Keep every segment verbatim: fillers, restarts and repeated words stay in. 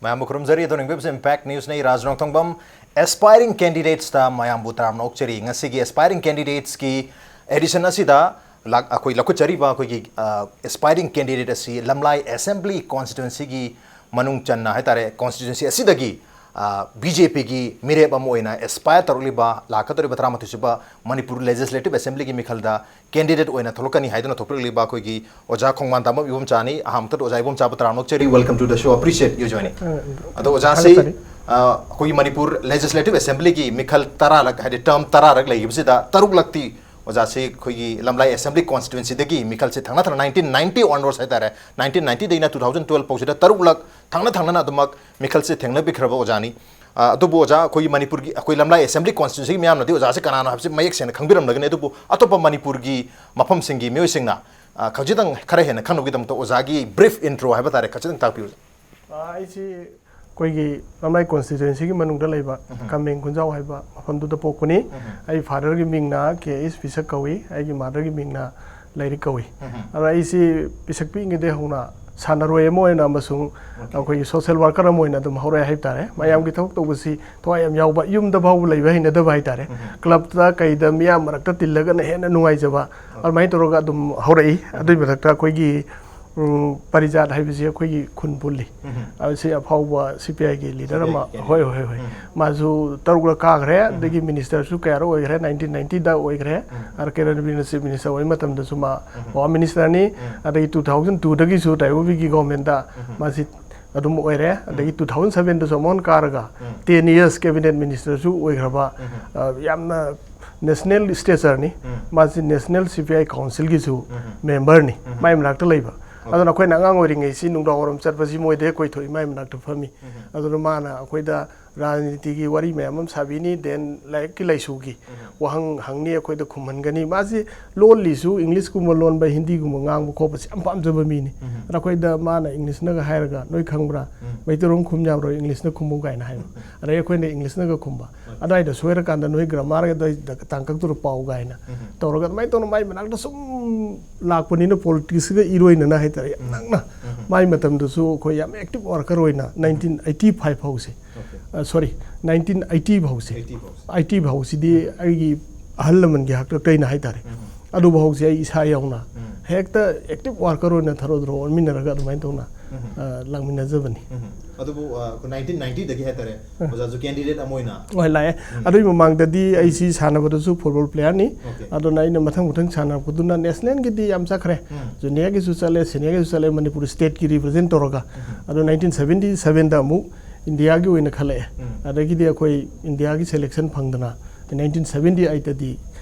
ꯃꯌꯥꯝꯕꯨ ꯈꯨꯔꯨꯝꯖꯔꯤ꯫ ꯑꯗꯣ ꯅꯤꯡꯕꯤꯕꯁꯦ Impact News ꯅꯤ, ꯔꯥꯖ ꯅꯣꯡꯊꯣꯡꯕꯝ꯫ Aspiring Candidates ꯇ ꯃꯌꯥꯝꯕꯨ ꯇꯔꯥꯝꯅ ꯑꯣꯛꯆꯔꯤ꯫ ꯉꯁꯤꯒꯤ Aspiring Candidates ꯀꯤ edition ꯑꯁꯤꯗ ꯂꯥꯛ-, ꯑꯩꯈꯣꯏ ꯂꯧꯈꯠꯆꯔꯤꯕ ꯑꯩꯈꯣꯏꯒꯤ, ꯑ, aspiring candidate ꯑꯁꯤ ꯂꯝꯂꯥꯏ Assembly Constituency ꯒꯤ ꯃꯅꯨꯡ ꯆꯟꯅ ꯍꯥꯏꯇꯥꯔꯦ, constituency ꯑꯁꯤꯗꯒꯤ, ꯑ, B J P ꯒꯤ ꯃꯤꯔꯦꯞ ꯑꯃ ꯑꯣꯏꯅ aspire ꯇꯧꯔꯛꯂꯤꯕ ꯂꯥꯛꯀꯗꯧꯔꯤꯕ ꯇꯔꯥꯃꯥꯊꯣꯏ ꯁꯨꯕ ꯃꯅꯤꯄꯨꯔ Legislative Assembly ꯒꯤ ꯃꯤꯈꯜꯗ candidate ꯑꯣꯏꯅ ꯊꯣꯛꯂꯛꯀꯅꯤ ꯍꯥꯏꯗꯨꯅ ꯊꯣꯛꯄꯤꯔꯛꯂꯤꯕ ꯑꯩꯈꯣꯏꯒꯤ ꯑꯣꯖꯥ ꯈꯣꯡꯃꯥꯟ ꯇꯥꯃꯝ ꯏꯕꯣꯝꯆꯥꯅꯤ꯫ ꯑꯍꯥꯟꯕꯗ ꯑꯣꯖꯥ ꯏꯕꯣꯝꯆꯥꯕꯨ ꯇꯔꯥꯝꯅ ꯑꯣꯛꯆꯔꯤ, welcome to the show, appreciate you joining꯫ ꯑ, ꯑꯗꯣ ꯑꯣꯖꯥꯁꯤ, ꯊꯥꯒꯠꯆꯔꯤ꯫ ꯑ, ꯑꯩꯈꯣꯏꯒꯤ ꯃꯅꯤꯄꯨꯔ Legislative Assembly ꯒꯤ ꯃꯤꯈꯜ ꯇꯔꯥꯔꯛ, ꯍꯥꯏꯗꯤ term ꯇꯔꯥꯔꯛ ꯂꯩꯈꯤꯕꯁꯤꯗ ꯇꯔꯨꯛꯂꯛꯇꯤ ꯑꯣꯖꯥꯁꯤ ꯑꯩꯈꯣꯏꯒꯤ ꯂꯝꯂꯥꯏ Assembly Constituency ꯗꯒꯤ ꯃꯤꯈꯜꯁꯦ ꯊꯪꯅ ꯊꯪꯅ nineteen ninety onwards ꯍꯥꯏꯇꯥꯔꯦ, nineteen ninety ꯗꯩꯅ two thousand twelve ꯐꯥꯎꯁꯤꯗ ꯇꯔꯨꯛꯂꯛ ꯊꯪꯅ ꯊꯪꯅꯅ ꯑꯗꯨꯃꯛ ꯃꯤꯈꯜꯁꯦ ꯊꯦꯡꯅꯕꯤꯈ꯭ꯔꯕ ꯑꯣꯖꯥꯅꯤ꯫ ꯑ, ꯑꯗꯨꯕꯨ ꯑꯣꯖꯥ, ꯑꯩꯈꯣꯏꯒꯤ ꯃꯅꯤꯄꯨꯔꯒꯤ, ꯑꯩꯈꯣꯏ ꯂꯝꯂꯥꯏ Assembly Constituency ꯒꯤ ꯃꯤꯌꯥꯝꯅꯗꯤ ꯑꯣꯖꯥꯁꯦ ꯀꯅꯥꯅꯣ ꯍꯥꯏꯕꯁꯤ ꯃꯌꯦꯛ ꯁꯦꯡꯅ ꯈꯪꯕꯤꯔꯝꯂꯒꯅꯤ, ꯑꯗꯨꯕꯨ ꯑꯇꯣꯞꯄ ꯃꯅꯤꯄꯨꯔꯒꯤ ꯃꯐꯝꯁꯤꯡꯒꯤ ꯃꯤꯑꯣꯏꯁꯤꯡꯅ, ꯑ, ꯈꯖꯤꯛꯇꯪ ꯈꯔ ꯍꯦꯟꯅ ꯈꯪꯅꯕꯒꯤꯗꯃꯛꯇ ꯑꯣꯖꯥꯒꯤ brief intro ꯍꯥꯏꯕ ꯇꯥꯔꯦ, ꯈꯖꯤꯛꯇꯪ ꯇꯥꯛꯄꯤꯌꯨ꯫ ꯑ, ꯑꯩꯁꯤ ꯑꯩꯈꯣꯏꯒꯤ ꯂꯝꯂꯥꯏ Constituency ꯒꯤ ꯃꯅꯨꯡꯗ ꯂꯩꯕ ꯎꯝ꯫ ꯀꯥꯃꯦꯡ ꯈꯨꯟꯖꯥꯎ ꯍꯥꯏꯕ ꯃꯐꯝꯗꯨꯗ ꯄꯣꯛꯄꯅꯤ꯫ ꯎꯝ꯫ ꯑꯩ father ꯒꯤ ꯃꯤꯡꯅ ꯀꯦ ꯑꯦꯁ ꯄꯤꯁꯛ ꯀꯧꯏ, ꯑꯩꯒꯤ mother ꯒꯤ ꯃꯤꯡꯅ ꯂꯩꯔꯤꯛ ꯀꯧꯏ꯫ ꯎꯝ꯫ ꯑꯗꯣ ꯑꯩꯁꯤ ꯄꯤꯁꯛ ꯄꯤꯛꯏꯉꯩꯗꯒꯤ ꯍꯧꯅ ꯁꯥꯟꯅꯔꯣꯏ ꯑꯃ ꯑꯣꯏꯅ ꯑꯃꯁꯨꯡ OK꯫ ꯑꯩꯈꯣꯏꯒꯤ social worker ꯑꯃ ꯑꯣꯏꯅ ꯑꯗꯨꯝ ꯍꯧꯔꯛꯑꯦ ꯍꯥꯏꯕ ꯇꯥꯔꯦ꯫ ꯃꯌꯥꯝꯒꯤ ꯊꯕꯛ ꯇꯧꯕꯁꯤ ꯊꯋꯥꯏ ꯌꯥꯝ ꯌꯥꯎꯕ, ꯌꯨꯝꯗ ꯐꯥꯎꯕ ꯂꯩꯕ ꯍꯩꯅꯗꯕ ꯍꯥꯏꯕ ꯇꯥꯔꯦ꯫ ꯎꯝ꯫ Club ꯇ ꯀꯩꯗ ꯃꯤꯌꯥꯝ ꯃꯔꯛꯇ ꯇꯤꯜꯂꯒꯅ ꯍꯦꯟꯅ ꯅꯨꯡꯉꯥꯏꯖꯕ, OK꯫ ꯑꯗꯨꯃꯥꯏꯅ ꯇꯧꯔꯒ ꯑꯗꯨꯝ ꯍꯧꯔꯛꯏ꯫ ꯎꯝ꯫ ꯑꯗꯨꯒꯤ ꯃꯊꯛꯇ ꯑꯩꯈꯣꯏꯒꯤ ꯎꯝ, ꯄꯔꯤꯖꯥꯠ ꯍꯥꯏꯕꯁꯤ ꯑꯩꯈꯣꯏꯒꯤ ꯈꯨꯟ ꯄꯨꯜꯂꯤ꯫ ꯎꯝ꯫ ꯑꯁꯤ ꯑꯐꯥꯎꯕ C P I ꯒꯤ leader ꯑꯃ, C P I ꯒꯤ leader꯫ ꯍꯣꯏ, ꯍꯣꯏ, ꯍꯣꯏ꯫ ꯎꯝ꯫ ꯃꯥꯁꯨ ꯇꯔꯨꯛꯂꯛ ꯀꯥꯈ꯭ꯔꯦ, ꯎꯝ꯫ ꯑꯗꯒꯤ minister ꯁꯨ ꯀꯌꯥꯔꯛ ꯑꯣꯏꯈ꯭ꯔꯦ, nineteen ninety ꯗ ꯑꯣꯏꯈ꯭ꯔꯦ꯫ ꯎꯝ꯫ ꯑꯥꯔ ꯀꯦ ꯔꯟꯕꯤꯔꯅ chief minister ꯑꯣꯏꯕ ꯃꯇꯝꯗꯁꯨ ꯃꯥ ꯎꯝ꯫ Power minister ꯅꯤ, ꯎꯝ꯫ ꯑꯗꯒꯤ two thousand two ꯗꯒꯤꯁꯨ ꯇꯥꯏꯕꯪ ꯕꯤꯒꯤ government ꯇ ꯎꯝ꯫ ꯃꯥꯁꯤ ꯑꯗꯨꯝ ꯑꯣꯏꯔꯦ, ꯑꯗꯒꯤ ꯎꯝ꯫ two thousand seven ꯗꯁꯨ ꯑꯃꯨꯛ ꯍꯟꯅ ꯀꯥꯔꯒ ꯎꯝ꯫ ten years cabinet minister ꯁꯨ ꯑꯣꯏꯈ꯭ꯔꯕ, ꯎꯝ꯫ ꯑ, ꯌꯥꯝꯅ national stature ꯅꯤ꯫ ꯎꯝ꯫ ꯃꯥꯁꯤ National C P I Council ꯒꯤꯁꯨ um. Member ꯅꯤ꯫ ꯎꯝ꯫ ꯃꯥꯏ ꯃꯅꯥꯛꯇ ꯂꯩꯕ꯫ OK꯫ ꯑꯗꯨꯅ ꯑꯩꯈꯣꯏꯅ ꯑꯉꯥꯡ ꯑꯣꯏꯔꯤꯉꯩꯁꯤ ꯅꯨꯡꯗꯥꯡ ꯋꯥꯏꯔꯝ ꯆꯠꯄꯁꯤ ꯃꯣꯏꯗ ꯍꯦꯛ ꯀꯣꯏꯊꯣꯛꯏ, ꯃꯥꯏ ꯃꯅꯥꯛꯇ ꯐꯝꯃꯤ꯫ ꯎꯝ꯫ ꯑꯗꯨꯅ ꯃꯥꯅ ꯑꯩꯈꯣꯏꯗ ꯔꯥꯖꯅꯤꯇꯤꯒꯤ ꯋꯥꯔꯤ ꯃꯌꯥꯝ ꯑꯃ ꯁꯥꯕꯤꯅꯤ, then ꯂꯥꯏꯔꯤꯛꯀꯤ ꯂꯥꯏꯁꯨꯒꯤ ꯋꯥꯍꯪ ꯍꯪꯅꯤ, ꯑꯩꯈꯣꯏꯗ ꯈꯨꯝꯍꯟꯒꯅꯤ꯫ ꯃꯥꯁꯤ ꯂꯣꯜꯂꯤꯁꯨ Englishꯀꯨꯝꯕ ꯂꯣꯟꯕ, ꯍꯤꯟꯗꯤꯒꯨꯝꯕ ꯉꯥꯡꯕ ꯈꯣꯠꯄꯁꯤ ꯌꯥꯝ ꯄꯥꯝꯖꯕ ꯃꯤꯅꯤ꯫ ꯑꯗ ꯑꯩꯈꯣꯏꯗ ꯃꯥꯅ Englishꯅꯒ ꯍꯥꯏꯔꯒ, "ꯅꯣꯏ ꯈꯪꯕ꯭ꯔꯥ? ꯃꯩꯇꯩꯔꯣꯟ ꯈꯨꯝ ꯌꯥꯕ꯭ꯔꯣ, Englishꯅ ꯈꯨꯝꯃꯨ" ꯀꯥꯏꯅ ꯍꯥꯏꯕ꯫ ꯑꯗꯩ ꯑꯩꯈꯣꯏꯅ Englishꯅꯒ ꯈꯨꯝꯕ꯫ "ꯑꯗꯨꯋꯥꯏꯗ ꯁꯣꯏꯔꯀꯥꯟꯗ ꯅꯣꯏ grammar ꯑꯗꯨꯋꯥꯏꯗ ꯇꯥꯡꯀꯛꯇꯨꯗ ꯄꯥꯎ" ꯀꯥꯏꯅ ꯇꯧꯔꯒ, ꯑꯗꯨꯃꯥꯏꯅ ꯇꯧꯅ ꯃꯥꯏ ꯃꯅꯥꯛꯇ ꯁꯨꯝ ꯂꯥꯛꯄꯅꯤꯅ, politicsꯀ ꯏꯔꯣꯏꯅꯅ ꯍꯥꯏꯇꯥꯔꯦ, ꯌꯥꯝ ꯅꯛꯅ꯫ ꯃꯥꯏ ꯃꯇꯝꯗꯁꯨ ꯑꯩꯈꯣꯏ ꯌꯥꯝ active worker ꯑꯣꯏꯅ nineteen eighty five ꯐꯥꯎꯁꯦ, ꯑ, sorry, nineteen eighty ꯐꯥꯎꯁꯦ, eighty ꯐꯥꯎꯁꯦ꯫ Eighty ꯐꯥꯎꯁꯤꯗꯤ ꯑꯩꯒꯤ ꯑꯍꯜ ꯂꯃꯟꯒꯤ ꯍꯥꯛꯇꯛꯇꯩꯅ ꯍꯥꯏꯇꯥꯔꯦ꯫ ꯑꯗꯨ ꯐꯥꯎꯁꯦ ꯑꯩ ꯏꯁꯥ ꯌꯥꯎꯅ ꯍꯦꯛꯇ active worker ꯑꯣꯏꯅ ꯊꯔꯣ ꯊꯔꯣ ꯑꯣꯟꯃꯤꯟꯅꯔꯒ ꯑꯗꯨꯃꯥꯏꯅ ꯇꯧꯅ, ꯑ, ꯂꯥꯛꯃꯤꯟꯅꯖꯕꯅꯤ꯫ ꯑꯗꯨꯕꯨ, ꯑ, ꯑꯩꯈꯣꯏ nineteen ninetyꯗꯒꯤ ꯍꯥꯏꯇꯥꯔꯦ, ꯑꯣꯖꯥꯁꯨ candidate ꯑꯃ ꯑꯣꯏꯅ꯫ ꯍꯣꯏ, ꯂꯥꯛꯑꯦ꯫ ꯑꯗꯨꯒꯤ ꯃꯃꯥꯡꯗꯗꯤ ꯑꯩꯁꯤ ꯁꯥꯟꯅꯕꯗꯁꯨ football playerꯅꯤ꯫ Okay꯫ ꯑꯗꯨꯅ ꯑꯩꯅ ꯃꯊꯪ ꯃꯊꯪ ꯁꯥꯟꯅꯔꯛꯄꯗꯨꯅ nationalꯒꯤꯗꯤ ꯌꯥꯝ ꯆꯠꯈ꯭ꯔꯦ꯫ Juniorꯒꯤꯁꯨ ꯆꯠꯂꯦ, seniorꯒꯤꯁꯨ ꯆꯠꯂꯦ, ꯃꯅꯤꯄꯨꯔ stateꯀꯤ represent ꯇꯧꯔꯒ꯫ ꯑꯗꯣ nineteen seventy sevenꯗ ꯑꯃꯨꯛ Indiaꯒꯤ ꯑꯣꯏꯅ ꯈꯜꯂꯛꯑꯦ꯫ ꯑꯗꯒꯤꯗꯤ ꯑꯩꯈꯣꯏ Indiaꯒꯤ selection ꯐꯪꯗꯅ nineteen seventy eightꯇꯗꯤ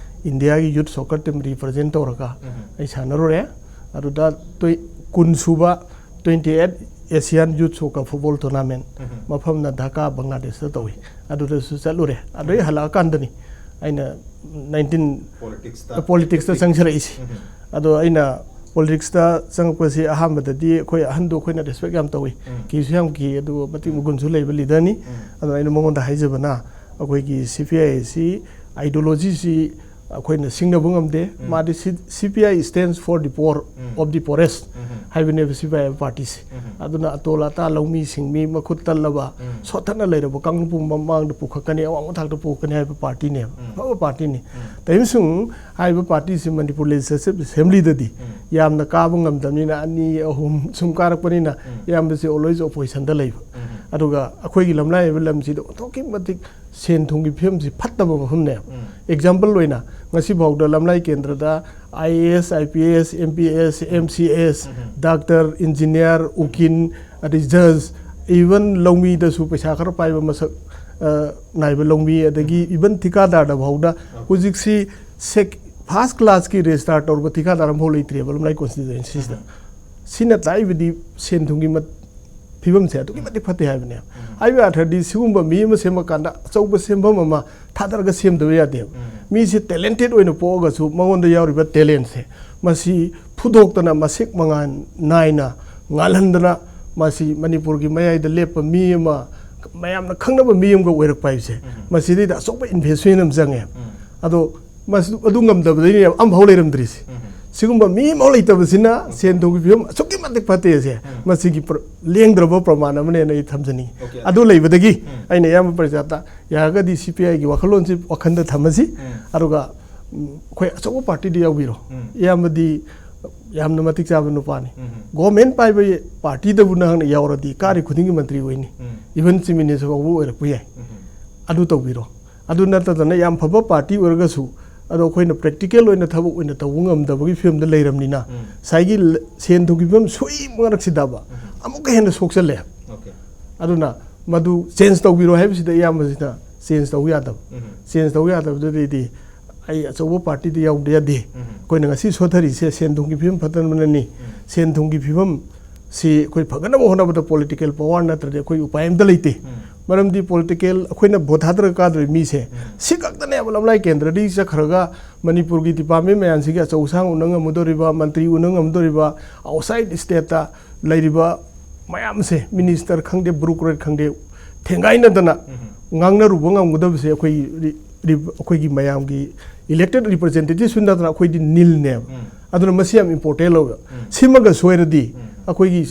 Indiaꯒꯤ youth soccer team represent ꯇꯧꯔꯒ ꯑꯩ ꯁꯥꯟꯅꯔꯨꯔꯦ꯫ ꯑꯗꯨꯗ ꯇꯣꯏ-, ꯀꯨꯟ ꯁꯨꯕ twenty eight Asian Youth Soccer Football Tournament ꯃꯐꯝꯅ Dhaka, ꯕꯪꯒ꯭ꯂꯥꯗꯦꯁꯇ ꯇꯧꯏ꯫ ꯑꯗꯨꯗꯁꯨ ꯆꯠꯂꯨꯔꯦ꯫ ꯑꯗꯩ ꯍꯜꯂꯛꯑꯀꯥꯟꯗꯅꯤ ꯑꯩꯅ nineteen Politicsꯇ꯫ Politicsꯇ ꯆꯪꯁꯤꯜꯂꯛꯏꯁꯦ꯫ ꯑꯗꯣ ꯑꯩꯅ politicsꯇ ꯆꯪꯉꯛꯄꯁꯤ ꯑꯍꯥꯟꯕꯗꯗꯤ ꯑꯩꯈꯣꯏ ꯑꯍꯟꯗꯣ ꯑꯩꯈꯣꯏꯅ respect ꯌꯥꯝ ꯇꯧꯏ꯫ ꯀꯤꯁꯨ ꯌꯥꯝ ꯀꯤ, ꯑꯗꯨꯒ ꯃꯇꯤꯛ ꯃꯒꯨꯟꯁꯨ ꯂꯩꯕ leaderꯅꯤ꯫ ꯑꯗꯨꯅ ꯑꯩꯅ ꯃꯉꯣꯟꯗ ꯍꯥꯏꯖꯕꯅ, ꯑꯩꯈꯣꯏꯒꯤ CPI ꯑꯁꯤ ideologyꯁꯤ ꯑꯩꯈꯣꯏꯅ ꯁꯤꯡꯅꯕ ꯉꯝꯗꯦ꯫ ꯃꯥꯗꯤ C-, CPI stands for the poor of the poorest ꯍꯥꯏꯕꯅꯦꯕ CPI ꯍꯥꯏꯕ partyꯁꯦ꯫ ꯑꯗꯨꯅ ꯑꯇꯣꯜ ꯑꯇꯥ, ꯂꯧꯃꯤ ꯁꯤꯡꯃꯤ, ꯃꯈꯨꯠ ꯇꯜꯂꯕ, ꯁꯣꯠꯊꯅ ꯂꯩꯔꯕ ꯀꯥꯡꯂꯨꯞ ꯄꯨꯝꯕ ꯃꯃꯥꯡꯗ ꯄꯨꯈꯠꯀꯅꯤ, ꯑꯋꯥꯡꯕ ꯊꯥꯛꯇ ꯄꯨꯈꯠꯀꯅꯤ ꯍꯥꯏꯕ partyꯅꯦꯕ꯫ ꯑꯐꯕ partyꯅꯤ꯫ ꯇꯧꯏꯒꯨꯝꯕꯁꯨꯡ ꯍꯥꯏꯔꯤꯕ partyꯁꯤ Manipur Legislative Assemblyꯗꯗꯤ ꯌꯥꯝꯅ ꯀꯥꯕ ꯉꯝꯗꯕꯅꯤꯅ, ꯑꯅꯤ, ꯑꯍꯨꯝ ꯁꯨꯝ ꯀꯥꯔꯛꯄꯅꯤꯅ, ꯏꯌꯥꯝꯕꯁꯤ always oppositionꯗ ꯂꯩꯕ꯫ ꯑꯗꯨꯒ ꯑꯩꯈꯣꯏꯒꯤ ꯂꯝꯂꯥꯏ ꯍꯥꯏꯕ ꯂꯝꯁꯤꯗ ꯑꯣꯟꯊꯣꯛꯀꯤ ꯃꯇꯤꯛ ꯁꯦꯟ ꯊꯨꯝꯒꯤ ꯐꯤꯕꯝꯁꯤ ꯐꯠꯇꯕ ꯃꯐꯝꯅꯦꯕ꯫ Example ꯑꯣꯏꯅ, ꯉꯁꯤꯐꯥꯎꯗ ꯂꯝꯂꯥꯏ ꯀꯦꯟꯗ꯭ꯔꯗ IAS, IPS, MPS, MCS, doctor, engineer, ꯎꯀꯤꯜ, ꯑꯗꯩ judge, even ꯂꯧꯃꯤꯗꯁꯨ ꯄꯩꯁꯥ ꯈꯔ ꯄꯥꯏꯕ ꯃꯁꯛ, ꯑ, ꯅꯥꯏꯕ ꯂꯧꯃꯤ, ꯑꯗꯒꯤ even ꯊꯤꯀꯥꯗꯥꯔꯗ ꯐꯥꯎꯗ ꯍꯧꯖꯤꯛꯁꯤ sec-, first classꯀꯤ register ꯇꯧꯔꯕ ꯊꯤꯀꯥꯗꯥꯔ ꯑꯃꯐꯥꯎ ꯂꯩꯇ꯭ꯔꯦꯕ ꯂꯝꯂꯥꯏ constituencyꯁꯤꯗ꯫ ꯁꯤꯅ ꯇꯥꯛꯏꯕꯗꯤ ꯁꯦꯟ ꯊꯨꯝꯒꯤ ꯃꯠ-, ꯐꯤꯕꯝꯁꯦ ꯑꯗꯨꯛꯀꯤ ꯃꯇꯤꯛ ꯐꯠꯇꯦ ꯍꯥꯏꯕꯅꯦ꯫ ꯍꯥꯏꯕ ꯑꯔꯊꯗꯤ, ꯁꯤꯒꯨꯝꯕ ꯃꯤ ꯑꯃ ꯁꯦꯝꯃꯀꯥꯟꯗ ꯑꯆꯧꯕ ꯁꯦꯝꯐꯝ ꯑꯃ ꯊꯥꯗꯔꯒ ꯁꯦꯝꯗꯕ ꯌꯥꯗꯦꯕ꯫ ꯃꯤꯁꯦ ꯇꯦꯂꯦꯟꯇꯦꯠ ꯑꯣꯏꯅ ꯄꯣꯛꯑꯒꯁꯨ, ꯃꯉꯣꯟꯗ ꯌꯥꯎꯔꯤꯕ ꯇꯦꯂꯦꯟꯁꯦ, ꯃꯁꯤ ꯐꯨꯗꯣꯛꯇꯅ, ꯃꯁꯤꯡ ꯃꯉꯥꯜ ꯅꯥꯏꯅ ꯉꯥꯜꯍꯟꯗꯅ, ꯃꯁꯤ ꯃꯅꯤꯄꯨꯔꯒꯤ ꯃꯌꯥꯏꯗ ꯂꯦꯞꯄ ꯃꯤ ꯑꯃ, ꯃꯌꯥꯝꯅ ꯈꯪꯅꯕ ꯃꯤ ꯑꯃꯒ ꯑꯣꯏꯔꯛꯄ ꯍꯥꯏꯕꯁꯦ, ꯃꯁꯤꯗꯩꯗ ꯑꯆꯧꯕ ꯏꯟꯚꯦꯁꯃꯦꯟ ꯑꯃ ꯆꯪꯉꯦ꯫ ꯑꯗꯣ ꯃꯁꯤ, ꯑꯗꯨ ꯉꯝꯗꯕꯗꯩꯅꯦꯕ ꯑꯃꯐꯥꯎ ꯂꯩꯔꯝꯗ꯭ꯔꯤꯁꯦ꯫ ꯁꯤꯒꯨꯝꯕ ꯃꯤ ꯑꯃꯐꯥꯎ ꯂꯩꯇꯕꯁꯤꯅ ꯁꯦꯟ ꯊꯨꯝꯒꯤ ꯐꯤꯕꯝ ꯑꯁꯨꯛꯀꯤ ꯃꯇꯤꯛ ꯐꯠꯇꯦꯁꯦ, ꯃꯁꯤꯒꯤ ꯄ꯭ꯔ-, ꯂꯦꯡꯗ꯭ꯔꯕ ꯄ꯭ꯔꯃꯥꯟ ꯑꯃꯅꯦꯅ ꯑꯩ ꯊꯝꯖꯅꯤꯡꯉꯤ꯫ ꯑꯣꯀꯦ꯫ ꯑꯗꯨ ꯂꯩꯕꯗꯒꯤ ꯑꯩꯅ ꯏꯌꯥꯝꯕ ꯄ꯭ꯔꯖꯥꯇ, ꯌꯥꯔꯒꯗꯤ ꯁꯤ ꯄꯤ ꯑꯥꯏꯒꯤ ꯋꯥꯈꯜꯂꯣꯟꯁꯤ ꯋꯥꯈꯜꯗ ꯊꯝꯃꯁꯤ꯫ ꯑꯗꯨꯒ, ꯎꯝ, ꯑꯩꯈꯣꯏ ꯑꯆꯧꯕ ꯄꯥꯔꯇꯤꯗ ꯌꯥꯎꯕꯤꯔꯣ꯫ ꯏꯌꯥꯝꯕꯗꯤ ꯌꯥꯝꯅ ꯃꯇꯤꯛ ꯆꯥꯕ ꯅꯨꯄꯥꯅꯤ꯫ ꯒꯣꯔꯃꯦꯟ ꯄꯥꯏꯕ ꯄꯥꯔꯇꯤꯗꯕꯨ ꯅꯍꯥꯛꯅ ꯌꯥꯎꯔꯗꯤ, ꯀꯥꯔꯤ ꯈꯨꯗꯤꯡꯒꯤ ꯃꯟꯇ꯭ꯔꯤ ꯑꯣꯏꯅꯤ꯫ ꯏꯚꯟ ꯆꯤꯐ ꯃꯤꯅꯤꯁꯇꯔ ꯐꯥꯎꯕ ꯑꯣꯏꯔꯛꯄ ꯌꯥꯏ꯫ ꯑꯗꯨ ꯇꯧꯕꯤꯔꯣ꯫ ꯑꯗꯨ ꯅꯠꯇꯗꯅ, ꯌꯥꯝ ꯐꯕ ꯄꯥꯔꯇꯤ ꯑꯣꯏꯔꯒꯁꯨ, ꯑꯗꯣ ꯑꯩꯈꯣꯏꯅ ꯄ꯭ꯔꯦꯛꯇꯤꯀꯦꯜ ꯑꯣꯏꯅ ꯊꯕꯛ ꯑꯣꯏꯅ ꯇꯧꯕ ꯉꯝꯗꯕꯒꯤ ꯐꯤꯕꯝꯗ ꯂꯩꯔꯕꯅꯤꯅ, ꯉꯁꯥꯏꯒꯤ ꯂ-, ꯁꯦꯟ ꯊꯨꯝꯒꯤ ꯐꯤꯕꯝ ꯁꯣꯏ ꯃꯔꯛꯁꯤꯗꯕ ꯑꯃꯨꯛꯀ ꯍꯦꯟꯅ ꯁꯣꯛꯆꯜꯂꯦ꯫ ꯑꯣꯀꯦ꯫ ꯑꯗꯨꯅ ꯃꯗꯨ ꯆꯦꯟꯖ ꯇꯧꯕꯤꯔꯣ ꯍꯥꯏꯕꯁꯤꯗ, ꯏꯌꯥꯝꯕꯁꯤꯅ ꯆꯦꯟꯖ ꯇꯧꯕ ꯌꯥꯗꯕ꯫ ꯆꯦꯟꯖ ꯇꯧꯕ ꯌꯥꯗꯕꯗꯨꯗꯩꯗꯤ ꯑꯩ ꯑꯆꯧꯕ ꯄꯥꯔꯇꯤꯗ ꯌꯥꯎꯗ ꯌꯥꯗꯦ꯫ ꯑꯩꯈꯣꯏꯅ ꯉꯁꯤ ꯁꯣꯊꯔꯤꯁꯦ ꯁꯦꯟ ꯊꯨꯝꯒꯤ ꯐꯤꯕꯝ ꯐꯠꯇꯕꯅꯅꯤ꯫ ꯁꯦꯟ ꯊꯨꯝꯒꯤ ꯐꯤꯕꯝ ꯁꯤ ꯑꯩꯈꯣꯏ ꯐꯒꯠꯅꯕ ꯍꯣꯠꯅꯕꯗ ꯄꯣꯂꯤꯇꯤꯀꯦꯜ ꯄꯋꯥꯔ ꯅꯠꯇ꯭ꯔꯗꯤ ꯑꯩꯈꯣꯏ ꯎꯄꯥꯏ ꯑꯝꯇ ꯂꯩꯇꯦ꯫ ꯃꯔꯝꯗꯤ ꯄꯣꯂꯤꯇꯤꯀꯦꯜ, ꯑꯩꯈꯣꯏꯅ ꯚꯣꯠ ꯊꯥꯗꯔꯒ ꯀꯥꯗꯧꯔꯤꯕ ꯃꯤꯁꯦ ꯁꯤ ꯈꯛꯇꯅꯦꯕ ꯂꯝꯂꯥꯏ ꯀꯦꯟꯗ꯭ꯔꯗꯒꯤ ꯆꯠꯈ꯭ꯔꯒ ꯃꯅꯤꯄꯨꯔꯒꯤ ꯗꯤꯄꯥꯔꯠꯃꯦꯟ ꯃꯌꯥꯝꯁꯤꯒꯤ ꯑꯆꯧ ꯑꯁꯥꯡ ꯎꯅ ꯉꯝꯃꯗꯧꯔꯤꯕ, ꯃꯟꯇ꯭ꯔꯤ ꯎꯅ ꯉꯝꯃꯗꯧꯔꯤꯕ, ꯑꯥꯎꯠꯁꯥꯏꯠ ꯁ꯭ꯇꯦꯠꯇ ꯂꯩꯔꯤꯕ ꯃꯌꯥꯝꯁꯦ, ꯃꯤꯅꯤꯁꯇꯔ ꯈꯪꯗꯦ, ꯕ꯭ꯌꯨꯔꯣꯀ꯭ꯔꯦꯠ ꯈꯪꯗꯦ, ꯊꯦꯡꯒꯥꯏꯅꯗꯅ ꯉꯥꯡꯅꯔꯨꯕ ꯉꯝꯒꯗꯕꯁꯦ ꯑꯩꯈꯣꯏ ꯔꯤ-, ꯔꯤ-, ꯑꯩꯈꯣꯏꯒꯤ ꯃꯌꯥꯝꯒꯤ ꯏꯂꯦꯛꯇꯦꯠ ꯔꯤꯄ꯭ꯔꯖꯦꯟꯇꯦꯇꯤꯚꯁꯨ ꯅꯠꯇꯅ ꯑꯩꯈꯣꯏꯗꯤ ꯅꯤꯜꯅꯦꯕ꯫ ꯑꯗꯨꯅ ꯃꯁꯤ ꯌꯥꯝ ꯏꯝꯄꯣꯔꯇꯦꯟ ꯑꯣꯏꯕ꯫ ꯁꯤꯃꯒ ꯁꯣꯏꯔꯗꯤ ꯑꯩꯈꯣꯏꯒꯤ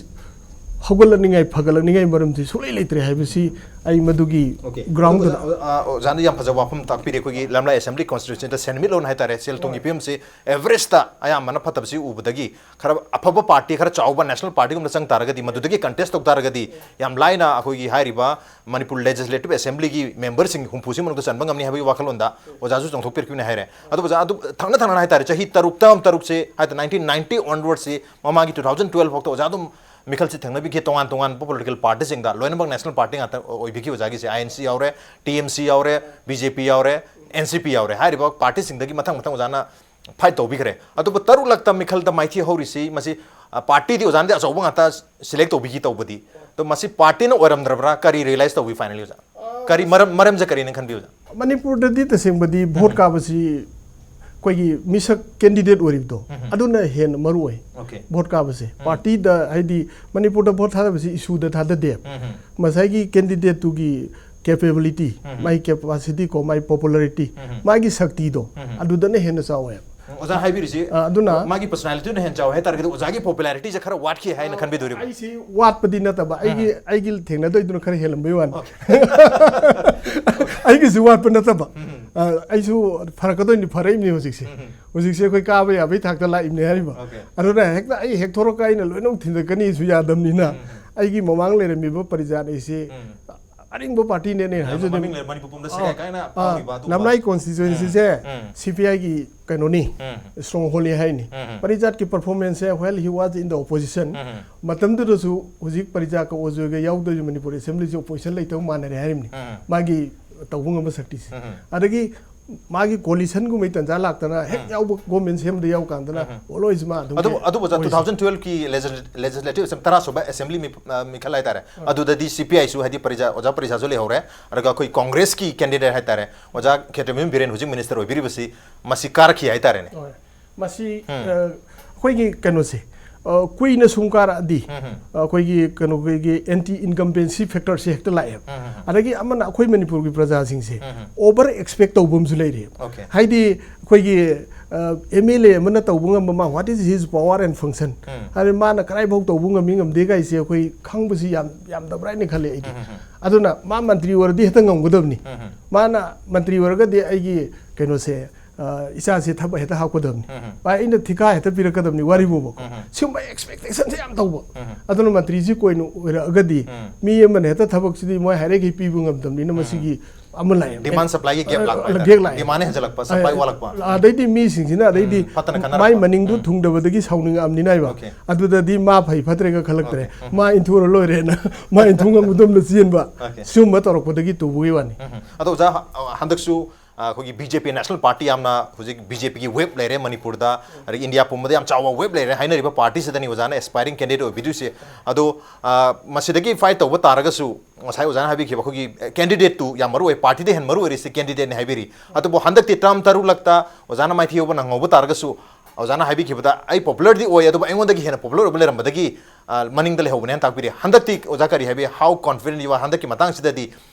ꯍꯧꯒꯠꯂꯛꯅꯤꯡꯉꯥꯏ, ꯐꯒꯠꯂꯛꯅꯤꯡꯉꯥꯏ ꯃꯔꯝꯁꯤ ꯁꯨꯡꯂꯩ ꯂꯩꯇ꯭ꯔꯦ ꯍꯥꯏꯕꯁꯤ ꯑꯩ ꯃꯗꯨꯒꯤ ꯑꯣꯀꯦ꯫ ꯒ꯭ꯔꯥꯎꯟꯗꯨꯗ ꯑꯣꯖꯥ-, ꯑꯣꯖꯥ-, ꯑꯣꯖꯥꯅ ꯌꯥꯝ ꯐꯖꯕ ꯋꯥꯐꯝ ꯇꯥꯛꯄꯤꯔꯦ꯫ ꯑꯩꯈꯣꯏꯒꯤ ꯂꯝꯂꯥꯏ ꯑꯦꯁꯦꯝꯕ꯭ꯂꯤ ꯀꯣꯟꯁꯇꯤꯇ꯭ꯌꯨꯟꯁꯤꯗ ꯁꯦꯟꯃꯤꯠꯂꯣꯟ ꯍꯥꯏꯇꯥꯔꯦ, ꯁꯦꯜ ꯊꯨꯝꯒꯤ ꯐꯤꯕꯝꯁꯤ ꯑꯦꯚꯔꯦꯖꯇ ꯑꯌꯥꯝꯕꯅ ꯐꯠꯇꯕꯁꯤ ꯎꯕꯗꯒꯤ, ꯈꯔ ꯑꯐꯕ ꯄꯥꯔꯇꯤ, ꯈꯔ ꯆꯥꯎꯕ ꯅꯦꯁꯅꯦꯜ ꯄꯥꯔꯇꯤꯒꯨꯝꯕ ꯆꯪ ꯇꯥꯔꯒꯗꯤ, ꯃꯗꯨꯗꯒꯤ ꯀꯟꯇꯦꯁ ꯇꯧ ꯇꯥꯔꯒꯗꯤ, ꯌꯥꯝ ꯂꯥꯏꯅ ꯑꯩꯈꯣꯏꯒꯤ ꯍꯥꯏꯔꯤꯕ ꯃꯅꯤꯄꯨꯔ ꯂꯦꯖꯤꯁꯂꯦꯇꯤꯚ ꯑꯦꯁꯦꯝꯕ꯭ꯂꯤꯒꯤ ꯃꯦꯝꯕꯔꯁꯤꯡ ꯍꯨꯝꯐꯨꯁꯤ ꯃꯅꯨꯡꯗ ꯆꯟꯕ ꯉꯝꯅꯤ ꯍꯥꯏꯕꯒꯤ ꯋꯥꯈꯜꯂꯣꯟꯗ ꯑꯣꯖꯥꯁꯨ ꯆꯣꯡꯊꯣꯛꯄꯤꯔꯛꯈꯤꯕꯅꯤ ꯍꯥꯏꯔꯦ꯫ ꯑꯗꯨ ꯑꯣꯖꯥ, ꯑꯗꯨ ꯊꯪꯅ ꯊꯪꯅꯅ ꯍꯥꯏꯇꯥꯔꯦ, ꯆꯍꯤ ꯇꯔꯨꯛ, ꯇꯔꯝ ꯇꯔꯨꯛꯁꯦ ꯍꯥꯏꯇꯥꯔꯦ, ꯅꯥꯏꯟꯇꯤꯟ ꯅꯥꯏꯟꯇꯤ ꯑꯣꯟꯋꯥꯔꯗꯁꯤ, ꯃꯃꯥꯡꯒꯤ ꯇꯨ ꯊꯥꯎꯖꯟ ꯇꯨꯋꯦꯜꯐ ꯐꯥꯎꯗ ꯑꯣꯖꯥ ꯑꯗꯨꯝ ꯃꯤꯈꯜꯁꯤ ꯊꯦꯡꯅꯕꯤꯈꯤ꯫ ꯇꯣꯉꯥꯟ ꯇꯣꯉꯥꯟꯕ ꯄꯣꯂꯤꯇꯤꯀꯦꯜ ꯄꯥꯔꯇꯤꯁꯤꯡꯗ ꯂꯣꯏꯅꯃꯛ ꯅꯦꯁꯅꯦꯜ ꯄꯥꯔꯇꯤ ꯉꯥꯛꯇ ꯑꯣꯏꯕꯤꯈꯤ ꯑꯣꯖꯥꯒꯤꯁꯦ꯫ ꯑꯥꯏ ꯑꯦꯟ ꯁꯤ ꯌꯥꯎꯔꯦ, ꯇꯤ ꯑꯦꯝ ꯁꯤ ꯌꯥꯎꯔꯦ, ꯕꯤ ꯖꯦ ꯄꯤ ꯌꯥꯎꯔꯦ, ꯑꯦꯟ ꯁꯤ ꯄꯤ ꯌꯥꯎꯔꯦ꯫ ꯍꯥꯏꯔꯤꯕ ꯄꯥꯔꯇꯤꯁꯤꯡꯗꯒꯤ ꯃꯊꯪ ꯃꯊꯪ ꯑꯣꯖꯥꯅ ꯐꯥꯏꯠ ꯇꯧꯕꯤꯈ꯭ꯔꯦ꯫ ꯑꯗꯨꯕꯨ ꯇꯔꯨꯛꯂꯛꯇ ꯃꯤꯈꯜꯗ ꯃꯥꯏꯊꯤ ꯍꯧꯔꯤꯁꯤ, ꯃꯁꯤ, ꯑ, ꯄꯥꯔꯇꯤꯗꯤ ꯑꯣꯖꯥꯅꯗꯤ ꯑꯆꯧꯕ ꯉꯥꯛꯇ ꯁꯤꯂꯦꯛ ꯇꯧꯕꯤꯈꯤ ꯇꯧꯕꯗꯤ, ꯑꯗꯣ ꯃꯁꯤ ꯄꯥꯔꯇꯤꯅ ꯑꯣꯏꯔꯝꯗ꯭ꯔꯕ꯭ꯔꯥ? ꯀꯔꯤ ꯔꯤꯌꯦꯂꯥꯏꯁ ꯇꯧꯕꯤ ꯐꯥꯏꯅꯦꯜꯂꯤ, ꯑꯣꯖꯥ? ꯀꯔꯤ ꯃꯔꯝ, ꯃꯔꯝꯁꯦ ꯀꯔꯤꯅ ꯈꯟꯕꯤ, ꯑꯣꯖꯥ? ꯃꯅꯤꯄꯨꯔꯗꯗꯤ ꯇꯁꯦꯡꯕꯗꯤ ꯚꯣꯠ ꯀꯥꯕꯁꯤ ꯑꯩꯈꯣꯏꯒꯤ ꯃꯤꯁꯛ ꯀꯦꯟꯗꯤꯗꯦꯠ ꯑꯣꯏꯔꯤꯕꯗꯣ, ꯑꯗꯨꯅ ꯍꯦꯟꯅ ꯃꯔꯨ ꯑꯣꯏ꯫ ꯑꯣꯀꯦ꯫ ꯚꯣꯠ ꯀꯥꯕꯁꯦ ꯄꯥꯔꯇꯤꯗ, ꯍꯥꯏꯗꯤ ꯃꯅꯤꯄꯨꯔꯗ ꯚꯣꯠ ꯊꯥꯗꯕꯁꯤ ꯏꯁꯨꯗ ꯊꯥꯗꯗꯦ꯫ ꯉꯁꯥꯏꯒꯤ ꯀꯦꯟꯗꯤꯗꯦꯠꯇꯨꯒꯤ ꯀꯦꯄꯦꯕꯤꯂꯤꯇꯤ, ꯃꯥꯒꯤ ꯀꯦꯄꯥꯁꯤꯇꯤ ꯀꯣ, ꯃꯥꯒꯤ ꯄꯣꯄꯨꯂꯔꯤꯇꯤ, ꯃꯥꯒꯤ ꯁꯛꯇꯤꯗꯣ ꯑꯗꯨꯗꯅ ꯍꯦꯟꯅ ꯆꯥꯎꯋꯦ꯫ ꯎꯝ, ꯑꯣꯖꯥ ꯍꯥꯏꯕꯤꯔꯤꯁꯤ, ꯑ, ꯑꯗꯨꯅ ꯃꯥꯒꯤ ꯄꯔꯁꯣꯅꯥꯂꯤꯇꯤꯅ ꯍꯦꯟꯅ ꯆꯥꯎꯋꯦ ꯍꯥꯏꯇꯥꯔꯒꯗꯤ ꯑꯣꯖꯥꯒꯤ ꯄꯣꯄꯨꯂꯥꯔꯤꯇꯤꯁꯦ ꯈꯔ ꯋꯥꯠꯈꯤ ꯍꯥꯏꯅ ꯈꯟꯕꯤꯗꯣꯔꯤꯕ꯭ꯔꯥ? ꯑꯩꯁꯤ ꯋꯥꯠꯄꯗꯤ ꯅꯠꯇꯕ, ꯑꯩꯒꯤ, ꯑꯩꯒꯤ ꯊꯦꯡꯅꯗꯣꯏꯗꯨꯅ ꯈꯔ ꯍꯦꯜꯂꯝꯕꯩ ꯋꯥꯅꯤ꯫ ꯑꯩꯒꯤꯁꯨ ꯋꯥꯠꯄ ꯅꯠꯇꯕ꯫ ꯑ, ꯑꯩꯁꯨ ꯐꯔꯛꯀꯗꯣꯏꯅꯤ, ꯐꯔꯛꯏꯕꯅꯤ ꯍꯧꯖꯤꯛꯁꯦ꯫ ꯍꯧꯖꯤꯛꯁꯦ ꯑꯩꯈꯣꯏ ꯀꯥꯕ ꯌꯥꯕꯒꯤ ꯊꯥꯛꯇ ꯂꯥꯛꯏꯕꯅꯤ ꯍꯥꯏꯔꯤꯕ꯫ ꯑꯣꯀꯦ꯫ ꯑꯗꯨꯅ ꯍꯦꯛꯇ ꯑꯩ ꯍꯦꯛ ꯊꯣꯔꯛꯀ ꯑꯩꯅ ꯂꯣꯏꯅꯃꯛ ꯊꯤꯟꯗꯠꯀꯅꯤꯁꯨ ꯌꯥꯗꯕꯅꯤꯅ, ꯑꯩꯒꯤ ꯃꯃꯥꯡ ꯂꯩꯔꯝꯃꯤꯕ ꯄꯔꯤꯖꯥꯠ ꯑꯩꯁꯦ ꯑꯔꯤꯡꯕ ꯄꯥꯔꯇꯤꯅꯦꯅꯦ ꯍꯥꯏꯖꯗꯣꯏꯅꯤ꯫ ꯃꯃꯤꯡ ꯂꯩꯔ ꯃꯅꯤꯄꯨꯔ ꯄꯨꯝꯕꯗ ꯁꯦꯒꯥꯏ ꯀꯥꯏꯅ ꯑ, ꯐꯥꯎꯈꯤꯕ ꯑꯗꯨꯒꯨꯝꯕ ꯂꯝꯂꯥꯏ ꯀꯣꯟꯁꯇꯤꯆꯨꯋꯦꯟꯁꯤꯁꯦ ꯎꯝ, ꯎꯝ꯫ ꯁꯤ ꯄꯤ ꯑꯥꯏꯒꯤ ꯀꯩꯅꯣꯅꯤ, ꯎꯝ꯫ ꯁ꯭ꯇ꯭ꯔꯣꯡ ꯍꯣꯜꯅꯤ ꯍꯥꯏꯅꯤ꯫ ꯎꯝ, ꯎꯝ꯫ ꯄꯔꯤꯖꯥꯠꯀꯤ ꯄꯔꯐꯣꯔꯃꯦꯟꯁꯁꯦ, while he was in the opposition, ꯎꯝ, ꯎꯝ꯫ ꯃꯇꯝꯗꯨꯗꯁꯨ ꯍꯧꯖꯤꯛ ꯄꯔꯤꯖꯥꯠꯀ ꯑꯣꯖꯣꯏꯒ ꯌꯥꯎꯗꯣꯏꯁꯦ ꯃꯅꯤꯄꯨꯔ ꯑꯦꯁꯦꯝꯕ꯭ꯂꯤꯁꯦ ꯑꯣꯄꯣꯖꯤꯁꯟ ꯂꯩꯇꯕ ꯃꯥꯟꯅꯔꯦ ꯍꯥꯏꯔꯤꯕꯅꯤ꯫ ꯎꯝ, ꯎꯝ꯫ ꯃꯥꯒꯤ ꯇꯧꯕ ꯉꯝꯕ ꯁꯛꯇꯤꯁꯦ꯫ ꯎꯝ, ꯎꯝ꯫ ꯑꯗꯒꯤ ꯃꯥꯒꯤ ꯀꯣꯂꯤꯁꯟꯒꯨꯝꯕꯒꯤ ꯇꯟꯖꯥ ꯂꯥꯛꯇꯅ ꯍꯦꯛ ꯎꯝ꯫ ꯌꯥꯎꯕ ꯒꯣꯔꯃꯦꯟ ꯁꯦꯝꯕꯗ ꯌꯥꯎ ꯀꯥꯟꯗꯅ ꯎꯝ, ꯎꯝ꯫ ꯑꯣꯜꯋꯦꯖ ꯃꯥ ꯑꯗꯨꯝ ꯑꯗꯨꯕꯨ, ꯑꯣꯏ-, ꯑꯗꯨꯕꯨ ꯑꯣꯖꯥ, ꯑꯣꯏꯁꯦ꯫ Two thousand ꯇꯨꯋꯦꯜꯐꯀꯤ Laziz-, legislative ꯑꯦꯁꯦꯝ-, ꯇꯔꯥꯁꯨꯕ assembly ꯃꯤ-, ꯑ, ꯃꯤꯈꯠ ꯍꯥꯏꯇꯥꯔꯦ꯫ ꯑꯥ꯫ ꯑꯗꯨꯗꯗꯤ ꯁꯤ ꯄꯤ ꯑꯥꯏꯁꯨ, ꯍꯥꯏꯗꯤ ꯄꯔꯤꯖꯥ-, ꯑꯣꯖꯥ ꯄꯔꯤꯖꯥꯁꯨ ꯂꯩꯍꯧꯔꯦ꯫ ꯑꯗꯨꯒ ꯑꯩꯈꯣꯏ ꯀꯣꯡꯒ꯭ꯔꯦꯁꯀꯤ ꯀꯦꯟꯗꯤꯗꯦꯠ ꯍꯥꯏꯇꯥꯔꯦ, ꯑꯣꯖꯥ ꯈꯦꯇ꯭ꯔꯤꯃꯌꯨꯝ ꯕꯤꯔꯦꯟ, ꯍꯧꯖꯤꯛ ꯃꯤꯅꯤꯁꯇꯔ ꯑꯣꯏꯕꯤꯔꯤꯕꯁꯤ, ꯃꯁꯤ ꯀꯥꯔꯛꯈꯤ ꯍꯥꯏꯇꯥꯔꯦꯅꯦ꯫ ꯍꯣꯏ꯫ ꯃꯁꯤ, ꯎꯝ꯫ ꯑ, ꯑꯩꯈꯣꯏꯒꯤ ꯀꯩꯅꯣꯁꯦ, ꯑ, ꯀꯨꯏꯅ ꯁꯨꯝ ꯀꯥꯔꯛꯑꯗꯤ, ꯎꯝ, ꯎꯝ꯫ ꯑ, ꯑꯩꯈꯣꯏꯒꯤ ꯀꯩꯅꯣ, ꯑꯩꯈꯣꯏꯒꯤ ꯑꯦꯟꯇꯤ ꯏꯟꯀꯝꯕꯦꯟꯁꯤ ꯐꯦꯛꯇꯔꯁꯦ ꯍꯦꯛꯇ ꯂꯥꯛꯑꯦꯕ꯫ ꯎꯝ, ꯎꯝ, ꯎꯝ꯫ ꯑꯗꯒꯤ ꯑꯃꯅ ꯑꯩꯈꯣꯏ ꯃꯅꯤꯄꯨꯔꯒꯤ ꯄ꯭ꯔꯖꯥꯁꯤꯡꯁꯦ ꯎꯝ, ꯎꯝ꯫ ꯑꯣꯚꯔ ꯑꯦꯛꯁꯄꯦꯛ ꯇꯧꯕ ꯑꯃꯁꯨ ꯂꯩꯔꯦꯕ꯫ ꯑꯣꯀꯦ꯫ ꯍꯥꯏꯗꯤ ꯑꯩꯈꯣꯏꯒꯤ, ꯑ, ꯑꯦꯝ ꯑꯦꯜ ꯑꯦ ꯑꯃꯅ ꯇꯧꯕ ꯉꯝꯕ ꯃꯥ, what is his power and function? ꯎꯝ꯫ ꯍꯥꯏꯗꯤ ꯃꯥꯅ ꯀꯗꯥꯏꯐꯥꯎ ꯇꯧꯕ ꯉꯝꯃꯤ ꯉꯝꯗꯦ ꯀꯥꯏꯁꯦ ꯑꯩꯈꯣꯏ ꯈꯪꯕꯁꯤ ꯌꯥꯝ, ꯌꯥꯝꯗꯕ꯭ꯔꯥ ꯍꯥꯏꯅ ꯈꯜꯂꯦ ꯑꯩꯗꯤ꯫ ꯎꯝ, ꯎꯝ, ꯎꯝ꯫ ꯑꯗꯨꯅ ꯃꯥ ꯃꯟꯇ꯭ꯔꯤ ꯑꯣꯏꯔꯗꯤ ꯍꯦꯛꯇ ꯉꯝꯒꯗꯕꯅꯤ꯫ ꯎꯝ, ꯎꯝ꯫ ꯃꯥꯅ ꯃꯟꯇ꯭ꯔꯤ ꯑꯣꯏꯔꯒꯗꯤ ꯑꯩꯒꯤ ꯀꯩꯅꯣꯁꯦ, ꯑ, ꯏꯆꯥꯁꯦ ꯊꯕꯛ ꯍꯦꯛꯇ ꯍꯥꯞꯀꯗꯕꯅꯤ꯫ ꯎꯝ, ꯎꯝ꯫ ꯚꯥꯏ, ꯑꯩꯅ ꯊꯤꯀꯥ ꯍꯦꯛꯇ ꯄꯤꯔꯛꯀꯗꯕꯅꯤ, ꯋꯥꯔꯤꯕꯨꯕꯀꯣ꯫ ꯎꯝ, ꯎꯝ꯫ ꯁꯤꯒꯨꯝꯕ ꯑꯦꯛꯁꯄꯦꯛꯇꯦꯁꯟꯁꯦ ꯌꯥꯝ ꯇꯧꯕ꯫ ꯎꯝ, ꯎꯝ꯫ ꯑꯗꯨꯅ ꯃꯟꯇ꯭ꯔꯤꯁꯤ ꯀꯨꯏꯅ ꯑꯣꯏꯔꯛꯑꯒꯗꯤ ꯎꯝ꯫ ꯃꯤ ꯑꯃꯅ ꯍꯦꯛꯇ ꯊꯕꯛꯁꯤꯗꯤ ꯃꯣꯏ ꯍꯥꯏꯔꯤꯈꯩ ꯄꯤꯕ ꯉꯝꯗꯕꯅꯤꯅ ꯎꯝ, ꯎꯝ꯫ ꯃꯁꯤꯒꯤ ꯑꯃ ꯂꯥꯛꯑꯦ꯫ ꯗꯤꯃꯥꯟ ꯁꯄ꯭ꯂꯥꯏꯒꯤ ꯒꯦꯞ ꯑ, ꯂꯥꯛꯄ ꯑ, ꯍꯥꯏꯇꯥꯔꯦ꯫ ꯒꯦꯞ ꯂꯥꯛꯑꯦ꯫ ꯗꯤꯃꯥꯟꯅ ꯍꯦꯟꯖꯜꯂꯛꯄ, ꯁꯄ꯭ꯂꯥꯏ ꯑ, ꯋꯥꯠꯂꯛꯄ꯫ ꯑꯗꯩꯗꯤ ꯃꯤꯁꯤꯡꯁꯤꯅ ꯑꯗꯩꯗꯤ ꯎꯝ, ꯐꯠꯇꯅ ꯈꯟꯅꯔꯛꯄ꯫ ꯃꯥꯏ ꯃꯅꯤꯡꯗꯨ ꯎꯝ꯫ ꯊꯨꯡꯗꯕꯗꯒꯤ ꯁꯥꯎꯅꯤꯡꯉꯛꯑꯕꯅꯤꯅ ꯍꯥꯏꯕ꯫ ꯑꯣꯀꯦ꯫ ꯑꯗꯨꯗꯗꯤ ꯃꯥ ꯐꯩ ꯐꯠꯇ꯭ꯔꯦꯒ ꯈꯜꯂꯛꯇ꯭ꯔꯦ꯫ ꯑꯣꯀꯦ꯫ ꯎꯝ꯫ ꯃꯥ ꯏꯟꯊꯨꯔ ꯂꯣꯏꯔꯦꯅ ꯃꯥ ꯏꯟꯊꯨ ꯉꯝꯒꯗꯕꯅ ꯆꯦꯟꯕ꯫ ꯑꯣꯀꯦ꯫ ꯁꯤꯒꯨꯝꯕ ꯇꯧꯔꯛꯄꯗꯒꯤ ꯇꯨꯕꯒꯤ ꯋꯥꯅꯤ꯫ ꯎꯝ, ꯎꯝ꯫ ꯑꯗꯣ ꯑꯣꯖꯥ, ꯍ-, ꯍꯟꯗꯛꯁꯨ ꯑꯩꯈꯣꯏꯒꯤ ꯕꯤ ꯖꯦ ꯄꯤ ꯅꯦꯁꯅꯦꯜ ꯄꯥꯔꯇꯤ ꯌꯥꯝꯅ ꯍꯧꯖꯤꯛ ꯕꯤ ꯖꯦ ꯄꯤꯒꯤ ꯋꯦꯕ ꯂꯩꯔꯦ ꯃꯅꯤꯄꯨꯔꯗ, ꯑꯗꯒꯤ ꯏꯟꯗꯤꯌꯥ ꯄꯨꯝꯕꯗ ꯌꯥꯝ ꯆꯥꯎꯕ ꯋꯦꯕ ꯂꯩꯔꯦ ꯍꯥꯏꯅꯔꯤꯕ ꯄꯥꯔꯇꯤꯁꯤꯗꯅꯤ ꯑꯣꯖꯥꯅ ꯑꯦꯁꯄꯥꯏꯔꯤꯡ ꯀꯦꯟꯗꯤꯗꯦꯠ ꯑꯣꯏꯕꯤꯗꯣꯏꯁꯦ꯫ ꯑꯗꯣ ꯑ, ꯃꯁꯤꯗꯒꯤ ꯐꯥꯏꯠ ꯇꯧꯕ ꯇꯥꯔꯒꯁꯨ ꯉꯁꯥꯏ ꯑꯣꯖꯥꯅ ꯍꯥꯏꯕꯤꯈꯤꯕ ꯑꯩꯈꯣꯏꯒꯤ ꯀꯦꯟꯗꯤꯗꯦꯠꯇꯨ ꯌꯥꯝ ꯃꯔꯨ ꯑꯣꯏ, ꯄꯥꯔꯇꯤꯗ ꯍꯦꯟꯅ ꯃꯔꯨ ꯑꯣꯏꯔꯤꯁꯤ ꯀꯦꯟꯗꯤꯗꯦꯠꯅꯤ ꯍꯥꯏꯕꯤꯔꯤ꯫ ꯑꯗꯨꯕꯨ ꯍꯟꯗꯛꯇꯤ ꯇꯔꯝ ꯇꯔꯨꯛꯂꯛꯇ ꯑꯣꯖꯥꯅ ꯃꯥꯏꯊꯤꯕ ꯅꯪꯍꯧꯕ ꯇꯥꯔꯒꯁꯨ ꯑꯣꯖꯥꯅ ꯍꯥꯏꯕꯤꯈꯤꯕꯗ ꯑꯩ ꯄꯣꯄꯨꯂꯔꯗꯤ ꯑꯣꯏ, ꯑꯗꯨꯕꯨ ꯑꯩꯉꯣꯟꯗꯒꯤ ꯍꯦꯟꯅ ꯄꯣꯄꯨꯂꯔ ꯑꯣꯏꯕ ꯂꯩꯔꯝꯕꯗꯒꯤ, ꯑ, ꯃꯅꯤꯡꯗ ꯂꯩꯍꯧꯕꯅꯦꯅ ꯇꯥꯛꯄꯤꯔꯤ꯫ ꯍꯟꯗꯛꯇꯤ ꯑꯣꯖꯥ ꯀꯔꯤ ꯍꯥꯏꯕꯤ? How confident you are? ꯍꯟꯗꯛꯀꯤ ꯃꯇꯥꯡꯁꯤꯗꯗꯤ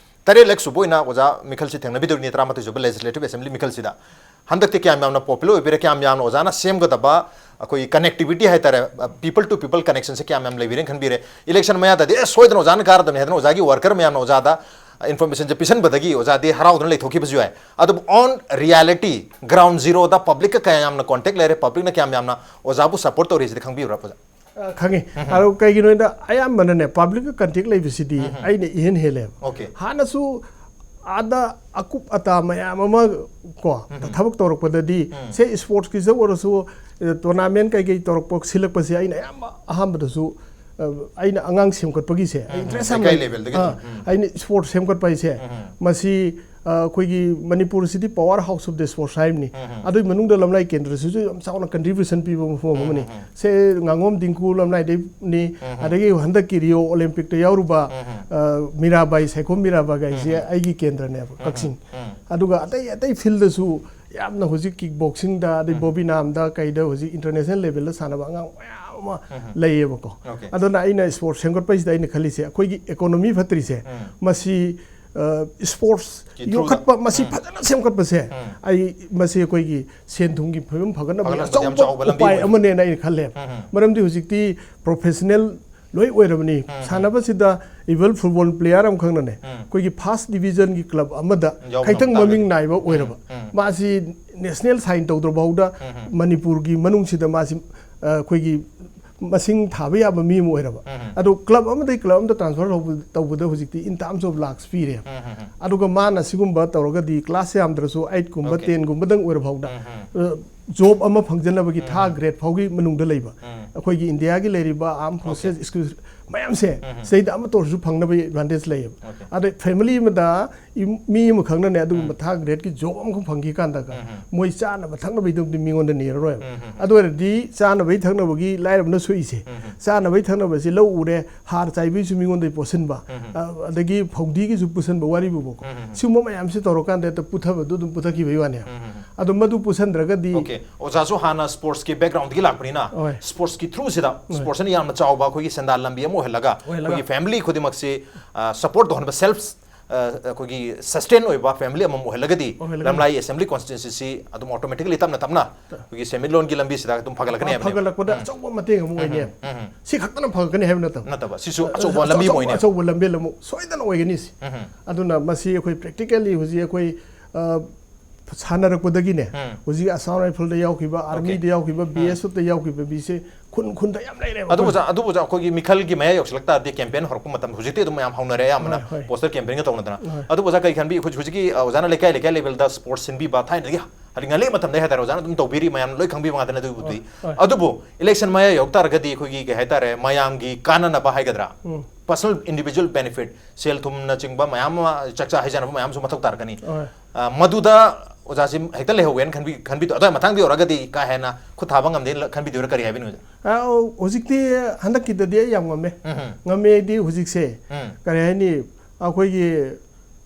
ꯇꯔꯦꯠꯂꯛ ꯁꯨꯕ ꯑꯣꯏꯅ ꯑꯣꯖꯥ ꯃꯤꯈꯜꯁꯤ ꯊꯦꯡꯅꯕꯤꯗꯧꯔꯤꯅꯤ ꯇꯔꯥꯃꯥꯊꯣꯏ ꯁꯨꯕ ꯂꯦꯖꯤꯁꯂꯦꯇꯤꯚ ꯑꯦꯁꯦꯝꯕ꯭ꯂꯤ ꯃꯤꯈꯜꯁꯤꯗ꯫ ꯍꯟꯗꯛꯇꯤ ꯀꯌꯥꯝ ꯌꯥꯝꯅ ꯄꯣꯄꯨꯂꯔ ꯑꯣꯏꯕꯤꯔꯦ, ꯀꯌꯥꯝ ꯌꯥꯝꯅ ꯑꯣꯖꯥꯅ ꯁꯦꯝꯒꯗꯕ ꯑꯩꯈꯣꯏꯒꯤ ꯀꯅꯦꯛꯇꯤꯕꯤꯇꯤ ꯍꯥꯏꯇꯥꯔꯦ, ꯄꯤꯄꯜ ꯇꯨ ꯄꯤꯄꯜ ꯀꯅꯦꯛꯁꯟꯁꯦ ꯀꯌꯥꯝ ꯌꯥꯝ ꯂꯩꯕꯤꯔꯦꯅ ꯈꯟꯕꯤꯔꯦ? ꯏꯂꯦꯛꯁꯟ ꯃꯌꯥꯗꯗꯤ ꯑꯦ ꯁꯣꯏꯗꯅ ꯑꯣꯖꯥꯅ ꯀꯥꯔꯗꯕꯅꯤ ꯍꯥꯏꯗꯅ ꯑꯣꯖꯥꯒꯤ ꯋꯥꯔꯀꯔ ꯃꯌꯥꯝꯅ ꯑꯣꯖꯥꯗ ꯏꯟꯐꯣꯔꯃꯦꯁꯟꯁꯦ ꯄꯤꯁꯟꯕꯗꯒꯤ ꯑꯣꯖꯥꯗꯤ ꯍꯔꯥꯎꯗꯅ ꯂꯩꯊꯣꯛꯈꯤꯕꯁꯨ ꯌꯥꯏ꯫ ꯑꯗꯨꯕꯨ on reality, ꯒ꯭ꯔꯥꯎꯟ ꯖꯤꯔꯣꯗ ꯄꯕ꯭ꯂꯤꯛꯀ ꯀꯌꯥꯝ ꯌꯥꯝꯅ ꯀꯣꯟꯇꯦꯛ ꯂꯩꯔꯦ, ꯄꯕ꯭ꯂꯤꯛꯅ ꯀꯌꯥꯝ ꯌꯥꯝꯅ ꯑꯣꯖꯥꯕꯨ ꯁꯞꯄꯣꯔꯠ ꯇꯧꯔꯤꯁꯤꯗꯤ ꯈꯪꯕꯤꯕ꯭ꯔꯥ ꯑꯣꯖꯥ? ꯑ, ꯈꯪꯉꯤ꯫ ꯑꯗꯣ ꯀꯩꯒꯤꯅꯣ ꯍꯥꯏꯗ ꯑꯌꯥꯝꯕꯅꯅꯦ ꯄꯕ꯭ꯂꯤꯛꯀ ꯀꯟꯇꯦꯛ ꯂꯩꯕꯁꯤꯗꯤ ꯑꯩꯅ ꯏꯍꯦꯟ ꯍꯦꯜꯂꯦꯕ꯫ ꯑꯣꯀꯦ꯫ ꯍꯥꯟꯅꯁꯨ ꯑꯥꯗ ꯑꯀꯨꯞ ꯑꯇꯥ ꯃꯌꯥꯝ ꯑꯃ ꯀꯣ ꯊꯕꯛ ꯇꯧꯔꯛꯄꯗꯗꯤ ꯁꯦ ꯏꯁꯄꯣꯔꯠꯁꯀꯤꯁꯨ ꯑꯣꯏꯔꯁꯨ, ꯑ, ꯇꯣꯔꯅꯥꯃꯦꯟ ꯀꯩꯀꯩ ꯇꯧꯔꯛꯄ ꯁꯤꯜꯂꯛꯄꯁꯦ ꯑꯩꯅ ꯑꯌꯥꯝꯕ ꯑꯍꯥꯟꯕꯗꯁꯨ, ꯑ, ꯑꯩꯅ ꯑꯉꯥꯡ ꯁꯦꯝꯒꯠꯄꯒꯤꯁꯦ ꯑꯩ ꯏꯟꯇꯔꯦꯁ ꯌꯥꯝ ꯂꯩꯀꯥꯏ ꯂꯩ꯫ ꯂꯦꯚꯦꯜꯗꯒꯤ ꯑ, ꯑꯗꯨꯝ꯫ ꯑꯩꯅ ꯏꯁꯄꯣꯔꯠꯁ ꯁꯦꯝꯒꯠꯄ ꯍꯥꯏꯁꯦ ꯃꯁꯤ, ꯑ, ꯑꯩꯈꯣꯏꯒꯤ ꯃꯅꯤꯄꯨꯔꯁꯤꯗꯤ power house of the sports ꯍꯥꯏꯕꯅꯤ꯫ ꯑꯗꯨꯒꯤ ꯃꯅꯨꯡꯗ ꯂꯝꯂꯥꯏ ꯀꯦꯟꯗ꯭ꯔꯁꯤꯁꯨ ꯌꯥꯝ ꯆꯥꯎꯅ ꯀꯟꯇ꯭ꯔꯤꯕ꯭ꯌꯨꯁꯟ ꯄꯤꯕ ꯃꯐꯝ ꯑꯃꯅꯤ꯫ ꯁꯦ ꯉꯥꯉꯣꯝ ꯗꯤꯡꯀꯨ ꯂꯝꯂꯥꯏꯗꯩꯅꯤ, ꯑꯗꯒꯤ ꯍꯟꯗꯛꯀꯤ ꯔꯤꯑꯣ ꯑꯣꯂꯦꯝꯄꯤꯛꯇ ꯌꯥꯎꯔꯨꯕ, ꯑ, ꯃꯤꯔꯥꯕꯥꯏ, ꯁꯥꯏꯈꯣꯝ ꯃꯤꯔꯥꯕꯥꯏꯒ ꯍꯥꯏꯁꯦ ꯑꯩꯒꯤ ꯀꯦꯟꯗ꯭ꯔꯅꯦꯕ, ꯀꯛꯆꯤꯡ꯫ ꯑꯗꯨꯒ ꯑꯇꯩ ꯑꯇꯩ ꯐꯤꯜꯗꯁꯨ ꯌꯥꯝꯅ ꯍꯧꯖꯤꯛ ꯀꯤꯛ ꯕꯣꯛꯁꯤꯡꯗ, ꯑꯗꯩ ꯕꯣꯕꯤꯅꯥꯝꯗ, ꯀꯩꯗ ꯍꯧꯖꯤꯛ ꯏꯟꯇꯔꯅꯦꯁꯅꯦꯜ ꯂꯦꯚꯦꯜꯗ ꯁꯥꯟꯅꯕ ꯑꯉꯥꯡ ꯃꯌꯥꯝ ꯑꯃ ꯂꯩꯌꯦꯕꯀꯣ꯫ ꯑꯣꯀꯦ꯫ ꯑꯗꯨꯅ ꯑꯩꯅ ꯏꯁꯄꯣꯔꯠꯁ ꯁꯦꯝꯒꯠꯄꯁꯤꯗ ꯑꯩꯅ ꯈꯜꯂꯤꯁꯦ ꯑꯩꯈꯣꯏꯒꯤ ꯏꯀꯣꯅꯣꯃꯤ ꯐꯠꯇ꯭ꯔꯤꯁꯦ ꯃꯁꯤ, ꯑ, ꯏꯁꯄꯣꯔꯠꯁ ꯀꯤ ꯊ꯭ꯔꯨꯗ꯫ ꯌꯣꯛꯈꯠꯄ, ꯃꯁꯤ ꯐꯖꯅ ꯁꯦꯝꯒꯠꯄꯁꯦ ꯑꯩ ꯃꯁꯤ ꯑꯩꯈꯣꯏꯒꯤ ꯁꯦꯟ ꯊꯨꯝꯒꯤ ꯐꯤꯕꯝ ꯐꯒꯠꯅꯕꯒꯤ ꯐꯒꯠꯅꯕꯗ ꯌꯥꯝ ꯑꯆꯧꯕ ꯆꯥꯎꯕ ꯂꯝꯕꯤ ꯎꯄꯥꯏ ꯑꯣꯏ꯫ ꯑꯃꯅꯦꯅ ꯑꯩꯅ ꯈꯜꯂꯦꯕ꯫ ꯃꯔꯝꯗꯤ ꯍꯧꯖꯤꯛꯇꯤ ꯄ꯭ꯔꯣꯐꯦꯁꯅꯦꯜ ꯂꯣꯏ ꯑꯣꯏꯔꯕꯅꯤ꯫ ꯁꯥꯟꯅꯕꯁꯤꯗ ꯏꯚꯟ ꯐꯨꯠꯕꯣꯜ ꯄ꯭ꯂꯦꯌꯔ ꯑꯃꯈꯛꯅꯅꯦ ꯑꯩꯈꯣꯏꯒꯤ ꯐꯥꯔꯁ ꯗꯤꯕꯤꯖꯟꯒꯤ ꯀ꯭ꯂꯕ ꯑꯃꯗ ꯌꯥꯎꯕ ꯈꯤꯇꯪ ꯉꯝ ꯇꯥꯔꯒꯗꯤ꯫ ꯃꯃꯤꯡ ꯅꯥꯏꯕ ꯑꯣꯏꯔꯕ ꯃꯥꯁꯤ ꯅꯦꯁꯅꯦꯜ ꯁꯥꯏꯟ ꯇꯧꯗ꯭ꯔꯐꯥꯎꯗ ꯃꯅꯤꯄꯨꯔꯒꯤ ꯃꯅꯨꯡꯁꯤꯗ ꯃꯥꯁꯤ, ꯑ, ꯑꯩꯈꯣꯏꯒꯤ ꯃꯁꯤꯡ ꯊꯥꯕ ꯌꯥꯕ ꯃꯤ ꯑꯃ ꯑꯣꯏꯔꯕ꯫ ꯑꯗꯣ ꯀ꯭ꯂꯕ ꯑꯃꯗꯒꯤ ꯀ꯭ꯂꯕ ꯑꯃꯗ ꯇ꯭ꯔꯥꯟꯁꯐꯔ ꯇꯧꯕꯗ ꯍꯧꯖꯤꯛꯇꯤ in terms of lakhs ꯄꯤꯔꯦꯕ꯫ ꯑꯗꯨꯒ ꯃꯥꯅ ꯁꯤꯒꯨꯝꯕ ꯇꯧꯔꯒꯗꯤ ꯀ꯭ꯂꯥꯁ ꯌꯥꯝꯗ꯭ꯔꯁꯨ ꯑꯩꯠ ꯀꯨꯝꯕ ꯑꯣꯀꯦ꯫ ꯇꯦꯟ ꯒꯨꯝꯕꯗꯪ ꯑꯣꯏꯔꯐꯥꯎꯗ, ꯑ, ꯖꯣꯕ ꯑꯃ ꯐꯪꯖꯅꯕꯒꯤ ꯊꯥ ꯒ꯭ꯔꯦꯗ ꯐꯥꯎꯒꯤ ꯃꯅꯨꯡꯗ ꯂꯩꯕ ꯑꯩꯈꯣꯏꯒꯤ ꯏꯟꯗꯤꯌꯥꯒꯤ ꯂꯩꯔꯤꯕ ꯑꯥꯔꯝ ꯐꯣꯔꯁꯦꯁ ꯑꯣꯀꯦ꯫ ꯃꯌꯥꯝꯁꯦ ꯁꯤꯗꯩꯗ ꯑꯃꯠꯇ ꯑꯣꯏꯔꯁꯨ ꯐꯪꯅꯕꯒꯤ ꯑꯦꯗꯚꯥꯟꯇꯦꯖ ꯂꯩꯌꯦꯕ꯫ ꯑꯗꯩ ꯐꯦꯃꯤꯂꯤ ꯑꯃꯗ ꯏꯝ- ꯃꯤ ꯑꯃꯈꯛꯅꯅꯦ ꯑꯗꯨꯒꯨꯝꯕ ꯊꯥ ꯒ꯭ꯔꯦꯗꯀꯤ ꯖꯣꯕ ꯑꯃꯈꯛ ꯐꯪꯈꯤ ꯀꯥꯟꯗꯒ ꯃꯣꯏ ꯆꯥꯅꯕ ꯊꯛꯅꯕꯒꯤꯗꯃꯛꯇꯤ ꯃꯤꯉꯣꯟꯗ ꯅꯦꯔꯔꯣꯏꯕ꯫ ꯑꯗꯨ ꯑꯣꯏꯔꯗꯤ ꯆꯥꯅꯕꯒꯤ ꯊꯛꯅꯕꯒꯤ ꯂꯥꯏꯔꯕꯅ ꯁꯣꯛꯏꯁꯦ, ꯆꯥꯅꯕꯒꯤ ꯊꯛꯅꯕꯁꯤ ꯂꯧ ꯎꯔꯦ, ꯍꯥꯔ ꯆꯥꯏꯕꯒꯤꯁꯨ ꯃꯤꯉꯣꯟꯗꯒꯤ ꯄꯣꯠꯁꯤꯟꯕ, ꯑ, ꯑꯗꯒꯤ ꯐꯧꯗꯤꯒꯤꯁꯨ ꯄꯨꯁꯟꯕ ꯋꯥꯔꯤꯕꯨꯕꯀꯣ꯫ ꯁꯤꯒꯨꯝꯕ ꯃꯌꯥꯝꯁꯤ ꯇꯧꯔꯀꯥꯟꯗ ꯍꯦꯛꯇ ꯄꯨꯊꯕꯗꯨ ꯑꯗꯨꯝ ꯄꯨꯊꯈꯤꯕꯒꯤ ꯋꯥꯅꯦ꯫ ꯑꯗꯣ ꯃꯗꯨ ꯄꯨꯁꯟꯗ꯭ꯔꯒꯗꯤ ꯑꯣꯀꯦ, ꯑꯣꯖꯥꯁꯨ ꯍꯥꯟꯅ ꯁ꯭ꯄꯣꯔꯠꯁꯀꯤ ꯕꯦꯛꯒ꯭ꯔꯥꯎꯟꯗꯒꯤ ꯂꯥꯛꯄꯅꯤꯅ, ꯍꯣꯏ꯫ ꯁ꯭ꯄꯣꯔꯠꯁꯀꯤ ꯊ꯭ꯔꯨꯁꯤꯗ, ꯍꯣꯏ꯫ ꯁ꯭ꯄꯣꯔꯠꯁꯅ ꯌꯥꯝꯅ ꯆꯥꯎꯕ ꯑꯩꯈꯣꯏꯒꯤ ꯁꯦꯟꯗꯥꯟ ꯂꯝꯕꯤ ꯑꯃ ꯑꯣꯏꯍꯜꯂꯒ, ꯑꯣꯏꯍꯜꯂꯒ꯫ ꯑꯩꯈꯣꯏꯒꯤ ꯐꯦꯃꯤꯂꯤ ꯈꯨꯗꯤꯡꯃꯛꯁꯤ, ꯑ, ꯁꯞꯄꯣꯔꯠ ꯇꯧꯍꯟꯕ, ꯁꯦꯜꯐ, ꯑ, ꯑꯩꯈꯣꯏꯒꯤ ꯁꯁꯇꯦꯟ ꯑꯣꯏꯕ ꯐꯦꯃꯤꯂꯤ ꯑꯃꯃꯝ ꯑꯣꯏꯍꯜꯂꯒꯗꯤ, ꯑꯣꯏꯍꯜꯂꯒꯗꯤ꯫ ꯂꯝꯂꯥꯏ ꯑꯦꯁꯦꯝꯕ꯭ꯂꯤ ꯀꯣꯟꯁꯇꯤꯇ꯭ꯋꯦꯟꯁꯤꯁꯤ ꯑꯗꯨꯝ ꯑꯣꯇꯣꯃꯦꯇꯤꯀꯂꯤ ꯇꯞꯅ ꯇꯞꯅ ꯑꯩꯈꯣꯏꯒꯤ ꯁꯦꯟꯃꯤꯠꯂꯣꯟꯒꯤ ꯂꯝꯕꯤꯁꯤꯗ ꯑꯗꯨꯝ ꯐꯒꯠꯂꯛꯀꯅꯤ ꯍꯥꯏꯕꯅꯦꯕ꯫ ꯐꯒꯠꯂꯛꯄꯗ ꯑꯆꯧꯕ ꯃꯇꯦꯡ ꯑꯃ ꯑꯣꯏꯅꯦꯕ꯫ ꯁꯤ ꯈꯛꯇꯅ ꯐꯒꯠꯀꯅꯤ ꯍꯥꯏꯕ ꯅꯠꯇꯕ꯫ ꯅꯠꯇꯕ, ꯁꯤꯁꯨ ꯑꯆꯧꯕ ꯑꯆꯧ- ꯂꯝꯕꯤ ꯑꯃ ꯑꯆꯧꯕ- ꯑꯣꯏꯅꯦꯕ꯫ ꯑꯆꯧꯕ ꯂꯝꯕꯦꯜ ꯑꯃ ꯁꯣꯏꯗꯅ ꯑꯣꯏꯒꯅꯤ ꯁꯤ꯫ ꯑꯗꯨꯅ ꯃꯁꯤ ꯑꯩꯈꯣꯏ ꯄ꯭ꯔꯦꯛꯇꯤꯀꯦꯜꯂꯤ ꯍꯧꯖꯤꯛ ꯑꯩꯈꯣꯏ, ꯑ, ꯁꯥꯟꯅꯔꯛꯄꯗꯒꯤꯅꯦ, ꯍꯧꯖꯤꯛ ꯑꯁꯥꯝ ꯔꯥꯏꯐꯜꯗ ꯌꯥꯎꯈꯤꯕ, ꯑꯥꯔꯃꯤꯗ ꯌꯥꯎꯈꯤꯕ, ꯕꯤ ꯑꯦꯁ ꯑꯦꯐꯇ ꯌꯥꯎꯈꯤꯕ ꯃꯤꯁꯦ ꯈꯨꯟ ꯈꯨꯟꯗ ꯌꯥꯝ ꯂꯩꯔꯦꯕ ꯑꯗꯨꯕꯨ ꯑꯩꯈꯣꯏ꯫ ꯑꯣꯖꯥ, ꯑꯗꯨꯕꯨ ꯑꯣꯖꯥ, ꯑꯩꯈꯣꯏꯒꯤ ꯃꯤꯈꯜꯒꯤ ꯃꯌꯥ ꯌꯧꯁꯤꯜꯂꯛ ꯇꯥꯔꯗꯤ, ꯀꯦꯝꯄꯦꯟ ꯍꯧꯔꯛꯄ ꯃꯇꯝ, ꯍꯧꯖꯤꯛꯇꯤ ꯑꯗꯨꯝ ꯃꯌꯥꯝ ꯍꯧꯅꯔꯦ ꯑꯌꯥꯝꯕꯅ, ꯍꯣꯏ, ꯍꯣꯏ꯫ ꯄꯣꯁꯇꯔ ꯀꯦꯝꯄꯦꯟꯒ ꯇꯧꯅꯗꯅ꯫ ꯍꯣꯏ꯫ ꯑꯗꯨꯕꯨ ꯑꯣꯖꯥ, ꯀꯔꯤ ꯈꯟꯕꯤ, ꯑꯩꯈꯣꯏ ꯍꯧꯖꯤꯛꯀꯤ, ꯑ, ꯑꯣꯖꯥꯅ ꯂꯩꯀꯥꯏ ꯂꯩꯀꯥꯏ ꯂꯦꯚꯦꯜꯗ ꯁ꯭ꯄꯣꯔꯠꯁ ꯁꯤꯟꯕꯤꯕ, ꯊꯥꯏꯅꯗꯒꯤ ꯍꯥꯏꯗꯤ ꯉꯜꯂꯤ ꯃꯇꯝꯗꯒꯤ ꯍꯥꯏꯇꯥꯔꯦ, ꯑꯣꯖꯥꯅ ꯑꯗꯨꯝ ꯇꯧꯕꯤꯔꯤ, ꯃꯌꯥꯝ ꯂꯣꯏ ꯈꯪꯕꯤꯕ ꯉꯥꯛꯇꯅꯦ ꯑꯗꯨꯕꯨꯗꯤ꯫ ꯍꯣꯏ, ꯍꯣꯏ꯫ ꯑꯗꯨꯕꯨ ꯏꯂꯦꯛꯁꯟ ꯃꯌꯥ ꯌꯧꯔꯛ ꯇꯥꯔꯒꯗꯤ ꯑꯩꯈꯣꯏꯒꯤ, ꯀꯩ ꯍꯥꯏꯇꯥꯔꯦ, ꯃꯌꯥꯝꯒꯤ ꯀꯥꯟꯅꯅꯕ ꯍꯥꯏꯒꯗ꯭ꯔꯥ, ꯎꯝ꯫ ꯄꯔꯁꯣꯅꯦꯜ ꯏꯟꯗꯤꯚꯤꯖꯨꯋꯦꯜ ꯕꯦꯅꯤꯐꯤꯠ, ꯁꯦꯜ ꯊꯨꯝꯅꯆꯤꯡꯕ ꯃꯌꯥꯝ ꯑꯃ, ꯆꯥꯛꯆꯥ ꯍꯩꯖꯥꯟꯅꯕ ꯃꯌꯥꯝꯁꯨ ꯃꯊꯧ ꯇꯥꯔꯛꯀꯅꯤ꯫ ꯍꯣꯏ꯫ ꯑ, ꯃꯗꯨꯗ ꯑꯣꯖꯥꯁꯤ ꯍꯦꯛꯇ ꯂꯩꯍꯧꯒꯦꯅ ꯈꯟꯕꯤ-, ꯈꯟꯕꯤꯗꯣ, ꯑꯗꯨꯋꯥꯏ ꯃꯇꯥꯡꯗ ꯌꯧꯔꯒꯗꯤ ꯀꯥ ꯍꯦꯟꯅ ꯈꯨꯠ ꯊꯥꯕ ꯉꯝꯗꯦꯅ ꯈꯟꯕꯤꯗꯣꯏꯔꯥ, ꯀꯔꯤ ꯍꯥꯏꯕꯤꯅꯣ ꯑꯣꯖꯥ? ꯑ, ꯍꯧꯖꯤꯛꯇꯤ ꯍꯟꯗꯛꯀꯤꯗꯗꯤ ꯑꯩ ꯌꯥꯝ ꯉꯝꯃꯦ꯫ ꯎꯝ, ꯎꯝ꯫ ꯉꯝꯃꯦ ꯍꯥꯏꯗꯤ ꯍꯧꯖꯤꯛꯁꯦ, ꯎꯝ꯫ ꯀꯔꯤ ꯍꯥꯏꯅꯤ, ꯑꯩꯈꯣꯏꯒꯤ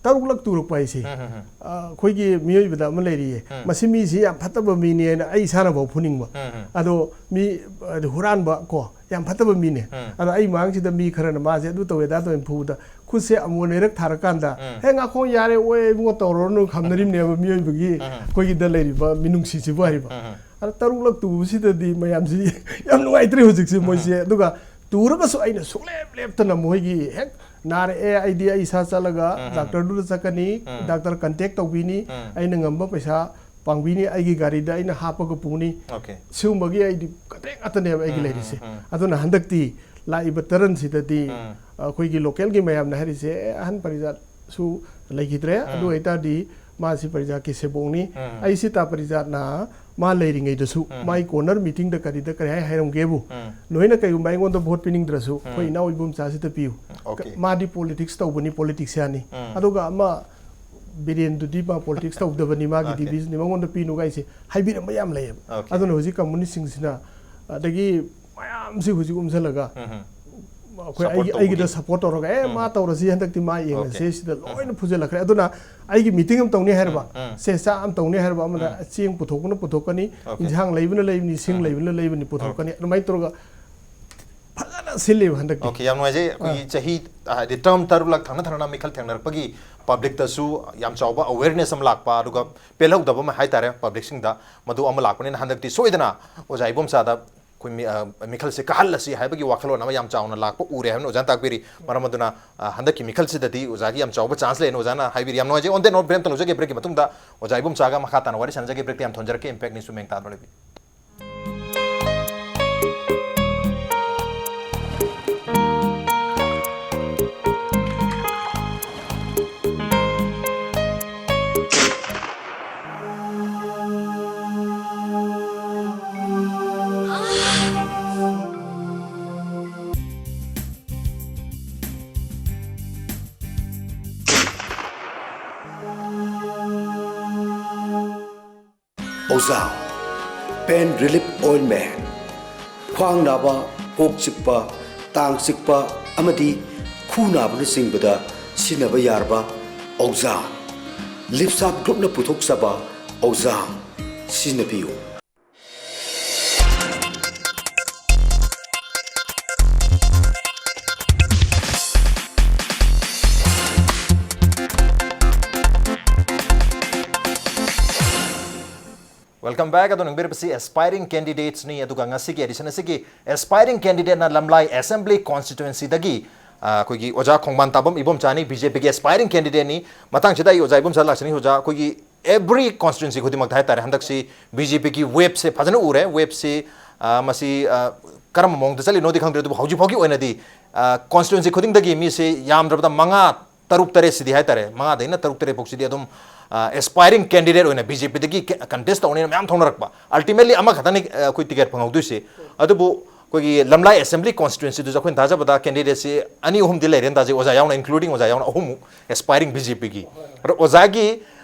ꯇꯔꯨꯛꯂꯛ ꯇꯨꯔꯛꯄ ꯍꯥꯏꯁꯦ, ꯎꯝ, ꯎꯝ, ꯎꯝ꯫ ꯑ, ꯑꯩꯈꯣꯏꯒꯤ ꯃꯤꯑꯣꯏꯕꯗ ꯑꯃ ꯂꯩꯔꯤꯌꯦ, ꯎꯝ꯫ ꯃꯁꯤ ꯃꯤꯁꯤ ꯌꯥꯝ ꯐꯠꯇꯕ ꯃꯤꯅꯦꯅ ꯑꯩ ꯏꯁꯥꯅꯐꯥꯎ ꯐꯨꯅꯤꯡꯕ꯫ ꯎꯝ, ꯎꯝ꯫ ꯑꯗꯣ ꯃꯤ, ꯑ, ꯍꯨꯔꯥꯟꯕ ꯀꯣ, ꯌꯥꯝ ꯐꯠꯇꯕ ꯃꯤꯅꯦ꯫ ꯎꯝ꯫ ꯑꯗꯣ ꯑꯩ ꯃꯥꯡꯁꯤꯗ ꯃꯤ ꯈꯔꯅ ꯃꯥꯁꯦ ꯑꯗꯨ ꯇꯧꯋꯦ, ꯑꯗꯥ ꯇꯧꯋꯦꯅ ꯐꯨꯕꯗ ꯈꯨꯠꯁꯦ ꯑꯃꯨꯛ ꯑꯅꯤꯔꯛ ꯊꯥꯔꯀꯥꯟꯗ, ꯎꯝ꯫ "ꯍꯦ, ꯉꯥꯈꯣꯡ ꯌꯥꯔꯦ, ꯑꯣꯏ ꯏꯕꯨꯡꯉꯣ, ꯇꯧꯔꯨꯔꯅꯨ" ꯈꯝꯅꯔꯤꯕꯅꯦꯕ ꯃꯤꯑꯣꯏꯕꯒꯤ, ꯎꯝ꯫ ꯑꯩꯈꯣꯏꯒꯤꯗ ꯂꯩꯔꯤꯕ ꯃꯤꯅꯨꯡꯁꯤꯁꯤꯕꯨ ꯍꯥꯏꯔꯤꯕ꯫ ꯎꯝ꯫ ꯑꯗꯣ ꯇꯔꯨꯛꯂꯛ ꯇꯨꯕꯁꯤꯗꯗꯤ ꯃꯌꯥꯝꯁꯤ ꯌꯥꯝ ꯅꯨꯡꯉꯥꯏꯇ꯭ꯔꯦ ꯍꯧꯖꯤꯛꯁꯦ ꯎꯝ꯫ ꯃꯣꯏꯁꯦ꯫ ꯑꯗꯨꯒ ꯇꯨꯔꯒꯁꯨ ꯑꯩꯅ ꯁꯨꯡꯂꯦꯞ ꯂꯦꯞꯇꯅ ꯃꯣꯏꯒꯤ ꯍꯦꯛ ꯅꯥꯔꯛꯑꯦ, ꯑꯩꯗꯤ ꯑꯩ ꯏꯁꯥ ꯆꯠꯂꯒ ꯎꯝ꯫ ꯗꯥꯛꯇꯔꯗꯨꯗ ꯆꯠꯀꯅꯤ, ꯎꯝ꯫ ꯗꯥꯛꯇꯔ ꯀꯟꯇꯦꯛ ꯇꯧꯕꯤꯅꯤ, ꯎꯝ꯫ ꯑꯩꯅ ꯉꯝꯕ ꯄꯩꯁꯥ ꯄꯥꯡꯕꯤꯅꯤ, ꯑꯩꯒꯤ ꯒꯥꯔꯤꯗ ꯑꯩꯅ ꯍꯥꯞꯄꯒ ꯄꯨꯅꯤ꯫ ꯑꯣꯀꯦ꯫ ꯁꯤꯒꯨꯝꯕꯒꯤ ꯑꯩꯗꯤ ꯀꯟꯇꯦꯛ ꯉꯥꯛꯇꯅꯦꯕ ꯑꯩꯒꯤ ꯎꯝ, ꯂꯩꯔꯤꯁꯦ꯫ ꯎꯝ, ꯎꯝ꯫ ꯑꯗꯨꯅ ꯍꯟꯗꯛꯇꯤ ꯂꯥꯛꯏꯕ ꯇꯔꯟꯁꯤꯗꯗꯤ ꯎꯝ꯫ ꯑꯩꯈꯣꯏꯒꯤ ꯂꯣꯀꯦꯜꯒꯤ ꯃꯌꯥꯝꯅ ꯍꯥꯏꯔꯤꯁꯦ, "ꯑꯦ, ꯑꯍꯟ ꯄꯔꯤꯖꯥꯠꯁꯨ ꯂꯩꯈꯤꯗ꯭ꯔꯦ, ꯎꯝ꯫ ꯑꯗꯨ ꯑꯣꯏꯇꯥꯔꯗꯤ ꯃꯥꯁꯤ ꯄꯔꯤꯖꯥꯠꯀꯤ ꯁꯦꯕꯣꯛꯅꯤ꯫ ꯎꯝ꯫ ꯑꯩ ꯁꯤꯇꯥ ꯄꯔꯤꯖꯥꯠꯅ ꯃꯥ ꯂꯩꯔꯤꯉꯩꯗꯁꯨ ꯎꯝ꯫ ꯃꯥꯒꯤ ꯀꯣꯔꯅꯔ ꯃꯤꯇꯤꯡꯗ ꯀꯔꯤꯗ ꯀꯔꯤ ꯍꯥꯏ ꯍꯥꯏꯔꯝꯒꯦꯕꯨ, ꯎꯝ꯫ ꯅꯣꯏꯅ ꯀꯩꯒꯨꯝꯕ ꯑꯩꯉꯣꯟꯗ ꯚꯣꯠ ꯄꯤꯅꯤꯡꯗ꯭ꯔꯁꯨ ꯎꯝ꯫ ꯑꯩꯈꯣꯏ ꯏꯅꯥꯎ ꯏꯕꯣꯝꯆꯥꯁꯤꯗ ꯄꯤꯌꯨ꯫ ꯑꯣꯀꯦ꯫ ꯃꯥꯗꯤ ꯄꯣꯂꯤꯇꯤꯛꯁ ꯇꯧꯕꯅꯤ, ꯄꯣꯂꯤꯇꯤꯛꯁꯤꯌꯥꯟꯅꯤ꯫ ꯎꯝ꯫ ꯑꯗꯨꯒ ꯑꯃ ꯕꯤꯔꯦꯟꯗꯨꯗꯤ ꯃꯥ ꯄꯣꯂꯤꯇꯤꯛꯁ ꯇꯧꯗꯕꯅꯤ, ꯃꯥꯒꯤ ꯑꯣꯀꯦ꯫ ꯗꯤꯕꯤꯖꯟꯅꯤ, ꯃꯉꯣꯟꯗ ꯄꯤꯅꯨꯒ ꯑꯩꯁꯦ ꯍꯥꯏꯕꯤꯔꯝꯕ ꯌꯥꯝ ꯂꯩꯌꯦꯕ꯫ ꯑꯣꯀꯦ꯫ ꯑꯗꯨꯅ ꯍꯧꯖꯤꯛ ꯀꯝꯃꯨꯅꯤꯁꯁꯤꯡꯁꯤꯅ, ꯑꯗꯒꯤ ꯃꯌꯥꯝꯁꯤ ꯍꯧꯖꯤꯛ ꯎꯝꯁꯤꯜꯂꯒ ꯎꯝ꯫ ꯑꯩꯈꯣꯏ ꯁꯄꯣꯔꯠ ꯑꯩꯒꯤ, ꯑꯩꯒꯤꯗ ꯇꯧꯕꯒꯤ꯫ ꯁꯄꯣꯔꯠ ꯇꯧꯔꯒ, "ꯑꯦ, ꯃꯥ ꯎꯝ꯫ ꯇꯧꯔꯁꯤ, ꯍꯟꯗꯛꯇꯤ ꯃꯥ ꯌꯦꯡꯉꯁꯦ", ꯑꯣꯀꯦ꯫ ꯁꯤꯗ ꯂꯣꯏꯅ ꯐꯨꯖꯜꯂꯛꯈ꯭ꯔꯦ꯫ ꯑꯗꯨꯅ ꯑꯩꯒꯤ ꯃꯤꯇꯤꯡ ꯑꯃ ꯇꯧꯅꯤ ꯍꯥꯏꯔꯕ, ꯎꯝ, ꯎꯝ꯫ ꯁꯦ, ꯆꯥ ꯑꯃ ꯇꯧꯅꯤ ꯍꯥꯏꯔꯕ ꯑꯃꯗ, ꯎꯝ꯫ ꯆꯦꯡ ꯄꯨꯊꯣꯛꯄꯅ ꯄꯨꯊꯣꯛꯀꯅꯤ, ꯑꯣꯀꯦ꯫ ꯏꯟꯁꯥꯡ ꯂꯩꯕꯅ ꯂꯩꯕꯅꯤ, ꯁꯤꯡ ꯎꯝ꯫ ꯂꯩꯕꯅ ꯂꯩꯕꯅꯤ, ꯄꯨꯊꯣꯛꯀꯅꯤ꯫ ꯑꯣꯀꯦ꯫ ꯑꯗꯨꯃꯥꯏꯅ ꯇꯧꯔꯒ ꯐꯖꯅ ꯁꯤꯜꯂꯤꯕ ꯍꯟꯗꯛꯇꯤ꯫ ꯑꯣꯀꯦ, ꯌꯥꯝ ꯅꯨꯡꯉꯥꯏꯖꯩ꯫ ꯑꯩꯈꯣꯏꯒꯤ ꯑꯥ꯫ ꯆꯍꯤ, ꯍꯥꯏꯗꯤ, ꯇꯔꯝ ꯇꯔꯨꯛꯂꯛ ꯊꯪꯅ ꯊꯪꯅꯅ ꯃꯤꯈꯜ ꯊꯦꯡꯅꯔꯛꯄꯒꯤ ꯄꯕ꯭ꯂꯤꯛꯇꯁꯨ ꯌꯥꯝ ꯆꯥꯎꯕ ꯑꯋꯦꯔꯅꯦꯁ ꯑꯃ ꯂꯥꯛꯄ, ꯑꯗꯨꯒ ꯄꯦꯜꯍꯧꯗꯕ ꯑꯃ ꯍꯥꯏꯇꯥꯔꯦ ꯄꯕ꯭ꯂꯤꯛꯁꯤꯡꯗ, ꯃꯗꯨ ꯑꯃ ꯂꯥꯛꯄꯅꯤꯅ ꯍꯟꯗꯛꯇꯤ ꯁꯣꯏꯗꯅ ꯑꯣꯖꯥ ꯏꯕꯣꯝꯆꯥꯗ ꯑꯩꯈꯣꯏ ꯃꯤ-, ꯑ, ꯃꯤꯈꯜꯁꯦ ꯀꯥꯍꯜꯂꯁꯤ ꯍꯥꯏꯕꯒꯤ ꯋꯥꯈꯜꯂꯣꯟ ꯑꯃ ꯌꯥꯝ ꯆꯥꯎꯅ ꯂꯥꯛꯄ ꯎꯔꯦ ꯍꯥꯏꯕꯅ ꯑꯣꯖꯥꯅ ꯇꯥꯛꯄꯤꯔꯤ꯫ ꯃꯔꯝ ꯑꯗꯨꯅ, ꯑ, ꯍꯟꯗꯛꯀꯤ ꯃꯤꯈꯜꯁꯤꯗꯗꯤ ꯑꯣꯖꯥꯒꯤ ꯌꯥꯝ ꯆꯥꯎꯕ ꯆꯥꯟꯁ ꯂꯩꯅ ꯑꯣꯖꯥꯅ ꯍꯥꯏꯕꯤꯔꯤ꯫ ꯌꯥꯝ ꯅꯨꯡꯉꯥꯏꯖꯩ꯫ On that note, ꯕ꯭ꯔꯦꯛ ꯑꯃꯇ ꯂꯧꯖꯒꯦ꯫ ꯕ꯭ꯔꯦꯛꯀꯤ ꯃꯇꯨꯡꯗ ꯑꯣꯖꯥ ꯏꯕꯣꯝꯆꯥꯒ ꯃꯈꯥ ꯇꯥꯅ ꯋꯥꯔꯤ ꯁꯥꯟꯅꯖꯒꯦ꯫ ꯕ꯭ꯔꯦꯛꯇ ꯌꯥꯝ ꯊꯣꯟꯖꯔꯛꯀꯦ꯫ Impact News ꯁꯨ ꯃꯦꯡ ꯇꯥꯗꯨꯅ ꯂꯩꯕꯤꯌꯨ꯫ ꯑꯣꯖꯥꯝ ꯄꯦꯟ ꯔꯤꯂꯤꯐ ꯑꯣꯏꯟꯃꯦꯟ꯫ ꯈ꯭ꯋꯥꯡ ꯅꯥꯕ, ꯀꯣꯛ ꯆꯤꯛꯄ, ꯇꯥꯡ ꯆꯤꯛꯄ ꯑꯃꯗꯤ ꯈꯨ ꯅꯥꯕꯅꯆꯤꯡꯕꯗ ꯁꯤꯖꯤꯟꯅꯕ ꯌꯥꯔꯕ ꯑꯣꯖꯥꯝ꯫ ꯂꯤꯞꯁꯥꯞ ꯒ꯭ꯔꯨꯞꯅ ꯄꯨꯊꯣꯛꯆꯕ ꯑꯣꯖꯥꯝ ꯁꯤꯖꯤꯟꯅꯕꯤꯌꯨ꯫ Welcome back꯫ ꯑꯗꯣ ꯅꯪꯕꯤꯔꯤꯕꯁꯤ Aspiring Candidates ꯅꯤ꯫ ꯑꯗꯨꯒ ꯉꯁꯤꯒꯤ edition ꯑꯁꯤꯒꯤ Aspiring Candidate ꯅ ꯂꯝꯂꯥꯏ Assembly Constituency ꯗꯒꯤ, ꯑ, ꯑꯩꯈꯣꯏꯒꯤ ꯑꯣꯖꯥ ꯈꯣꯡꯕꯥꯟ ꯇꯥꯕꯝ ꯏꯕꯣꯝꯆꯥꯅꯤ, BJP ꯒꯤ Aspiring Candidate ꯅꯤ꯫ ꯃꯇꯥꯡꯁꯤꯗ ꯑꯩ ꯑꯣꯖꯥ ꯏꯕꯣꯝꯆꯥ ꯂꯥꯛꯆꯅꯤꯡꯉꯤ꯫ ꯑꯣꯖꯥ, ꯑꯩꯈꯣꯏꯒꯤ every constituency ꯈꯨꯗꯤꯡꯃꯛꯇ ꯍꯥꯏꯇꯥꯔꯦ, ꯍꯟꯗꯛꯁꯤ BJP ꯒꯤ wave ꯁꯦ ꯐꯖꯅ ꯎꯔꯦ꯫ Wave ꯁꯤ, ꯑ, ꯃꯁꯤ, ꯑ, ꯀꯔꯝꯕ ꯃꯑꯣꯡꯗ ꯆꯠꯂꯤꯅꯣꯗꯤ ꯈꯪꯗ꯭ꯔꯦ, ꯑꯗꯨꯕꯨ ꯍꯧꯖꯤꯛ ꯐꯥꯎꯒꯤ ꯑꯣꯏꯅꯗꯤ, ꯑ, constituency ꯈꯨꯗꯤꯡꯗꯒꯤ ꯃꯤꯁꯦ ꯌꯥꯝꯗ꯭ꯔꯕꯗ ꯃꯉꯥ, ꯇꯔꯨꯛ, ꯇꯔꯦꯠ ꯁꯤꯗꯤ ꯍꯥꯏꯇꯥꯔꯦ, ꯃꯉꯥꯗꯩꯅ ꯇꯔꯨꯛ, ꯇꯔꯦꯠ ꯐꯥꯎꯁꯤꯗꯤ ꯑꯗꯨꯝ, ꯑꯦꯁꯄꯥꯏꯔꯤꯡ ꯀꯦꯟꯗꯤꯗꯦꯠ ꯑꯣꯏꯅ ꯕꯤ ꯖꯦ ꯄꯤꯗꯒꯤ ꯀꯟꯇꯦꯁ ꯇꯧꯅꯤꯅ ꯃꯌꯥꯝ ꯊꯣꯛꯅꯔꯛꯄ꯫ ꯑꯜꯇꯤꯃꯦꯠꯂꯤ ꯑꯃꯈꯛꯇꯅꯤ ꯑꯩꯈꯣꯏ ꯇꯤꯀꯦꯠ ꯐꯪꯍꯧꯗꯣꯏꯁꯦ꯫ ꯑꯗꯨꯕꯨ ꯑꯩꯈꯣꯏꯒꯤ ꯂꯝꯂꯥꯏ ꯑꯦꯁꯦꯝꯕ꯭ꯂꯤ ꯀꯣꯟꯁꯇꯤꯇ꯭ꯋꯦꯟꯁꯤꯗꯨꯁꯨ ꯑꯩꯈꯣꯏꯅ ꯊꯥꯖꯕꯗ ꯀꯦꯟꯗꯤꯗꯦꯠꯁꯤ ꯑꯅꯤ ꯑꯍꯨꯝꯗꯤ ꯂꯩꯔꯦꯅ ꯊꯥꯖꯩ, ꯑꯣꯖꯥ ꯌꯥꯎꯅ, ꯏꯟꯀ꯭ꯂꯨꯗꯤꯡ ꯑꯣꯖꯥ ꯌꯥꯎꯅ ꯑꯍꯨꯝꯃꯨꯛ ꯑꯦꯁꯄꯥꯏꯔꯤꯡ ꯕꯤ ꯖꯦ ꯄꯤꯒꯤ꯫ ꯑꯗꯣ ꯑꯣꯖꯥꯒꯤ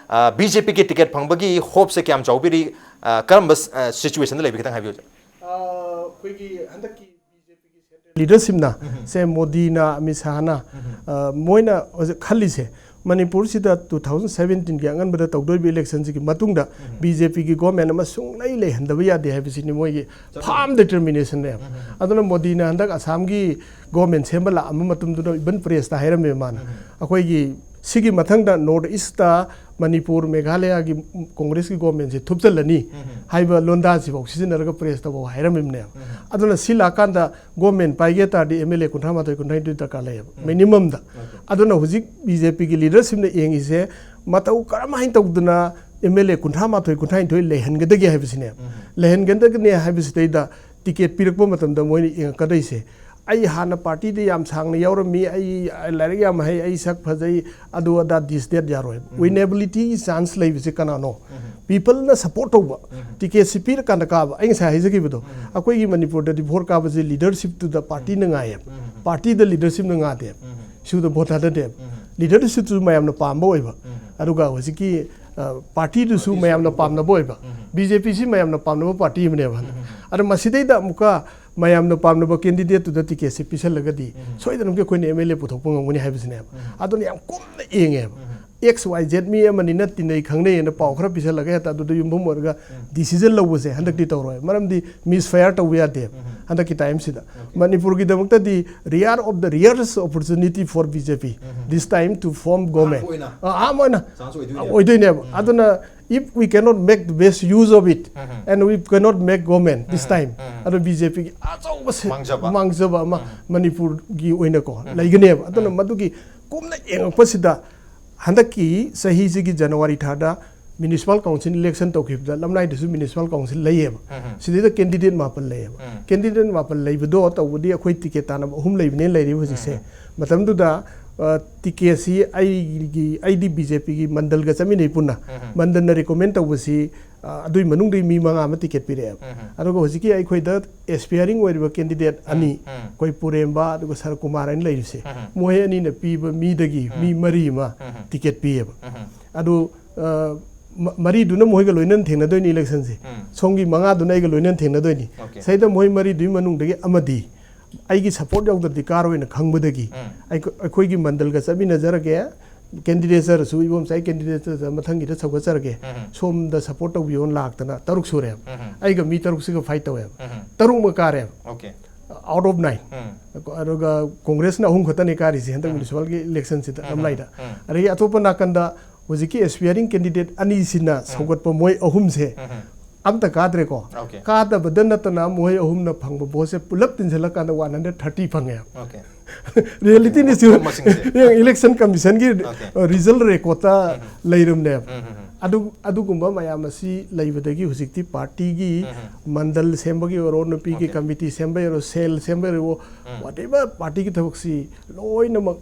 ꯕꯤ ꯖꯦ ꯄꯤꯒꯤ ꯇꯤꯀꯦꯠ ꯐꯪꯕꯒꯤ ꯍꯣꯞꯁꯦ ꯀꯌꯥꯝ ꯆꯥꯎꯕꯤꯔꯤ? ꯑ, ꯀꯔꯝꯕ ꯁꯤꯆꯨꯋꯦꯁꯟꯗ ꯂꯩꯕꯤ? ꯈꯤꯇꯪ ꯍꯥꯏꯕꯤꯌꯨ, ꯑꯣꯖꯥ꯫ ꯑꯩꯈꯣꯏꯒꯤ ꯍꯟꯗꯛꯀꯤ ꯕꯤ ꯖꯦ ꯄꯤꯒꯤ ꯁꯦꯟꯇ꯭ꯔꯦꯜ ꯂꯤꯗꯔꯁꯤꯞꯅ, ꯁꯦ ꯃꯣꯗꯤꯅ, ꯑꯃꯤꯠ ꯁꯥꯍꯅ, ꯑ, ꯃꯣꯏꯅ ꯍꯧꯖꯤꯛ ꯈꯜꯂꯤꯁꯦ, ꯃꯅꯤꯄꯨꯔꯁꯤꯗ ꯇꯨ ꯊꯥꯎꯖꯟ ꯁꯕꯦꯟꯇꯤꯟꯒꯤ ꯑꯉꯟꯕꯗ ꯇꯧꯗꯣꯔꯤꯕ ꯏꯂꯦꯛꯁꯟꯁꯤꯒꯤ ꯃꯇꯨꯡꯗ ꯕꯤ ꯖꯦ ꯄꯤꯒꯤ ꯒꯣꯔꯃꯦꯟ ꯑꯃ ꯁꯨꯡꯂꯩ ꯂꯩꯍꯟꯗꯕ ꯌꯥꯗꯦ ꯍꯥꯏꯕꯁꯤꯅꯤ ꯃꯣꯏꯒꯤ ꯐꯥꯝ ꯗꯤꯇꯔꯃꯤꯅꯦꯁꯟꯅꯦꯕ꯫ ꯑꯗꯨꯅ ꯃꯣꯗꯤꯅ ꯍꯟꯗꯛ ꯑꯁꯥꯝꯒꯤ ꯒꯣꯔꯃꯦꯟ ꯁꯦꯝꯕ ꯂꯥꯛꯑꯝꯕ ꯃꯇꯝꯗꯨꯗ ꯏꯚꯟ ꯄ꯭ꯔꯦꯁꯇ ꯍꯥꯏꯔꯝꯃꯦ ꯃꯥꯅ, ꯑꯩꯈꯣꯏꯒꯤ ꯁꯤꯒꯤ ꯃꯊꯪꯗ ꯅꯣꯔꯠ ꯏꯁꯇ ꯃꯅꯤꯄꯨꯔ, ꯃꯦꯘꯥꯂꯌꯥꯒꯤ ꯀꯣꯡꯒ꯭ꯔꯦꯁꯀꯤ ꯒꯣꯔꯃꯦꯟꯁꯦ ꯊꯨꯞꯆꯜꯂꯅꯤ ꯍꯥꯏꯕ ꯂꯣꯟꯗꯥꯁꯤꯐꯥꯎ ꯁꯤꯖꯤꯟꯅꯔꯒ ꯄ꯭ꯔꯦꯁꯇꯐꯥꯎ ꯍꯥꯏꯔꯝꯃꯤꯕꯅꯦꯕ꯫ ꯑꯗꯨꯅ ꯁꯤ ꯂꯥꯛꯀꯥꯟꯗ ꯒꯣꯔꯃꯦꯟ ꯄꯥꯏꯒꯦ ꯇꯥꯔꯗꯤ ꯑꯦꯝ ꯑꯦꯜ ꯑꯦ ꯀꯨꯟꯊ꯭ꯔꯥ ꯃꯥꯊꯣꯏ, ꯀꯨꯟꯊ꯭ꯔꯥ ꯅꯤꯊꯣꯏ ꯗꯔꯀꯥꯔ ꯂꯩꯌꯦꯕ, ꯃꯤꯅꯤꯃꯝꯗ꯫ ꯑꯗꯨꯅ ꯍꯧꯖꯤꯛ ꯕꯤ ꯖꯦ ꯄꯤꯒꯤ ꯂꯤꯗꯔꯁꯤꯞꯅ ꯌꯦꯡꯉꯤꯁꯦ ꯃꯇꯧ ꯀꯔꯝꯍꯥꯏꯅ ꯇꯧꯗꯅ ꯑꯦꯝ ꯑꯦꯜ ꯑꯦ ꯀꯨꯟꯊ꯭ꯔꯥ ꯃꯥꯊꯣꯏ, ꯀꯨꯟꯊ꯭ꯔꯥ ꯅꯤꯊꯣꯏ ꯂꯩꯍꯟꯒꯗꯒꯦ ꯍꯥꯏꯕꯁꯤꯅꯦꯕ꯫ ꯂꯩꯍꯟꯒꯗꯒꯅꯦ ꯍꯥꯏꯕꯁꯤꯗꯩꯗ ꯇꯤꯀꯦꯠ ꯄꯤꯔꯛꯄ ꯃꯇꯝꯗ ꯃꯣꯏꯅ ꯌꯦꯡꯉꯛꯀꯗꯣꯏꯁꯦ, ꯑꯩ ꯍꯥꯟꯅ ꯄꯥꯔꯇꯤꯗ ꯌꯥꯝ ꯁꯥꯡꯅ ꯌꯥꯎꯔꯝꯃꯤ, ꯑꯩ ꯂꯥꯏꯔꯤꯛ ꯌꯥꯝ ꯍꯩ, ꯑꯩ ꯁꯛ ꯐꯖꯩ, ꯑꯗꯨ ꯑꯗꯥ, ꯗꯤꯁ ꯗꯦꯠ ꯌꯥꯔꯣꯏ꯫ ꯋꯤꯅꯦꯕꯤꯂꯤꯇꯤꯒꯤ ꯆꯥꯟꯁ ꯂꯩꯕꯁꯦ ꯀꯅꯥꯅꯣ? ꯄꯤꯄꯜꯅ ꯁꯞꯄꯣꯔꯠ ꯇꯧꯕ, ꯇꯤꯀꯦꯠꯁꯤ ꯄꯤꯔꯀꯥꯟꯗ ꯀꯥꯕ, ꯑꯩ ꯉꯁꯥꯏ ꯍꯥꯏꯖꯈꯤꯕꯗꯣ, ꯑꯩꯈꯣꯏꯒꯤ ꯃꯅꯤꯄꯨꯔꯗꯗꯤ ꯚꯣꯠ ꯀꯥꯕꯁꯦ ꯂꯤꯗꯔꯁꯤꯞꯇꯨꯗ ꯄꯥꯔꯇꯤꯅ ꯉꯥꯏꯌꯦꯕ, ꯄꯥꯔꯇꯤꯗ ꯂꯤꯗꯔꯁꯤꯞꯅ ꯉꯥꯗꯦꯕ꯫ ꯁꯤꯗ ꯚꯣꯠ ꯊꯥꯗꯗꯦꯕ꯫ ꯂꯤꯗꯔꯁꯤꯞꯇꯨꯁꯨ ꯃꯌꯥꯝꯅ ꯄꯥꯝꯕ ꯑꯣꯏꯕ, ꯑꯗꯨꯒ ꯍꯧꯖꯤꯛꯀꯤ, ꯑ, ꯄꯥꯔꯇꯤꯗꯨꯁꯨ ꯃꯌꯥꯝꯅ ꯄꯥꯝꯅꯕ ꯑꯣꯏꯕ꯫ ꯕꯤ ꯖꯦ ꯄꯤꯁꯤ ꯃꯌꯥꯝꯅ ꯄꯥꯝꯅꯕ ꯄꯥꯔꯇꯤ ꯑꯃꯅꯦꯕ꯫ ꯑꯗꯣ ꯃꯁꯤꯗꯩꯗ ꯑꯃꯨꯛꯀ ꯃꯌꯥꯝꯅ ꯄꯥꯝꯅꯕ ꯀꯦꯟꯗꯤꯗꯦꯠꯇꯨꯗ ꯇꯤꯀꯦꯠꯁꯦ ꯄꯤꯁꯜꯂꯒꯗꯤ ꯁꯣꯏꯗꯅꯃꯛꯀꯤ ꯑꯩꯈꯣꯏꯅ ꯑꯦꯝ ꯑꯦꯜ ꯑꯦ ꯄꯨꯊꯣꯛꯄ ꯉꯝꯒꯅꯤ ꯍꯥꯏꯕꯁꯤꯅꯦꯕ꯫ ꯑꯗꯨꯅ ꯌꯥꯝ ꯀꯨꯞꯅ ꯌꯦꯡꯉꯦꯕ꯫ ꯑꯦꯛꯁ ꯋꯥꯏ ꯖꯦꯠ ꯃꯤ ꯑꯃꯅꯤꯅ ꯇꯤꯟꯅꯩ ꯈꯪꯅꯩꯅ ꯄꯥꯎ ꯈꯔ ꯄꯤꯁꯜꯂꯒ ꯍꯦꯛꯇ ꯑꯗꯨꯗ ꯌꯨꯝꯐꯝ ꯑꯣꯏꯔꯒ ꯗꯤꯁꯤꯖꯟ ꯂꯧꯕꯁꯦ ꯍꯟꯗꯛꯇꯤ ꯇꯧꯔꯣꯏ꯫ ꯃꯔꯝꯗꯤ ꯃꯤꯁ ꯐꯌꯥꯔ ꯇꯧꯕ ꯌꯥꯗꯦꯕ ꯍꯟꯗꯛꯀꯤ ꯇꯥꯏꯝꯁꯤꯗ꯫ ꯃꯅꯤꯄꯨꯔꯒꯤꯗꯃꯛꯇꯗꯤ rare of the rarest opportunity for B J P this time to form government. ꯑꯍꯥꯟꯕ ꯑꯣꯏꯅ ꯑ, ꯑꯍꯥꯟꯕ ꯑꯣꯏꯅ ꯆꯥꯟꯁ ꯑꯣꯏꯗꯣꯏꯅꯦꯕ꯫ ꯑꯣꯏꯗꯣꯏꯅꯦꯕ꯫ ꯑꯗꯨꯅ if we cannot make the best use of it and we cannot make government this time, ꯑꯗꯣ B J ꯄꯤꯒꯤ ꯑꯆꯧꯕ ꯁꯦ-, ꯃꯥꯡꯖꯕ꯫ ꯃꯥꯡꯖꯕ ꯑꯃ ꯃꯅꯤꯄꯨꯔꯒꯤ ꯑꯣꯏꯅꯀꯣ ꯂꯩꯒꯅꯦꯕ꯫ ꯑꯗꯨꯅ ꯃꯗꯨꯒꯤ ꯀꯨꯞꯅ ꯌꯦꯡꯉꯛꯄꯁꯤꯗ ꯍꯟꯗꯛꯀꯤ ꯆꯍꯤꯁꯤꯒꯤ ꯖꯅꯋꯥꯔꯤ ꯊꯥꯗ ꯃ꯭ꯌꯨꯅꯤꯁꯤꯄꯥꯜ ꯀꯥꯎꯟꯁꯤꯜ ꯏꯂꯦꯛꯁꯟ ꯇꯧꯈꯤꯕꯗ ꯂꯝꯂꯥꯏꯗꯁꯨ ꯃ꯭ꯌꯨꯅꯤꯁꯤꯄꯥꯜ ꯀꯥꯎꯟꯁꯤꯜ ꯂꯩꯌꯦꯕ꯫ ꯁꯤꯗꯩꯗ ꯀꯦꯟꯗꯤꯗꯦꯠ ꯃꯥꯄꯜ ꯂꯩꯌꯦꯕ꯫ ꯀꯦꯟꯗꯤꯗꯦꯠ ꯃꯥꯄꯜ ꯂꯩꯕꯗꯣ ꯇꯧꯕꯗꯤ ꯑꯩꯈꯣꯏ ꯇꯤꯀꯦꯠ ꯇꯥꯅꯕ ꯑꯍꯨꯝ ꯂꯩꯕꯅꯦꯅ ꯂꯩꯔꯤꯕ ꯍꯧꯖꯤꯛꯁꯦ꯫ ꯃꯇꯝꯗꯨꯗ ꯇꯤꯀꯦꯠꯁꯤ ꯑꯩꯒꯤ ꯑꯩꯗꯤ ꯕꯤ ꯖꯦ ꯄꯤꯒꯤ ꯃꯟꯗꯜꯒ ꯆꯠꯃꯤꯟꯅꯩ ꯄꯨꯟꯅ꯫ ꯃꯟꯗꯜꯅ ꯔꯤꯀꯣꯃꯦꯟ ꯇꯧꯕꯁꯤ, ꯑ, ꯑꯗꯨꯏ ꯃꯅꯨꯡꯗꯒꯤ ꯃꯤ ꯃꯉꯥ ꯑꯃ ꯇꯤꯀꯦꯠ ꯄꯤꯔꯛꯑꯦꯕ꯫ ꯑꯗꯨꯒ ꯍꯧꯖꯤꯛꯀꯤ ꯑꯩꯈꯣꯏꯗ ꯑꯦꯁꯄꯤꯌꯥꯔꯤꯡ ꯑꯣꯏꯔꯤꯕ ꯀꯦꯟꯗꯤꯗꯦꯠ ꯑꯅꯤ, ꯑꯩꯈꯣꯏ ꯄꯨꯔꯦꯝꯕ ꯑꯗꯨꯒ ꯁꯔꯀꯨꯃꯥꯔ ꯍꯥꯏꯅ ꯂꯩꯔꯤꯁꯦ, ꯃꯣꯏ ꯑꯅꯤꯅ ꯄꯤꯕ ꯃꯤꯗꯒꯤ ꯃꯤ ꯃꯔꯤ ꯑꯃ ꯇꯤꯀꯦꯠ ꯄꯤꯌꯦꯕ꯫ ꯑꯗꯨ, ꯑ, ꯃ-, ꯃꯔꯤꯗꯨꯅ ꯃꯣꯏꯒ ꯂꯣꯏꯅꯅ ꯊꯦꯡꯅꯗꯣꯏꯅꯤ ꯏꯂꯦꯛꯁꯟꯁꯦ꯫ ꯁꯣꯝꯒꯤ ꯃꯉꯥꯗꯨꯅ ꯑꯩꯒ ꯂꯣꯏꯅꯅ ꯊꯦꯡꯅꯗꯣꯏꯅꯤ꯫ ꯁꯤꯗꯩꯗ ꯃꯣꯏ ꯃꯔꯤꯗꯨꯒꯤ ꯃꯅꯨꯡꯗꯒꯤ ꯑꯃꯗꯤ ꯑꯩꯒꯤ ꯁꯄꯣꯔꯠ ꯌꯥꯎꯗ꯭ꯔꯗꯤ ꯀꯥꯔꯣꯏꯅ ꯈꯪꯕꯗꯒꯤ ꯑꯩꯈꯣ-, ꯑꯩꯈꯣꯏꯒꯤ ꯃꯟꯗꯜꯒ ꯆꯠꯃꯤꯟꯅꯖꯔꯒꯦ, ꯀꯦꯟꯗꯤꯗꯦꯠꯁꯨ ꯏꯕꯣꯝꯆꯥꯏ ꯀꯦꯟꯗꯤꯗꯦꯠꯇ ꯃꯊꯪꯒꯤꯗ ꯁꯧꯒꯠꯆꯔꯒꯦ, ꯁꯣꯝꯗ ꯁꯄꯣꯔꯠ ꯇꯧꯕꯤꯌꯣꯅ ꯂꯥꯛꯇꯅ ꯇꯔꯨꯛ ꯁꯨꯔꯦꯕ꯫ ꯑꯩꯒ ꯃꯤ ꯇꯔꯨꯛꯁꯤꯒ ꯐꯥꯏꯠ ꯇꯧꯋꯦꯕ꯫ ꯇꯔꯨꯛꯃꯛ ꯀꯥꯔꯦꯕ꯫ ꯑꯣꯀꯦ꯫ Out of nine. ꯑꯗꯨꯒ ꯀꯣꯡꯒ꯭ꯔꯦꯁꯅ ꯑꯍꯨꯝ ꯈꯛꯇꯅꯤ ꯀꯥꯔꯤꯁꯦ ꯍꯟꯗꯛ ꯃ꯭ꯌꯨꯅꯤꯁꯤꯄꯥꯜꯒꯤ ꯏꯂꯦꯛꯁꯟꯁꯤꯗ ꯂꯝꯂꯥꯏꯗ꯫ ꯑꯗꯒꯤ ꯑꯇꯣꯞꯄ ꯅꯥꯀꯟꯗ ꯍꯧꯖꯤꯛꯀꯤ ꯑꯦꯁꯄꯤꯌꯥꯔꯤꯡ ꯀꯦꯟꯗꯤꯗꯦꯠ ꯑꯅꯤꯁꯤꯅ ꯁꯧꯒꯠꯄ ꯃꯣꯏ ꯑꯍꯨꯝꯁꯦ ꯑꯝꯇ ꯀꯥꯗ꯭ꯔꯦꯀꯣ꯫ ꯑꯣꯀꯦ꯫ ꯀꯥꯗꯕꯗ ꯅꯠꯇꯅ ꯃꯣꯏ ꯑꯍꯨꯝꯅ ꯐꯪꯕ ꯚꯣꯠꯁꯦ ꯄꯨꯂꯞ ꯇꯤꯟꯁꯤꯜꯂꯀꯥꯟꯗ ꯋꯥꯟ ꯍꯟꯗ꯭ꯔꯦꯠ ꯊꯥꯔꯇꯤ ꯐꯪꯉꯦꯕ꯫ ꯑꯣꯀꯦ꯫ ꯔꯤꯌꯦꯂꯤꯇꯤꯅꯤ ꯁꯤ꯫ ꯃꯁꯤꯡꯁꯦ꯫ ꯏꯂꯦꯛꯁꯟ ꯀꯃꯤꯁꯟꯒꯤ, ꯑꯣꯀꯦ꯫ ꯑ, ꯔꯤꯖꯜ ꯔꯦꯀꯣꯔꯠꯇ ꯂꯩꯔꯝꯅꯦꯕ꯫ ꯑꯗꯨ, ꯑꯗꯨꯒꯨꯝꯕ ꯃꯌꯥꯝ ꯑꯁꯤ ꯂꯩꯕꯗꯒꯤ ꯍꯧꯖꯤꯛꯇꯤ ꯄꯥꯔꯇꯤꯒꯤ ꯃꯟꯗꯜ ꯁꯦꯝꯕꯒꯤ ꯑꯣꯏꯔꯣ, ꯅꯨꯄꯤꯒꯤ ꯑꯣꯀꯦ꯫ ꯀꯃꯤꯇꯤ ꯁꯦꯝꯕ ꯑꯣꯏꯔꯣ, ꯁꯦꯜ ꯁꯦꯝꯕ ꯑꯣꯏꯔꯣ, ꯋꯥꯠ ꯑꯦꯚꯔ ꯄꯥꯔꯇꯤꯒꯤ ꯊꯕꯛꯁꯤ ꯂꯣꯏꯅꯃꯛ,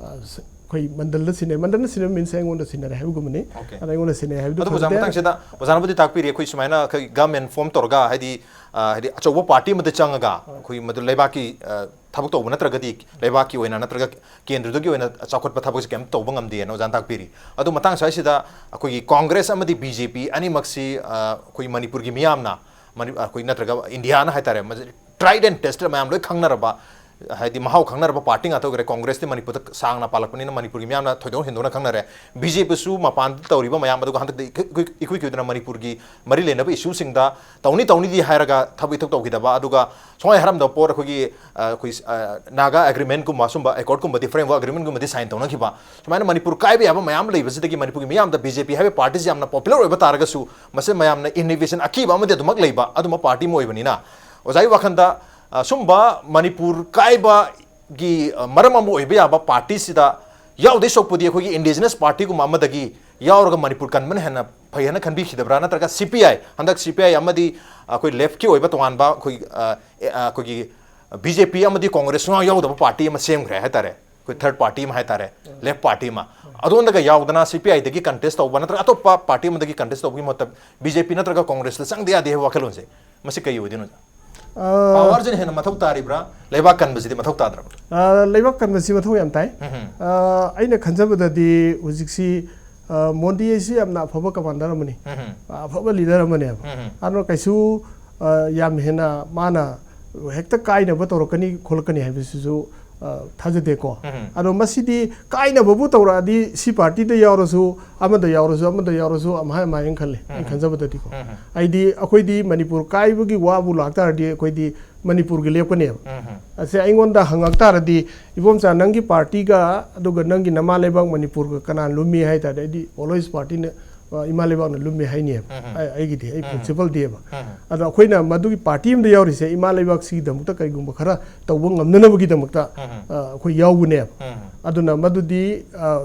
ꯑ, ꯁ-, ꯑꯩꯈꯣꯏ ꯃꯟꯗꯜꯗ ꯁꯤꯟꯅꯩ꯫ ꯃꯟꯗꯜꯗ ꯁꯤꯟꯅꯕ ꯃꯤꯟꯁ ꯑꯩꯉꯣꯟꯗ ꯁꯤꯟꯅꯔꯦ ꯍꯥꯏꯕꯒꯨꯝꯕꯅꯤ꯫ ꯑꯣꯀꯦ꯫ ꯑꯗ ꯑꯩꯉꯣꯟꯗ ꯁꯤꯟꯅꯩ ꯍꯥꯏꯕꯗꯨ ꯑꯗꯨꯕꯨ ꯑꯣꯖꯥ, ꯊꯝꯖꯗꯦ꯫ ꯃꯇꯥꯡꯁꯤꯗ ꯑꯣꯖꯥꯅꯕꯨꯗꯤ ꯇꯥꯛꯄꯤꯔꯤ, ꯑꯩꯈꯣꯏ ꯁꯨꯃꯥꯏꯅ ꯑꯩꯈꯣꯏ ꯒꯚꯔꯟꯃꯦꯟ ꯐꯣꯝ ꯇꯧꯔꯒ, ꯍꯥꯏꯗꯤ, ꯑ, ꯍꯥꯏꯗꯤ ꯑꯆꯧꯕ ꯄꯥꯔꯇꯤ ꯑꯃꯗ ꯆꯪꯉꯒ ꯑꯩꯈꯣꯏ ꯃꯗꯨ ꯂꯩꯕꯥꯛꯀꯤ, ꯑ, ꯊꯕꯛ ꯇꯧꯕ ꯅꯠꯇ꯭ꯔꯒꯗꯤ ꯂꯩꯕꯥꯛꯀꯤ ꯑꯣꯏꯅ ꯅꯠꯇ꯭ꯔꯒ ꯀꯦꯟꯗ꯭ꯔꯗꯨꯒꯤ ꯑꯣꯏꯅ ꯆꯥꯎꯈꯠꯄ ꯊꯕꯛꯁꯦ ꯀꯩꯝ ꯇꯧꯕ ꯉꯝꯗꯦꯅ ꯑꯣꯖꯥꯅ ꯇꯥꯛꯄꯤꯔꯤ꯫ ꯑꯗꯨ ꯃꯇꯥꯡ ꯁ꯭ꯋꯥꯏꯁꯤꯗ ꯑꯩꯈꯣꯏꯒꯤ ꯀꯣꯡꯒ꯭ꯔꯦꯁ ꯑꯃꯗꯤ ꯕꯤ ꯖꯦ ꯄꯤ ꯑꯅꯤꯃꯛꯁꯤ, ꯑ, ꯑꯩꯈꯣꯏ ꯃꯅꯤꯄꯨꯔꯒꯤ ꯃꯤꯌꯥꯝꯅ, ꯃꯅꯤ-, ꯑꯩꯈꯣꯏ ꯅꯠꯇ꯭ꯔꯒ ꯏꯟꯗꯤꯌꯥꯅ ꯍꯥꯏꯇꯥꯔꯦ, ꯃꯁꯤ tried and tested ꯃꯌꯥꯝ ꯂꯣꯏ ꯈꯪꯅꯔꯕ, ꯍꯥꯏꯗꯤ ꯃꯍꯥꯎ ꯈꯪꯅꯔꯕ ꯄꯥꯔꯇꯤ ꯉꯥꯛꯇ ꯑꯣꯏꯈ꯭ꯔꯦ꯫ ꯀꯣꯡꯒ꯭ꯔꯦꯁꯇꯤ ꯃꯅꯤꯄꯨꯔꯗ ꯁꯥꯡꯅ ꯄꯥꯜꯂꯛꯄꯅꯤꯅ ꯃꯅꯤꯄꯨꯔꯒꯤ ꯃꯤꯌꯥꯝꯅ ꯊꯣꯏꯗꯣꯛ ꯍꯦꯟꯗꯣꯛꯅ ꯈꯪꯅꯔꯦ꯫ ꯕꯤ ꯖꯦ ꯄꯤꯁꯨ ꯃꯄꯥꯟꯗ ꯇꯧꯔꯤꯕ ꯃꯌꯥꯝ, ꯑꯗꯨꯒ ꯍꯟꯗꯛꯇꯤ ꯏꯀꯨꯏ, ꯏꯀꯨꯏ, ꯏꯀꯨꯏ ꯀꯨꯏꯗꯅ ꯃꯅꯤꯄꯨꯔꯒꯤ ꯃꯔꯤ ꯂꯩꯅꯕ ꯏꯁꯨꯁꯤꯡꯗ ꯇꯧꯅꯤ ꯇꯧꯅꯤꯗꯤ ꯍꯥꯏꯔꯒ ꯊꯕꯛ ꯏꯊꯧ ꯇꯧꯈꯤꯗꯕ, ꯑꯗꯨꯒ ꯁꯨꯡꯍꯥꯏ ꯍꯥꯏꯔꯝꯗꯕ ꯄꯣꯠ ꯑꯩꯈꯣꯏꯒꯤ, ꯑ, ꯑꯩꯈꯣꯏ, ꯑ, ꯅꯥꯒꯥ ꯑꯦꯒ꯭ꯔꯤꯃꯦꯟꯠꯀꯨꯝꯕ, ꯁꯨꯝꯕ ꯑꯦꯀꯣꯔꯗꯀꯨꯝꯕꯗꯤ, ꯐ꯭ꯔꯦꯝꯋꯥꯔꯛ ꯑꯦꯒ꯭ꯔꯤꯃꯦꯟꯠꯀꯨꯝꯕꯗꯤ ꯁꯥꯏꯟ ꯇꯧꯅꯈꯤꯕ, ꯁꯨꯃꯥꯏꯅ ꯃꯅꯤꯄꯨꯔ ꯀꯥꯏꯕ ꯌꯥꯕ ꯃꯌꯥꯝ ꯂꯩꯕꯁꯤꯗꯒꯤ ꯃꯅꯤꯄꯨꯔꯒꯤ ꯃꯤꯌꯥꯝꯗ ꯕꯤ ꯖꯦ ꯄꯤ ꯍꯥꯏꯕ ꯄꯥꯔꯇꯤꯁꯤ ꯌꯥꯝꯅ ꯄꯣꯄꯨꯂꯔ ꯑꯣꯏꯕ ꯇꯥꯔꯒꯁꯨ ꯃꯁꯤ ꯃꯌꯥꯝꯅ ꯏꯟꯅꯣꯚꯦꯁꯟ ꯑꯀꯤꯕ ꯑꯃꯗꯤ ꯑꯗꯨꯃꯛ ꯂꯩꯕ, ꯑꯗꯨꯝꯕ ꯄꯥꯔꯇꯤ ꯑꯃ ꯑꯣꯏꯕꯅꯤꯅ ꯑꯣꯖꯥꯒꯤ ꯋꯥꯈꯜꯗ, ꯑ, ꯁꯨꯝꯕ ꯃꯅꯤꯄꯨꯔ ꯀꯥꯏꯕꯒꯤ, ꯑ, ꯃꯔꯝ ꯑꯃ ꯑꯣꯏꯕ ꯌꯥꯕ ꯄꯥꯔꯇꯤꯁꯤꯗ ꯌꯥꯎꯗꯣꯏ ꯁꯔꯨꯛꯄꯨꯗꯤ ꯑꯩꯈꯣꯏꯒꯤ ꯏꯟꯗꯤꯖꯤꯅꯁ ꯄꯥꯔꯇꯤꯒꯨꯝꯕ ꯑꯃꯗꯒꯤ ꯌꯥꯎꯔꯒ ꯃꯅꯤꯄꯨꯔ ꯀꯟꯕꯅ ꯍꯦꯟꯅ ꯐꯩ ꯍꯥꯏꯅ ꯈꯟꯕꯤꯈꯤꯗꯕ꯭ꯔꯥ? ꯅꯠꯇ꯭ꯔꯒ ꯁꯤ ꯄꯤ ꯑꯥꯏ, ꯍꯟꯗꯛ ꯁꯤ ꯄꯤ ꯑꯥꯏ ꯑꯃꯗꯤ ꯑꯩꯈꯣꯏ ꯂꯦꯐꯀꯤ ꯑꯣꯏꯕ ꯇꯣꯉꯥꯟꯕ ꯑꯩꯈꯣꯏ, ꯑ, ꯑꯦ, ꯑ, ꯑꯩꯈꯣꯏꯒꯤ ꯕꯤ ꯖꯦ ꯄꯤ ꯑꯃꯗꯤ ꯀꯣꯡꯒ꯭ꯔꯦꯁ ꯁꯨꯡꯌꯥꯎ ꯌꯥꯎꯗꯕ ꯄꯥꯔꯇꯤ ꯑꯃ ꯁꯦꯝꯈ꯭ꯔꯦ ꯍꯥꯏꯇꯥꯔꯦ꯫ ꯑꯩꯈꯣꯏ ꯊꯔꯗ ꯄꯥꯔꯇꯤ ꯑꯃ ꯍꯥꯏꯇꯥꯔꯦ, ꯂꯦꯐ ꯄꯥꯔꯇꯤ ꯑꯃ, ꯑꯗꯣꯝꯗꯒ ꯌꯥꯎꯗꯅ ꯁꯤ ꯄꯤ ꯑꯥꯏꯗꯒꯤ ꯀꯟꯇꯦꯁ ꯇꯧꯕ ꯅꯠꯇ꯭ꯔꯒ ꯑꯇꯣꯞꯄ ꯄꯥꯔꯇꯤ ꯑꯃꯗꯒꯤ ꯀꯟꯇꯦꯁ ꯇꯧꯕꯒꯤ ꯃꯍꯨꯠꯇ ꯕꯤ ꯖꯦ ꯄꯤ ꯅꯠꯇ꯭ꯔꯒ ꯀꯣꯡꯒ꯭ꯔꯦꯁꯇ ꯆꯪꯗ ꯌꯥꯗꯦ ꯍꯥꯏꯕ ꯋꯥꯈꯜꯂꯣꯟꯁꯦ, ꯃꯁꯤ ꯀꯩ ꯑꯣꯏꯗꯣꯏꯅꯣ? ꯑ, ꯄꯥꯋꯔꯁꯤꯅ ꯍꯦꯟꯅ ꯃꯊꯧ ꯇꯥꯔꯤꯕ꯭ꯔꯥ, ꯂꯩꯕꯥꯛ ꯀꯟꯕꯁꯤꯗꯤ ꯃꯊꯧ ꯇꯥꯗ꯭ꯔꯕ꯭ꯔꯥ? ꯑ, ꯂꯩꯕꯥꯛ ꯀꯟꯕꯁꯤ ꯃꯊꯧ ꯌꯥꯝ ꯇꯥꯏ꯫ ꯎꯝ, ꯎꯝ꯫ ꯑ, ꯑꯩꯅ ꯈꯟꯖꯕꯗꯗꯤ ꯍꯧꯖꯤꯛꯁꯤ, ꯑ, ꯃꯣꯗꯤ ꯑꯁꯤ ꯌꯥꯝꯅ ꯑꯐꯕ ꯀꯃꯥꯟꯗꯔ ꯑꯃꯅꯤ, ꯎꯝ, ꯎꯝ꯫ ꯑꯐꯕ ꯂꯤꯗꯔ ꯑꯃꯅꯦꯕ꯫ ꯎꯝ, ꯎꯝ꯫ ꯑꯗꯨꯅ ꯀꯩꯁꯨ, ꯑ, ꯌꯥꯝ ꯍꯦꯟꯅ ꯃꯥꯅ ꯍꯦꯛꯇ ꯀꯥꯏꯅꯕ ꯇꯧꯔꯛꯀꯅꯤ ꯈꯣꯠꯂꯛꯀꯅꯤ ꯍꯥꯏꯕꯁꯤꯁꯨ, ꯑ, ꯊꯥꯖꯗꯦꯀꯣ꯫ ꯎꯝ, ꯎꯝ꯫ ꯑꯗꯣ ꯃꯁꯤꯗꯤ ꯀꯥꯏꯅꯕꯕꯨ ꯇꯧꯔꯛꯑꯗꯤ ꯁꯤ ꯄꯥꯔꯇꯤꯗ ꯌꯥꯎꯔꯁꯨ, ꯑꯃꯗ ꯌꯥꯎꯔꯁꯨ, ꯑꯃꯗ ꯌꯥꯎꯔꯁꯨ ꯑꯃꯍꯥꯏ ꯑꯃꯍꯥꯏꯅ ꯈꯜꯂꯦ, ꯑꯩꯅ ꯎꯝ, ꯎꯝ꯫ ꯈꯟꯖꯕꯗꯗꯤꯀꯣ꯫ ꯎꯝ, ꯎꯝ꯫ ꯍꯥꯏꯗꯤ ꯑꯩꯈꯣꯏꯗꯤ ꯃꯅꯤꯄꯨꯔ ꯀꯥꯏꯕꯒꯤ ꯋꯥꯕꯨ ꯂꯥꯛꯇꯥꯔꯗꯤ ꯑꯩꯈꯣꯏꯗꯤ ꯃꯅꯤꯄꯨꯔꯒꯤ ꯂꯦꯞꯀꯅꯦꯕ꯫ ꯎꯝ, ꯎꯝ꯫ ꯑꯁꯦ ꯑꯩꯉꯣꯟꯗ ꯍꯪꯉꯛ ꯇꯥꯔꯗꯤ, "ꯏꯕꯣꯝꯆꯥ, ꯅꯪꯒꯤ ꯄꯥꯔꯇꯤꯒ ꯑꯗꯨꯒ ꯅꯪꯒꯤ ꯅꯃꯥ ꯂꯩꯕꯥꯛ ꯃꯅꯤꯄꯨꯔꯒ ꯀꯅꯥ ꯂꯨꯝꯃꯤ?" ꯍꯥꯏ ꯇꯥꯔꯗꯤ ꯑꯩꯗꯤ always ꯄꯥꯔꯇꯤꯅ, ꯑ, ꯏꯃꯥ ꯂꯩꯕꯥꯛꯅ ꯂꯨꯝꯃꯤ ꯍꯥꯏꯅꯦꯕ꯫ ꯎꯝ, ꯎꯝ꯫ ꯑꯩ-, ꯑꯩꯒꯤꯗꯤ, ꯑꯩ ꯎꯝ, ꯎꯝ꯫ ꯄ꯭ꯔꯤꯟꯁꯤꯄꯜꯗꯤꯕ꯫ ꯎꯝ, ꯎꯝ꯫ ꯑꯗꯣ ꯑꯩꯈꯣꯏꯅ ꯃꯗꯨꯒꯤ ꯄꯥꯔꯇꯤ ꯑꯃꯗ ꯌꯥꯎꯔꯤꯁꯦ ꯏꯃꯥ ꯂꯩꯕꯥꯛꯁꯤꯒꯤꯗꯃꯛꯇ ꯀꯔꯤꯒꯨꯝꯕ ꯈꯔ ꯇꯧꯕ ꯉꯝꯅꯅꯕꯒꯤꯗꯃꯛꯇ, ꯎꯝ, ꯎꯝ꯫ ꯑ, ꯑꯩꯈꯣꯏ ꯌꯥꯎꯕꯅꯦꯕ꯫ ꯎꯝ, ꯎꯝ꯫ ꯑꯗꯨꯅ ꯃꯗꯨꯗꯤ, ꯑ,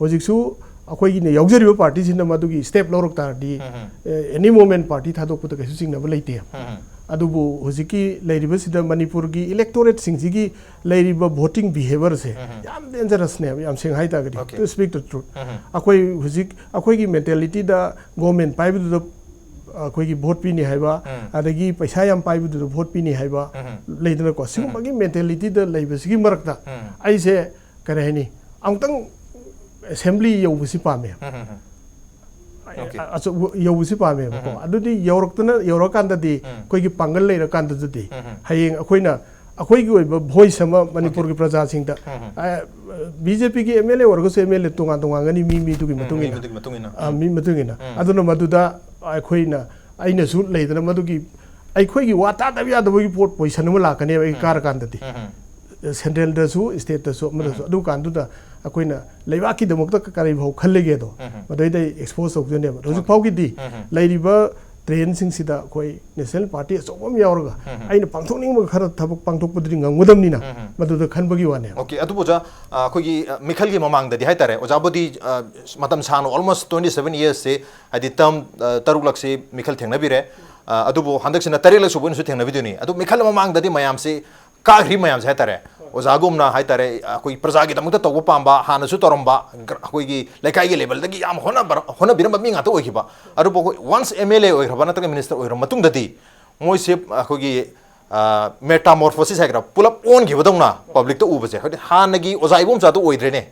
ꯍꯧꯖꯤꯛꯁꯨ ꯑꯩꯈꯣꯏꯒꯤꯅ ꯌꯥꯎꯖꯔꯤꯕ ꯄꯥꯔꯇꯤꯁꯤꯅ ꯃꯗꯨꯒꯤ step ꯂꯧꯔꯛ ꯇꯥꯔꯗꯤ, ꯎꯝ, ꯎꯝ꯫ ꯑ, any moment ꯄꯥꯔꯇꯤ ꯊꯥꯗꯣꯛꯄꯗ ꯀꯩꯁꯨ ꯆꯤꯡꯅꯕ ꯂꯩꯇꯦ꯫ ꯎꯝ, ꯎꯝ꯫ ꯑꯗꯨꯕꯨ ꯍꯧꯖꯤꯛꯀꯤ ꯂꯩꯔꯤꯕꯁꯤꯗ ꯃꯅꯤꯄꯨꯔꯒꯤ electorateꯁꯤꯡꯁꯤꯒꯤ ꯂꯩꯔꯤꯕ voting behaviorꯁꯦ ꯎꯝ, ꯎꯝ꯫ ꯌꯥꯝ dangerousꯅꯦꯕ, ꯌꯥꯝ ꯁꯦꯡꯅ ꯍꯥꯏ ꯇꯥꯔꯒꯗꯤ, OK꯫ To speak the truth꯫ ꯎꯝ, ꯎꯝ꯫ ꯑꯩꯈꯣꯏ ꯍꯧꯖꯤꯛ ꯑꯩꯈꯣꯏꯒꯤ mentalityꯗ government ꯄꯥꯏꯕꯗꯨꯗ ꯑꯩꯈꯣꯏꯒꯤ vote ꯄꯤꯅꯤ ꯍꯥꯏꯕ, ꯎꯝ꯫ ꯑꯗꯒꯤ ꯄꯩꯁꯥ ꯌꯥꯝ ꯄꯥꯏꯕꯗꯨꯗ vote ꯄꯤꯅꯤ ꯍꯥꯏꯕ ꯎꯝ, ꯎꯝ꯫ ꯂꯩꯗꯅꯀꯣ, ꯎꯝ, ꯎꯝ꯫ ꯁꯤꯒꯨꯝꯕꯒꯤ mentalityꯗ ꯂꯩꯕꯁꯤꯒꯤ ꯃꯔꯛꯇ ꯎꯝ꯫ ꯑꯩꯁꯦ ꯀꯔꯤ ꯍꯥꯏꯅꯤ, ꯑꯃꯨꯛꯇꯪ assembly ꯌꯧꯕꯁꯤ ꯄꯥꯝꯃꯦ꯫ ꯎꯝ, ꯎꯝ, ꯎꯝ꯫ OK꯫ ꯑꯆꯧꯕ ꯌꯧꯕꯁꯤ ꯄꯥꯝꯃꯦꯕꯀꯣ꯫ ꯎꯝ, ꯎꯝ꯫ ꯑꯗꯨꯗꯤ ꯌꯧꯔꯛꯇꯅ, ꯌꯧꯔꯀꯥꯟꯗꯗꯤ ꯎꯝ꯫ ꯑꯩꯈꯣꯏꯒꯤ ꯄꯥꯡꯒꯜ ꯂꯩꯔꯀꯥꯟꯗꯗꯤ ꯎꯝ, ꯎꯝ꯫ ꯍꯌꯦꯡ ꯑꯩꯈꯣꯏꯅ ꯑꯩꯈꯣꯏꯒꯤ ꯑꯣꯏꯕ voice ꯑꯃ ꯃꯅꯤꯄꯨꯔꯒꯤ OK꯫ ꯄ꯭ꯔꯖꯥꯁꯤꯡꯗ, ꯎꯝ, ꯎꯝ꯫ ꯑ, BJPꯒꯤ MLA ꯑꯣꯏꯔꯒꯁꯨ MLA ꯇꯣꯉꯥꯟ ꯇꯣꯉꯥꯟꯒꯅꯤ, ꯃꯤ ꯃꯤꯗꯨꯒꯤ ꯎꯝ, ꯃꯇꯨꯡ ꯃꯤ ꯏꯟꯅ꯫ ꯃꯤꯗꯨꯒꯤ ꯃꯇꯨꯡ ꯏꯟꯅ꯫ ꯑ, ꯎꯝ꯫ ꯃꯤ ꯃꯇꯨꯡ ꯏꯟꯅ꯫ ꯎꯝ꯫ ꯑꯗꯨꯅ ꯃꯗꯨꯗ ꯑꯩꯈꯣꯏꯅ, ꯑꯩꯅꯁꯨ ꯂꯩꯗꯅ ꯃꯗꯨꯒꯤ ꯑꯩꯈꯣꯏꯒꯤ ꯋꯥ ꯇꯥꯗꯕ ꯌꯥꯗꯕꯒꯤ ꯄꯣꯠ position ꯑꯃ ꯂꯥꯛꯀꯅꯦꯕ ꯑꯩ ꯎꯝ꯫ ꯀꯥꯔꯀꯥꯟꯗꯗꯤ꯫ ꯎꯝ, ꯎꯝ꯫ Centralꯗꯁꯨ, stateꯇꯁꯨ, ꯑꯃꯗꯁꯨ, ꯎꯝ꯫ ꯑꯗꯨ ꯀꯥꯟꯗꯨꯗ ꯑꯩꯈꯣꯏꯅ ꯂꯩꯕꯥꯛꯀꯤꯗꯃꯛꯇ ꯀꯔꯤ ꯐꯥꯎ ꯈꯜꯂꯤꯒꯦꯗꯣ, ꯎꯝ, ꯎꯝ꯫ ꯃꯗꯩꯗ ꯑꯩ expose ꯇꯧꯖꯅꯦꯕ꯫ ꯍꯧꯖꯤꯛ OK꯫ ꯐꯥꯎꯒꯤꯗꯤ ꯎꯝ, ꯎꯝ꯫ ꯂꯩꯔꯤꯕ trendꯁꯤꯡꯁꯤꯗ ꯑꯩꯈꯣꯏ national party ꯑꯆꯧꯕ ꯑꯃ ꯌꯥꯎꯔꯒ ꯎꯝ, ꯎꯝ꯫ ꯑꯩꯅ ꯄꯥꯡꯊꯣꯛꯅꯤꯡꯕ ꯈꯔ ꯊꯕꯛ ꯄꯥꯡꯊꯣꯛꯄꯗꯨꯗꯤ ꯉꯝꯒꯗꯕꯅꯤꯅ ꯎꯝ, ꯎꯝ꯫ ꯃꯗꯨꯗ ꯈꯟꯕꯒꯤ ꯋꯥꯅꯦꯕ꯫ OK, ꯑꯗꯨꯕꯨ ꯑꯣꯖꯥ, ꯑ, ꯑꯩꯈꯣꯏꯒꯤ, ꯑ, ꯃꯤꯈꯜꯒꯤ ꯃꯃꯥꯡꯗꯗꯤ ꯍꯥꯏꯇꯥꯔꯦ, ꯑꯣꯖꯥꯕꯨꯗꯤ, ꯑ, ꯃꯇꯝ ꯁꯥꯡꯅ almost twenty seven yearsꯁꯦ, ꯍꯥꯏꯗꯤ term, ꯑ, ꯇꯔꯨꯛꯂꯛꯁꯤ ꯃꯤꯈꯜ ꯊꯦꯡꯅꯕꯤꯔꯦ꯫ ꯑ, ꯑꯗꯨꯕꯨ ꯍꯟꯗꯛꯁꯤꯅ ꯇꯔꯦꯠꯂꯛ ꯁꯨꯕ ꯑꯣꯏꯅꯁꯨ ꯊꯦꯡꯅꯕꯤꯗꯣꯏꯅꯤ꯫ ꯑꯗꯨ ꯃꯤꯈꯜ ꯃꯃꯥꯡꯗꯗꯤ ꯃꯌꯥꯝꯁꯤ ꯀꯥꯈ꯭ꯔꯤ ꯃꯌꯥꯝꯁꯦ ꯍꯥꯏꯇꯥꯔꯦ꯫ ꯍꯣꯏ꯫ ꯑꯣꯖꯥꯒꯨꯝꯅ ꯍꯥꯏꯇꯥꯔꯦ, ꯑꯩꯈꯣꯏ ꯄ꯭ꯔꯖꯥꯒꯤꯗꯃꯛꯇ ꯇꯧꯕ ꯄꯥꯝꯕ, ꯍꯥꯟꯅꯁꯨ ꯇꯧꯔꯝꯕ, ꯒ꯭ꯔ-, ꯑꯩꯈꯣꯏꯒꯤ ꯂꯩꯀꯥꯏꯒꯤ ꯂꯦꯕꯦꯜꯗꯒꯤ ꯌꯥꯝ ꯍꯣꯠꯅꯕ-, ꯍꯣꯠꯅꯕꯤꯔꯝꯕ ꯃꯤ ꯉꯥꯛꯇ ꯑꯣꯏꯈꯤꯕ꯫ ꯑꯗꯨꯕꯨ ꯑꯩꯈꯣꯏ ꯋꯟꯁ ꯑꯦꯝ ꯑꯦꯜ ꯑꯦ ꯑꯣꯏꯈ꯭ꯔꯕ ꯅꯠꯇ꯭ꯔꯒ ꯃꯤꯅꯤꯁꯇꯔ ꯑꯣꯏꯈ꯭ꯔ ꯃꯇꯨꯡꯗꯗꯤ ꯃꯣꯏꯁꯦ ꯑꯩꯈꯣꯏꯒꯤ, ꯑ, ꯃꯦꯇꯥꯃꯣꯔꯐꯣꯁꯤꯁ ꯍꯥꯏꯒꯗ꯭ꯔꯥ, ꯄꯨꯂꯞ ꯑꯣꯟꯈꯤꯕꯗꯧꯅ ꯄꯕ꯭ꯂꯤꯛꯇ ꯎꯕꯁꯦ꯫ ꯍꯥꯏꯗꯤ ꯍꯥꯟꯅꯒꯤ ꯑꯣꯖꯥ ꯏꯕꯣꯝꯆꯥꯗꯣ ꯑꯣꯏꯗ꯭ꯔꯦꯅꯦ꯫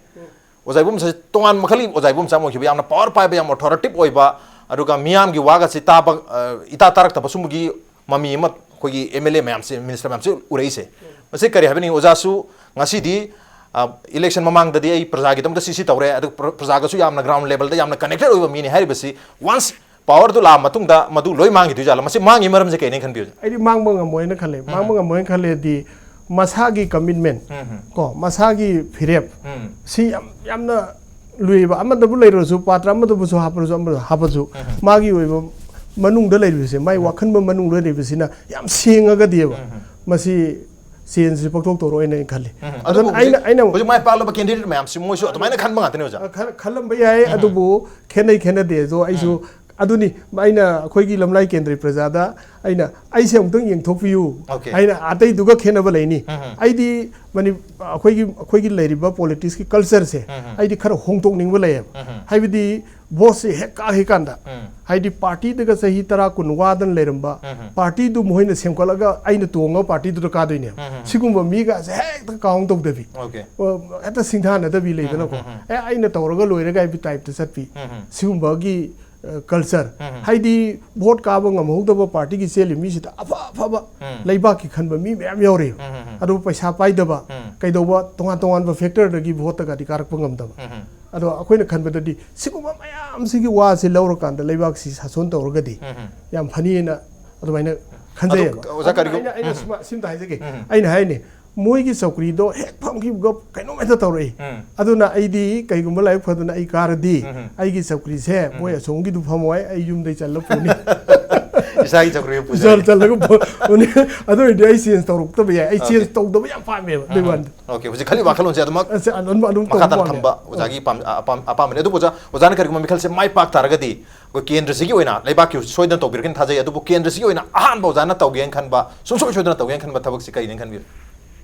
ꯑꯣꯖꯥ ꯏꯕꯣꯝꯆꯥꯁꯦ ꯇꯣꯉꯥꯟ ꯃꯈꯜꯒꯤ ꯑꯣꯖꯥ ꯏꯕꯣꯝꯆꯥ ꯑꯃ ꯑꯣꯏꯈꯤꯕ, ꯌꯥꯝꯅ ꯄꯥꯋꯔ ꯄꯥꯏꯕ, ꯌꯥꯝ ꯑꯣꯊꯣꯔꯤꯇꯤꯞ ꯑꯣꯏꯕ, ꯑꯗꯨꯒ ꯃꯤꯌꯥꯝꯒꯤ ꯋꯥꯒꯁꯤ ꯇꯥꯕ, ꯑ, ꯏꯇꯥ ꯇꯥꯔꯛꯇꯕ ꯁꯨꯝꯕꯒꯤ ꯃꯃꯤ ꯑꯃ ꯑꯩꯈꯣꯏꯒꯤ ꯑꯦꯝ ꯑꯦꯜ ꯑꯦ ꯃꯌꯥꯝꯁꯦ, ꯃꯤꯅꯤꯁꯇꯔ ꯃꯌꯥꯝꯁꯦ ꯎꯔꯛꯏꯁꯦ꯫ ꯃꯁꯤ ꯀꯔꯤ ꯍꯥꯏꯕꯅꯤ? ꯑꯣꯖꯥꯁꯨ ꯉꯁꯤꯗꯤ, ꯑ, ꯏꯂꯦꯛꯁꯟ ꯃꯃꯥꯡꯗꯗꯤ ꯑꯩ ꯄ꯭ꯔꯖꯥꯒꯤꯗꯃꯛꯇ ꯁꯤ ꯁꯤ ꯇꯧꯔꯦ, ꯑꯗꯨ ꯄ꯭ꯔ-, ꯄ꯭ꯔꯖꯥꯒꯁꯨ ꯌꯥꯝꯅ ꯒ꯭ꯔꯥꯎꯟ ꯂꯦꯕꯦꯜꯗ ꯌꯥꯝꯅ ꯀꯅꯦꯛꯇꯦꯠ ꯑꯣꯏꯕ ꯃꯤꯅꯤ ꯍꯥꯏꯔꯤꯕꯁꯤ, ꯋꯟꯁ ꯄꯥꯋꯔꯗꯨ ꯂꯥꯛꯑ ꯃꯇꯨꯡꯗ ꯃꯗꯨ ꯂꯣꯏ ꯃꯥꯡꯈꯤꯗꯣꯏꯖꯥꯠꯂꯣ? ꯃꯁꯤ ꯃꯥꯡꯉꯤ ꯃꯔꯝꯁꯦ ꯀꯩꯅꯦ ꯈꯟꯕꯤꯌꯨ? ꯑꯩꯗꯤ ꯃꯥꯡꯕ ꯉꯝꯃꯣꯏꯅ ꯈꯜꯂꯦ꯫ ꯎꯝ꯫ ꯃꯥꯡꯕ ꯉꯝꯃꯣꯏꯅ ꯈꯜꯂꯦꯗꯤ ꯃꯁꯥꯒꯤ ꯀꯃꯤꯠꯃꯦꯟ, ꯎꯝ꯫ ꯀꯣ, ꯃꯁꯥꯒꯤ ꯐꯤꯔꯦꯞ, ꯎꯝ꯫ ꯁꯤ ꯌꯥꯝ, ꯌꯥꯝꯅ ꯂꯨꯏꯕ꯫ ꯑꯃꯗꯕꯨ ꯂꯩꯔꯨꯔꯁꯨ, ꯄꯥꯇ꯭ꯔ ꯑꯃꯗꯕꯨꯁꯨ ꯍꯥꯞꯄ꯭ꯔꯁꯨ, ꯑꯃꯗ ꯍꯥꯞꯄꯁꯨ, ꯎꯝ꯫ ꯃꯥꯒꯤ ꯑꯣꯏꯕ ꯃꯅꯨꯡꯗ ꯂꯩꯔꯤꯕꯁꯦ, ꯃꯥꯒꯤ ꯎꯝ꯫ ꯋꯥꯈꯜ ꯃꯅꯨꯡꯗ ꯂꯩꯔꯤꯕꯁꯤꯅ ꯌꯥꯝ ꯁꯦꯡꯉꯒꯗꯤꯕ, ꯎꯝ꯫ ꯃꯁꯤ ꯆꯦꯟꯖꯁꯤ ꯄꯥꯛꯊꯣꯛ ꯇꯧꯔꯛꯑꯣꯏꯅ ꯑꯩꯅ ꯈꯜꯂꯤ꯫ ꯎꯝ꯫ ꯑꯗꯨꯅ ꯑꯗꯨꯕꯨ ꯑꯩꯅ, ꯍꯧꯖꯤꯛ, ꯑꯩꯅ ꯍꯧꯖꯤꯛ ꯃꯥꯏ ꯄꯥꯛꯂꯕ ꯀꯦꯟꯗꯤꯗꯦꯠ ꯃꯌꯥꯝꯁꯤ ꯃꯣꯏꯁꯨ ꯑꯗꯨꯃꯥꯏꯅ ꯈꯟꯕ ꯉꯥꯛꯇꯅꯦ, ꯑꯣꯖꯥ꯫ ꯑ, ꯈꯜ-, ꯈꯜꯂꯝꯕ ꯌꯥꯏ, ꯎꯝ꯫ ꯑꯗꯨꯕꯨ ꯈꯦꯠꯅꯩ ꯈꯦꯠꯅꯗꯦ ꯑꯗꯣ ꯑꯩꯁꯨ ꯎꯝ꯫ ꯑꯗꯨꯅꯤ ꯑꯩꯅ ꯑꯩꯈꯣꯏꯒꯤ ꯂꯝꯂꯥꯏ ꯀꯦꯟꯗ꯭ꯔꯒꯤ ꯄ꯭ꯔꯖꯥꯗ ꯑꯩꯅ, "ꯑꯩꯁꯦ ꯑꯃꯨꯛꯇꯪ ꯌꯦꯡꯊꯣꯛꯄꯤꯌꯨ" ꯑꯣꯀꯦ꯫ ꯑꯩꯅ ꯑꯇꯩꯗꯨꯒ ꯈꯦꯠꯅꯕ ꯂꯩꯅꯤ꯫ ꯎꯝ꯫ ꯑꯩꯗꯤ ꯃꯅꯤ-, ꯑꯩꯈꯣꯏꯒꯤ, ꯑꯩꯈꯣꯏꯒꯤ ꯂꯩꯔꯤꯕ ꯄꯣꯂꯤꯇꯤꯛꯁꯀꯤ ꯀꯜꯆꯔꯁꯦ ꯎꯝ꯫ ꯑꯩꯗꯤ ꯈꯔ ꯍꯣꯡꯗꯣꯛꯅꯤꯡꯕ ꯂꯩꯌꯦꯕ꯫ ꯎꯝ꯫ ꯍꯥꯏꯕꯗꯤ ꯚꯣꯠꯁꯦ ꯍꯦꯛ ꯀꯥꯈꯤꯀꯥꯟꯗ, ꯎꯝ꯫ ꯍꯥꯏꯗꯤ ꯄꯥꯔꯇꯤꯗꯒ ꯆꯍꯤ ꯇꯔꯥ ꯀꯨꯟ ꯋꯥꯗꯅ ꯂꯩꯔꯝꯕ, ꯎꯝ꯫ ꯄꯥꯔꯇꯤꯗꯨ ꯃꯈꯣꯏꯅ ꯁꯦꯝꯒꯠꯂꯒ ꯑꯩꯅ ꯇꯣꯡꯉꯒ ꯄꯥꯔꯇꯤꯗꯨꯗ ꯀꯥꯗꯣꯏꯅꯦꯕ꯫ ꯎꯝ꯫ ꯁꯤꯒꯨꯝꯕ ꯃꯤꯒꯁꯦ ꯍꯦꯛꯇ ꯀꯥꯎꯟ ꯇꯧꯗꯕꯤ, ꯑꯣꯀꯦ꯫ ꯑ, ꯍꯦꯛꯇ ꯁꯤꯡꯊꯥꯅꯗꯕꯤ ꯂꯩꯗꯅꯀꯣ꯫ ꯎꯝ, ꯎꯝ, ꯎꯝ꯫ "ꯑꯦ, ꯑꯩꯅ ꯇꯧꯔꯒ ꯂꯣꯏꯔꯦ" ꯍꯥꯏꯕ ꯇꯥꯏꯞꯇ ꯆꯠꯄꯤ꯫ ꯎꯝ, ꯎꯝ꯫ ꯁꯤꯒꯨꯝꯕꯒꯤ, ꯑ, ꯀꯜꯆꯔ꯫ ꯎꯝ, ꯎꯝ꯫ ꯍꯥꯏꯗꯤ ꯚꯣꯠ ꯀꯥꯕ ꯉꯝꯍꯧꯗꯕ ꯄꯥꯔꯇꯤꯒꯤ ꯆꯦꯜꯂꯤ ꯃꯤꯁꯤꯗ ꯑꯐ ꯑꯐꯕ ꯎꯝ꯫ ꯂꯩꯕꯥꯛꯀꯤ ꯈꯟꯕ ꯃꯤ ꯃꯌꯥꯝ ꯌꯥꯎꯔꯤꯕ꯫ ꯎꯝ, ꯎꯝ, ꯎꯝ꯫ ꯑꯗꯨꯕꯨ ꯄꯩꯁꯥ ꯄꯥꯏꯗꯕ, ꯎꯝ꯫ ꯀꯩꯗꯧꯕ ꯇꯣꯉꯥꯟ ꯇꯣꯉꯥꯟꯕ ꯐꯦꯛꯇꯔꯗꯒꯤ ꯚꯣꯠꯇꯒꯗꯤ ꯀꯥꯔꯛꯄ ꯉꯝꯗꯕ꯫ ꯎꯝ, ꯎꯝ꯫ ꯑꯗꯣ ꯑꯩꯈꯣꯏꯅ ꯈꯟꯕꯗꯗꯤ ꯁꯤꯒꯨꯝꯕ ꯃꯌꯥꯝꯁꯤꯒꯤ ꯋꯥꯁꯤ ꯂꯧꯔꯀꯥꯟꯗ ꯂꯩꯕꯥꯛꯁꯤ ꯁꯥꯁꯣꯟ ꯇꯧꯔꯒꯗꯤ ꯎꯝ, ꯎꯝ꯫ ꯌꯥꯝ ꯐꯅꯤꯅ ꯑꯗꯨꯃꯥꯏꯅ ꯈꯟꯖꯩ꯫ ꯑꯗꯣ ꯑꯣꯖꯥ, ꯑꯗꯨꯅ ꯀꯔꯤꯒꯨꯝ-, ꯑꯩꯅ, ꯑꯩꯅ ꯎꯝ꯫ ꯁꯨꯃ-, ꯁꯤꯝꯇ ꯍꯥꯏꯖꯒꯦ꯫ ꯎꯝ꯫ ꯑꯩꯅ ꯍꯥꯏꯅꯤ, ꯃꯣꯏꯒꯤ ꯆꯧꯀ꯭ꯔꯤꯗꯣ ꯍꯦꯛ ꯐꯝꯈꯤꯕꯒ ꯀꯩꯅꯣꯝ ꯍꯦꯛꯇ ꯇꯧꯔꯛꯏ꯫ ꯎꯝ꯫ ꯑꯗꯨꯅ ꯑꯩꯗꯤ ꯀꯩꯒꯨꯝꯕ ꯂꯥꯏꯕꯛ ꯐꯗꯅ ꯑꯩ ꯀꯥꯔꯗꯤ ꯎꯝ꯫ ꯑꯩꯒꯤ ꯆꯧꯀ꯭ꯔꯤꯁꯦ ꯎꯝ꯫ ꯃꯣꯏ ꯑꯁꯣꯝꯒꯤꯗꯨ ꯐꯝꯃꯣꯏ, ꯑꯩ ꯌꯨꯝꯗꯩ ꯆꯠꯂ ꯄꯨꯅꯤ꯫ ꯏꯁꯥꯒꯤ ꯆꯧꯀ꯭ꯔꯤ ꯄꯨꯖꯔꯅꯤ꯫ ꯆꯠꯂꯒ ꯄꯨꯅꯤ꯫ ꯑꯗꯨ ꯑꯣꯏꯔꯗꯤ ꯑꯩ ꯆꯦꯟꯖ ꯇꯧꯔꯛꯇꯕ ꯌꯥꯏ꯫ ꯑꯩ ꯑꯣꯀꯦ꯫ ꯆꯦꯟꯖ ꯇꯧꯗꯕ ꯌꯥꯝ ꯄꯥꯝꯃꯦꯕ, ꯑꯗꯨꯏ ꯎꯝ꯫ ꯋꯥꯅꯤꯗ꯫ ꯑꯣꯀꯦ, ꯍꯧꯖꯤꯛ ꯈꯜꯂꯤ ꯋꯥꯈꯜꯂꯣꯟꯁꯦ ꯑꯗꯨꯃꯛ ꯑꯁ, ꯑꯗꯨꯝ, ꯑꯗꯨꯝ ꯃꯈꯥ ꯇꯧꯕ ꯇꯥꯅ ꯋꯥꯅꯤ꯫ ꯊꯝꯕ ꯑꯣꯖꯥꯒꯤ ꯄꯥꯝ-, ꯑ-, ꯑꯄꯥꯝ-, ꯑꯄꯥꯝꯕꯅꯤ꯫ ꯑꯗꯨꯕꯨ ꯑꯣꯖꯥ, ꯑꯣꯖꯥꯅ ꯀꯔꯤꯒꯨꯝꯕ ꯃꯤꯈꯜꯁꯦ ꯃꯥꯏ ꯄꯥꯛ ꯇꯥꯔꯒꯗꯤ ꯑꯩꯈꯣꯏ ꯀꯦꯟꯗ꯭ꯔꯁꯤꯒꯤ ꯑꯣꯏꯅ, ꯂꯩꯕꯥꯛꯀꯤ ꯁꯣꯏꯗꯅ ꯇꯧꯕꯤꯔꯛꯀꯅꯤ ꯊꯥꯖꯩ꯫ ꯑꯗꯨꯕꯨ ꯀꯦꯟꯗ꯭ꯔꯁꯤꯒꯤ ꯑꯣꯏꯅ ꯑꯍꯥꯟꯕ ꯑꯣꯖꯥꯅ ꯇꯧꯒꯦꯅ ꯈꯟꯕ, ꯁꯨꯡꯁꯣꯏ ꯁꯣꯏꯗꯅ ꯇꯧꯒꯦꯅ ꯈꯟꯕ ꯊꯕꯛꯁꯤ ꯀꯔꯤꯅꯦꯅ ꯈꯟꯕꯤꯕ?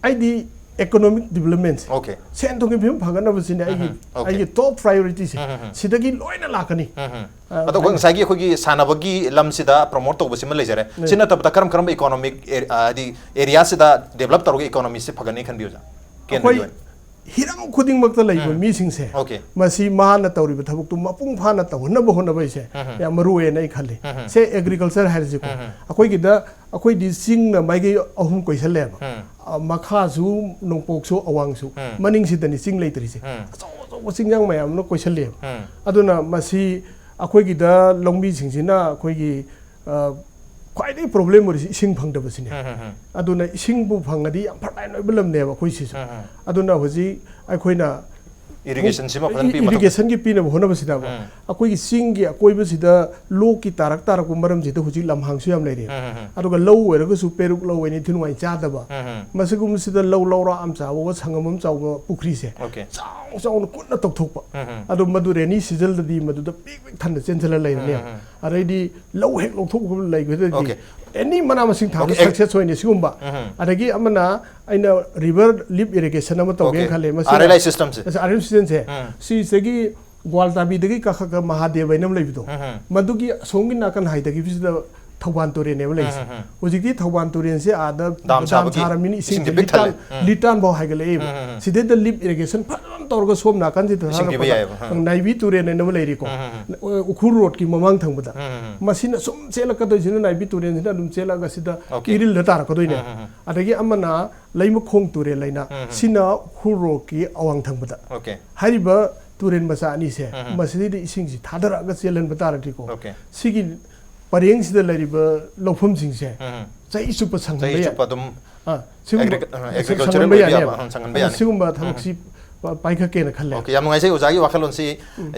ꯑꯩꯗꯤ economic development, Okay. ꯁꯦꯟ ꯊꯨꯝꯒꯤ ꯐꯤꯕꯝ ꯐꯒꯠꯅꯕꯁꯤꯅꯦ ꯑꯩꯒꯤ ꯎꯝ, okay. ꯑꯩꯒꯤ ꯇꯣꯞ ꯄ꯭ꯔꯥꯏꯌꯣꯔꯤꯇꯤꯁꯦ ꯎꯝ, ꯎꯝ, ꯎꯝ. ꯁꯤꯗꯒꯤ ꯂꯣꯏꯅ ꯂꯥꯛꯀꯅꯤ꯫ ꯎꯝ, ꯎꯝ. ꯑ, ꯑꯗꯣ ꯑꯩꯈꯣꯏ ꯉꯁꯥꯏꯒꯤ ꯑꯩꯈꯣꯏꯒꯤ ꯁꯥꯟꯅꯕꯒꯤ ꯂꯝꯁꯤꯗ ꯄ꯭ꯔꯣꯃꯣꯠ ꯇꯧꯕꯁꯤꯃ ꯂꯩꯖꯔꯦ꯫ ꯎꯝ. ꯁꯤ ꯅꯠꯇꯕꯗ ꯀꯔꯝ ꯀꯔꯝꯕ ꯏꯀꯣꯅꯣꯃꯤꯛ ꯍꯥꯏꯗꯤ ꯑꯦꯔꯤꯌꯥꯁꯤꯗ ꯗꯦꯕꯂꯞ ꯇꯧꯔꯒ ꯏꯀꯣꯅꯣꯃꯤꯁꯦ ꯐꯒꯠꯅꯤ ꯈꯟꯕꯤꯌꯨ, ꯑꯣꯖꯥ? ꯀꯦꯟꯗ꯭ꯔꯒꯤ ꯑꯩꯈꯣꯏ ꯑꯣꯏꯅ. ꯍꯤꯔꯝ ꯈꯨꯗꯤꯡꯃꯛꯇ ꯂꯩꯕ ꯎꯝ. ꯃꯤꯁꯤꯡꯁꯦ Okay. ꯃꯁꯤ ꯃꯥꯅ ꯇꯧꯔꯤꯕ ꯊꯕꯛꯇꯨ ꯃꯄꯨꯡ ꯐꯥꯅ ꯇꯧꯍꯟꯅꯕ ꯍꯣꯠꯅꯕ ꯍꯥꯏꯁꯦ ꯎꯝ. ꯌꯥꯝ ꯃꯔꯨ ꯑꯣꯏꯌꯦꯅ ꯑꯩ ꯈꯜꯂꯤ꯫ ꯎꯝ. ꯁꯦ ꯑꯦꯒ꯭ꯔꯤꯀꯜꯆꯔ ꯍꯥꯏꯔꯁꯤꯀꯣ, ꯎꯝ. ꯑꯩꯈꯣꯏꯒꯤꯗ ꯑꯩꯈꯣꯏꯗꯤ ꯆꯤꯡꯅ ꯃꯥꯏꯀꯩ ꯑꯍꯨꯝ ꯀꯣꯏꯁꯜꯂꯦꯕ꯫ ꯎꯝ. ꯑ, ꯃꯈꯥꯁꯨ, ꯅꯣꯡꯄꯣꯛꯁꯨ, ꯑꯋꯥꯡꯁꯨ, ꯎꯝ. ꯃꯅꯤꯡꯁꯤꯗꯅꯤ ꯆꯤꯡ ꯂꯩꯇ꯭ꯔꯤꯁꯦ꯫ ꯎꯝ. ꯑꯆꯧ ꯑꯆꯧꯕ ꯆꯤꯡꯌꯥꯡ ꯃꯌꯥꯝ ꯑꯃ ꯀꯣꯏꯁꯜꯂꯦꯕ꯫ ꯎꯝ. ꯑꯗꯨꯅ ꯃꯁꯤ ꯑꯩꯈꯣꯏꯒꯤꯗ ꯂꯧꯃꯤꯁꯤꯡꯁꯤꯅ ꯑꯩꯈꯣꯏꯒꯤ, ꯑ, ꯈ꯭ꯋꯥꯏꯗꯒꯤ ꯄ꯭ꯔꯣꯕ꯭ꯂꯦꯝ ꯑꯣꯏꯔꯤꯁꯤ ꯏꯁꯤꯡ ꯐꯪꯗꯕꯁꯤꯅꯦ꯫ ꯎꯝ, ꯎꯝ, ꯎꯝ. ꯑꯗꯨꯅ ꯏꯁꯤꯡꯕꯨ ꯐꯪꯉꯗꯤ ꯌꯥꯝ ꯐꯔꯇꯥꯏꯜ ꯑꯣꯏꯕ ꯂꯝꯅꯦꯕ ꯑꯩꯈꯣꯏ ꯁꯤꯁꯨ꯫ ꯎꯝ, ꯎꯝ. ꯑꯗꯨꯅ ꯍꯧꯖꯤꯛ ꯑꯩꯈꯣꯏꯅ Irrigation ꯁꯤꯃ ꯐꯖꯅ ꯄꯤꯕ ꯃꯊꯧ ꯏꯔꯤꯒꯦꯁꯟꯒꯤ ꯄꯤꯅꯕ ꯍꯣꯠꯅꯕꯁꯤꯗꯕ ꯎꯝ. ꯑꯩꯈꯣꯏꯒꯤ ꯆꯤꯡꯒꯤ ꯑꯀꯣꯏꯕꯁꯤꯗ ꯂꯣꯛꯀꯤ ꯇꯥꯔꯛ ꯇꯥꯔꯛꯄ ꯃꯔꯝꯁꯤꯗ ꯍꯧꯖꯤꯛ ꯂꯝꯍꯥꯡꯁꯨ ꯌꯥꯝ ꯂꯩꯔꯦ꯫ ꯎꯝ, ꯎꯝ, ꯎꯝ. ꯑꯗꯨꯒ ꯂꯧ ꯑꯣꯏꯔꯒꯁꯨ ꯄꯦꯔꯨꯛ ꯂꯧ ꯑꯣꯏꯅ ꯏꯊꯤ ꯅꯨꯡꯉꯥꯏ ꯆꯥꯗꯕ꯫ ꯎꯝ, ꯎꯝ. ꯃꯁꯤꯒꯨꯝꯕꯁꯤꯗ ꯂꯧ ꯂꯧꯔꯥ ꯑꯃ ꯆꯥꯎꯕ, ꯁꯪꯒꯝ ꯑꯃ ꯆꯥꯎꯕ ꯄꯨꯈ꯭ꯔꯤꯁꯦ Okay. ꯆꯥꯎ ꯆꯥꯎꯅ ꯀꯨꯠꯅ ꯇꯧꯊꯣꯛꯄ꯫ ꯎꯝ, ꯎꯝ. ꯑꯗꯣ ꯃꯗꯨ ꯔꯦꯅꯤ ꯁꯤꯖꯟꯗꯗꯤ ꯃꯗꯨꯗ ꯄꯤꯛ ꯄꯤꯛ ꯊꯟꯅ ꯆꯦꯟꯁꯤꯜꯂ ꯂꯩꯔꯅꯦꯕ꯫ ꯎꯝ, ꯎꯝ. ꯑꯗꯩꯗꯤ ꯂꯧ ꯍꯦꯛ ꯂꯧꯊꯣꯛꯄ ꯂꯩꯈ꯭ꯔꯗꯤ Okay. ꯑꯦꯅꯤ ꯃꯅꯥ ꯃꯁꯤꯡ ꯊꯥꯕ Okay, ex- ꯁꯛꯁꯦꯁ ꯑꯣꯏꯅꯤ ꯁꯤꯒꯨꯝꯕ꯫ ꯎꯝ. ꯑꯗꯒꯤ ꯑꯃꯅ ꯑꯩꯅ ꯔꯤꯚꯔ ꯂꯤꯞ ꯏꯔꯤꯒꯦꯁꯟ ꯑꯃ ꯇꯧꯒꯦꯅ Okay. ꯈꯜꯂꯦ꯫ RLI system ꯁꯦ. ꯑꯥꯔ ꯑꯦꯜ ꯁꯤꯖꯟꯁꯦ ꯎꯝ. ꯁꯤꯁꯤꯗꯒꯤ ꯒ꯭ꯋꯥꯜꯇꯥꯕꯤꯗꯒꯤ ꯀꯥꯈꯠꯂꯒ ꯃꯍꯥꯗꯦꯕ ꯍꯥꯏꯅ ꯑꯃ ꯂꯩꯕꯗꯣ, ꯎꯝ, ꯎꯝ. ꯃꯗꯨꯒꯤ ꯑꯁꯣꯝꯒꯤ ꯅꯥꯀꯟ ꯍꯥꯏꯗꯒꯤꯕꯁꯤꯗ ꯊꯧꯕꯥꯜ ꯇꯨꯔꯦꯜꯅꯦꯕ ꯂꯩꯁꯦ꯫ ꯎꯝ, ꯎꯝ, ꯎꯝ. ꯍꯧꯖꯤꯛꯇꯤ ꯊꯧꯕꯥꯜ ꯇꯨꯔꯦꯜꯁꯦ ꯑꯥꯗ ꯗꯥꯝ ꯁꯥꯕꯒꯤ ꯁꯥꯔꯃꯤꯅ ꯏꯁꯤꯡꯁꯦ ꯏꯁꯤꯡꯁꯦ ꯄꯤꯛ ꯊꯜꯂꯦ. ꯂꯤꯇꯥꯟ ꯎꯝ. ꯂꯤꯇꯥꯟ ꯐꯥꯎ ꯍꯥꯏꯒꯠꯂꯛꯑꯦꯕ꯫ ꯎꯝ, ꯎꯝ, ꯎꯝ. ꯁꯤꯗꯩꯗ ꯂꯤꯞ ꯏꯔꯤꯒꯦꯁꯟ ꯐꯖꯅ ꯇꯧꯔꯒ ꯁꯣꯝ ꯅꯥꯀꯟꯁꯤꯗ ꯏꯁꯤꯡ ꯄꯤꯕ ꯊꯥꯔꯛꯄꯗ ꯌꯥꯏꯑꯕ. ꯎꯝ. ꯅꯥꯏꯕꯤ ꯇꯨꯔꯦꯜ ꯍꯥꯏꯅ ꯑꯃ ꯂꯩꯔꯤꯀꯣ꯫ ꯎꯝ, ꯎꯝ, ꯎꯝ. ꯎꯈ꯭ꯔꯨꯜ ꯔꯣꯗꯀꯤ ꯃꯃꯥꯡ ꯊꯪꯕꯗ꯫ ꯎꯝ, ꯎꯝ, ꯎꯝ. ꯃꯁꯤꯅ ꯁꯨꯝ ꯆꯦꯜꯂꯛꯀꯗꯣꯏꯁꯤꯅ ꯅꯥꯏꯕꯤ ꯇꯨꯔꯦꯜꯁꯤꯅ ꯑꯗꯨꯝ ꯆꯦꯜꯂꯛꯑꯒ ꯁꯤꯗ Okay. ꯏꯔꯤꯜꯗ ꯇꯥꯔꯛꯀꯗꯣꯏꯅꯦ꯫ ꯎꯝ, ꯎꯝ, ꯎꯝ. ꯑꯗꯒꯤ ꯑꯃꯅ ꯂꯩꯃꯈꯣꯡ ꯇꯨꯔꯦꯜ ꯍꯥꯏꯅ, ꯎꯝ, ꯎꯝ. ꯁꯤꯅ ꯎꯈ꯭ꯔꯨꯜ ꯔꯣꯗꯀꯤ ꯑꯋꯥꯡ ꯊꯪꯕꯗ꯫ Okay. ꯍꯥꯏꯔꯤꯕ ꯇꯨꯔꯦꯜ ꯃꯆꯥ ꯑꯅꯤꯁꯦ ꯎꯝ, ꯎꯝ. ꯃꯁꯤꯗꯩꯗ ꯏꯁꯤꯡꯁꯤ ꯊꯥꯗꯔꯛꯑꯒ ꯆꯦꯜꯍꯟꯕ ꯇꯥꯔꯗꯤꯀꯣ, Okay. ꯁꯤꯒꯤ ꯄꯔꯦꯡꯁꯤꯗ ꯂꯩꯔꯤꯕ ꯂꯧꯐꯝꯁꯤꯡꯁꯦ ꯎꯝ. ꯆꯍꯤ ꯆꯨꯞꯄ ꯁꯪꯍꯟꯕ ꯆꯍꯤ ꯌꯥꯏ꯫ ꯆꯨꯞꯄ ꯑꯗꯨꯝ ꯑꯥ, ꯁꯤꯒꯨꯝꯕ agric- ꯑ, ꯁꯪ- agricultural ꯁꯪꯍꯟꯕ ꯑꯣꯏꯕ ꯌꯥꯅꯦꯕ꯫ ꯌꯥꯕ, ꯑ, ꯁꯪꯍꯟꯕ ꯑꯗꯣ ꯌꯥꯅꯤ. ꯁꯤꯒꯨꯝꯕ ꯎꯝ. ꯊꯕꯛꯁꯤ ꯄ- ꯄꯥꯏꯈꯠꯀꯦꯅ ꯈꯜꯂꯦ꯫ Okay, ꯌꯥꯝ ꯅꯨꯡꯉꯥꯏꯖꯩ ꯑꯣꯖꯥꯒꯤ ꯋꯥꯈꯜꯂꯣꯟꯁꯤ꯫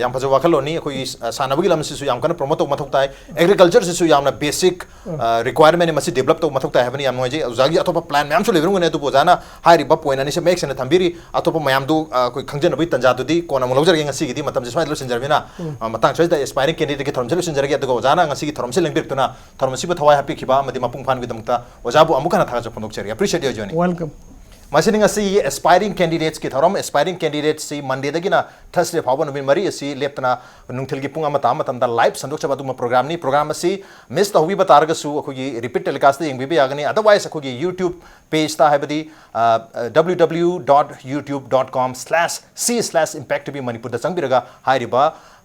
ꯌꯥꯝ ꯐꯖꯕ ꯋꯥꯈꯜꯂꯣꯟꯅꯤ꯫ ꯑꯩꯈꯣꯏꯒꯤ, ꯑ, ꯁꯥꯟꯅꯕꯒꯤ ꯂꯝꯁꯤꯁꯨ ꯌꯥꯝ ꯀꯟꯅ ꯄ꯭ꯔꯣꯃꯣꯠ ꯇꯧꯕ ꯃꯊꯧ ꯇꯥꯏ꯫ ꯑꯦꯒ꯭ꯔꯤꯀꯜꯆꯔꯁꯤꯁꯨ ꯌꯥꯝꯅ ꯕꯦꯁꯤꯛ, ꯎꯝ. ꯑ, ꯔꯤꯀ꯭ꯋꯥꯏꯔꯃꯦꯟꯅꯤ, ꯃꯁꯤ ꯗꯦꯕꯂꯞ ꯇꯧꯕ ꯃꯊꯧ ꯇꯥꯏ ꯍꯥꯏꯕꯅꯤ꯫ ꯌꯥꯝ ꯅꯨꯡꯉꯥꯏꯖꯩ꯫ ꯑꯣꯖꯥꯒꯤ ꯑꯇꯣꯞꯄ ꯄ꯭ꯂꯥꯟ ꯃꯌꯥꯝꯁꯨ ꯂꯩꯕꯤꯔꯝꯒꯅꯤ, ꯑꯗꯨꯕꯨ ꯑꯣꯖꯥꯅ ꯍꯥꯏꯔꯤꯕ ꯄꯣꯏꯟ ꯑꯅꯤꯁꯦ ꯃꯌꯦꯛ ꯁꯦꯡꯅ ꯊꯝꯕꯤꯔꯤ꯫ ꯑꯇꯣꯞꯄ ꯃꯌꯥꯝꯗꯨ, ꯑ, ꯑꯩꯈꯣꯏ ꯈꯪꯖꯅꯕꯒꯤ ꯇꯥꯟꯖꯥꯗꯨꯗꯤ ꯀꯣꯟꯅ ꯑꯃꯨꯛ ꯂꯧꯖꯔꯒꯦ꯫ ꯉꯁꯤꯒꯤꯗꯤ ꯃꯇꯝꯁꯦ ꯁ꯭ꯋꯥꯏꯗ ꯂꯣꯏꯁꯤꯟꯖꯔꯕꯅꯤꯅ, ꯎꯝ. ꯑ, ꯃꯇꯥꯡ ꯁ꯭ꯋꯥꯏꯗ ꯑꯦꯁꯄꯥꯏꯔꯤꯡ ꯀꯦꯟꯗꯤꯗꯦꯠꯀꯤ ꯊꯧꯔꯝꯁꯦ ꯂꯣꯏꯁꯤꯟꯖꯔꯒꯦ꯫ ꯑꯗꯨꯒ ꯑꯣꯖꯥꯅ ꯉꯁꯤꯒꯤ ꯊꯧꯔꯝꯁꯦ ꯂꯦꯡꯕꯤꯔꯛꯇꯨꯅ ꯊꯧꯔꯝ ꯑꯁꯤꯕꯨ ꯊꯋꯥꯏ ꯍꯥꯞꯄꯤꯈꯤꯕ ꯑꯃꯗꯤ ꯃꯄꯨꯡ ꯐꯥꯍꯟꯕꯒꯤꯗꯃꯛꯇ ꯑꯣꯖꯥꯕꯨ ꯑꯃꯨꯛ ꯍꯟꯅ ꯊꯥꯒꯠꯆꯕ ꯐꯣꯡꯗꯣꯛꯆꯔꯤ꯫ Appreciate your joining. Welcome. ꯃꯁꯤꯅꯤ ꯉꯁꯤ ꯑꯦꯁꯄꯥꯏꯔꯤꯡ ꯀꯦꯟꯗꯤꯗꯦꯠꯁꯀꯤ ꯊꯧꯔꯝ꯫ ꯑꯦꯁꯄꯥꯏꯔꯤꯡ ꯀꯦꯟꯗꯤꯗꯦꯠꯁꯤ ꯃꯟꯗꯦꯗꯒꯤꯅ ꯊꯔꯁꯗꯦ ꯐꯥꯎꯕ ꯅꯨꯃꯤꯠ ꯃꯔꯤ ꯑꯁꯤ ꯂꯦꯞꯇꯅ ꯅꯨꯡꯊꯤꯜꯒꯤ ꯄꯨꯡ ꯑꯃ ꯇꯥꯕ ꯃꯇꯝꯗ ꯂꯥꯏꯚ ꯁꯟꯗꯣꯛꯆꯕ ꯑꯗꯨꯒꯨꯝꯕ ꯄ꯭ꯔꯣꯒ꯭ꯔꯥꯝꯅꯤ꯫ ꯄ꯭ꯔꯣꯒ꯭ꯔꯥꯝ ꯑꯁꯤ ꯃꯤꯁ ꯇꯧꯍꯧꯕꯤꯕ ꯇꯥꯔꯒꯁꯨ ꯑꯩꯈꯣꯏꯒꯤ ꯔꯤꯄꯤꯠ ꯇꯦꯂꯤꯀꯥꯁꯇ ꯌꯦꯡꯕꯤꯕ ꯌꯥꯒꯅꯤ꯫ ꯑꯗꯔꯋꯥꯏꯁ ꯑꯩꯈꯣꯏꯒꯤ ꯌꯨꯇ꯭ꯌꯨꯕ ꯄꯦꯖꯇ, ꯍꯥꯏꯕꯗꯤ w w w dot youtube dot com slash c slash impact t v manipur ꯗ ꯆꯪꯕꯤꯔꯒ ꯍꯥꯏꯔꯤꯕ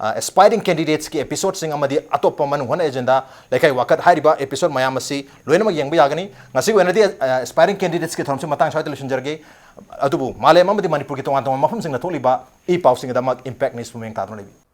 ꯑꯦꯁꯄꯥꯏꯔꯤꯡ ꯀꯦꯟꯗꯤꯗꯦꯠꯁꯀꯤ ꯑꯦꯄꯤꯁꯣꯗꯁꯤꯡ ꯑꯃꯗꯤ ꯑꯇꯣꯞꯄ ꯃꯅꯨꯡ ꯍꯨꯠꯅ ꯑꯦꯖꯦꯟꯗꯥ, ꯂꯩꯀꯥꯏ ꯋꯥꯀꯠ ꯍꯥꯏꯔꯤꯕ ꯑꯦꯄꯤꯁꯣꯗ ꯃꯌꯥꯝ ꯑꯁꯤ ꯂꯣꯏꯅꯃꯛ ꯌꯦꯡꯕ ꯌꯥꯒꯅꯤ꯫ ꯉꯁꯤꯒꯤ ꯑꯣꯏꯅꯗꯤ ꯑꯦꯁꯄꯥꯏꯔꯤꯡ ꯀꯦꯟꯗꯤꯗꯦꯠꯁꯀꯤ ꯊꯧꯔꯝꯁꯤ ꯃꯇꯥꯡ ꯁ꯭ꯋꯥꯏꯗ ꯂꯣꯏꯁꯤꯟꯖꯔꯒꯦ꯫ ꯑꯗꯨꯕꯨ ꯃꯥꯂꯦꯝ ꯑꯃꯗꯤ ꯃꯅꯤꯄꯨꯔꯒꯤ ꯇꯣꯉꯥꯟ ꯇꯣꯉꯥꯟꯕ ꯃꯐꯝꯁꯤꯡꯗ ꯊꯣꯛꯂꯤꯕ ꯏ ꯄꯥꯎꯁꯤꯡꯒꯤꯗꯃꯛ ꯏꯝꯄꯦꯛ ꯅ꯭ꯌꯨꯁꯄꯨ ꯃꯌꯦꯡ ꯇꯥꯗꯨꯅ ꯂꯩꯕꯤꯌꯨ꯫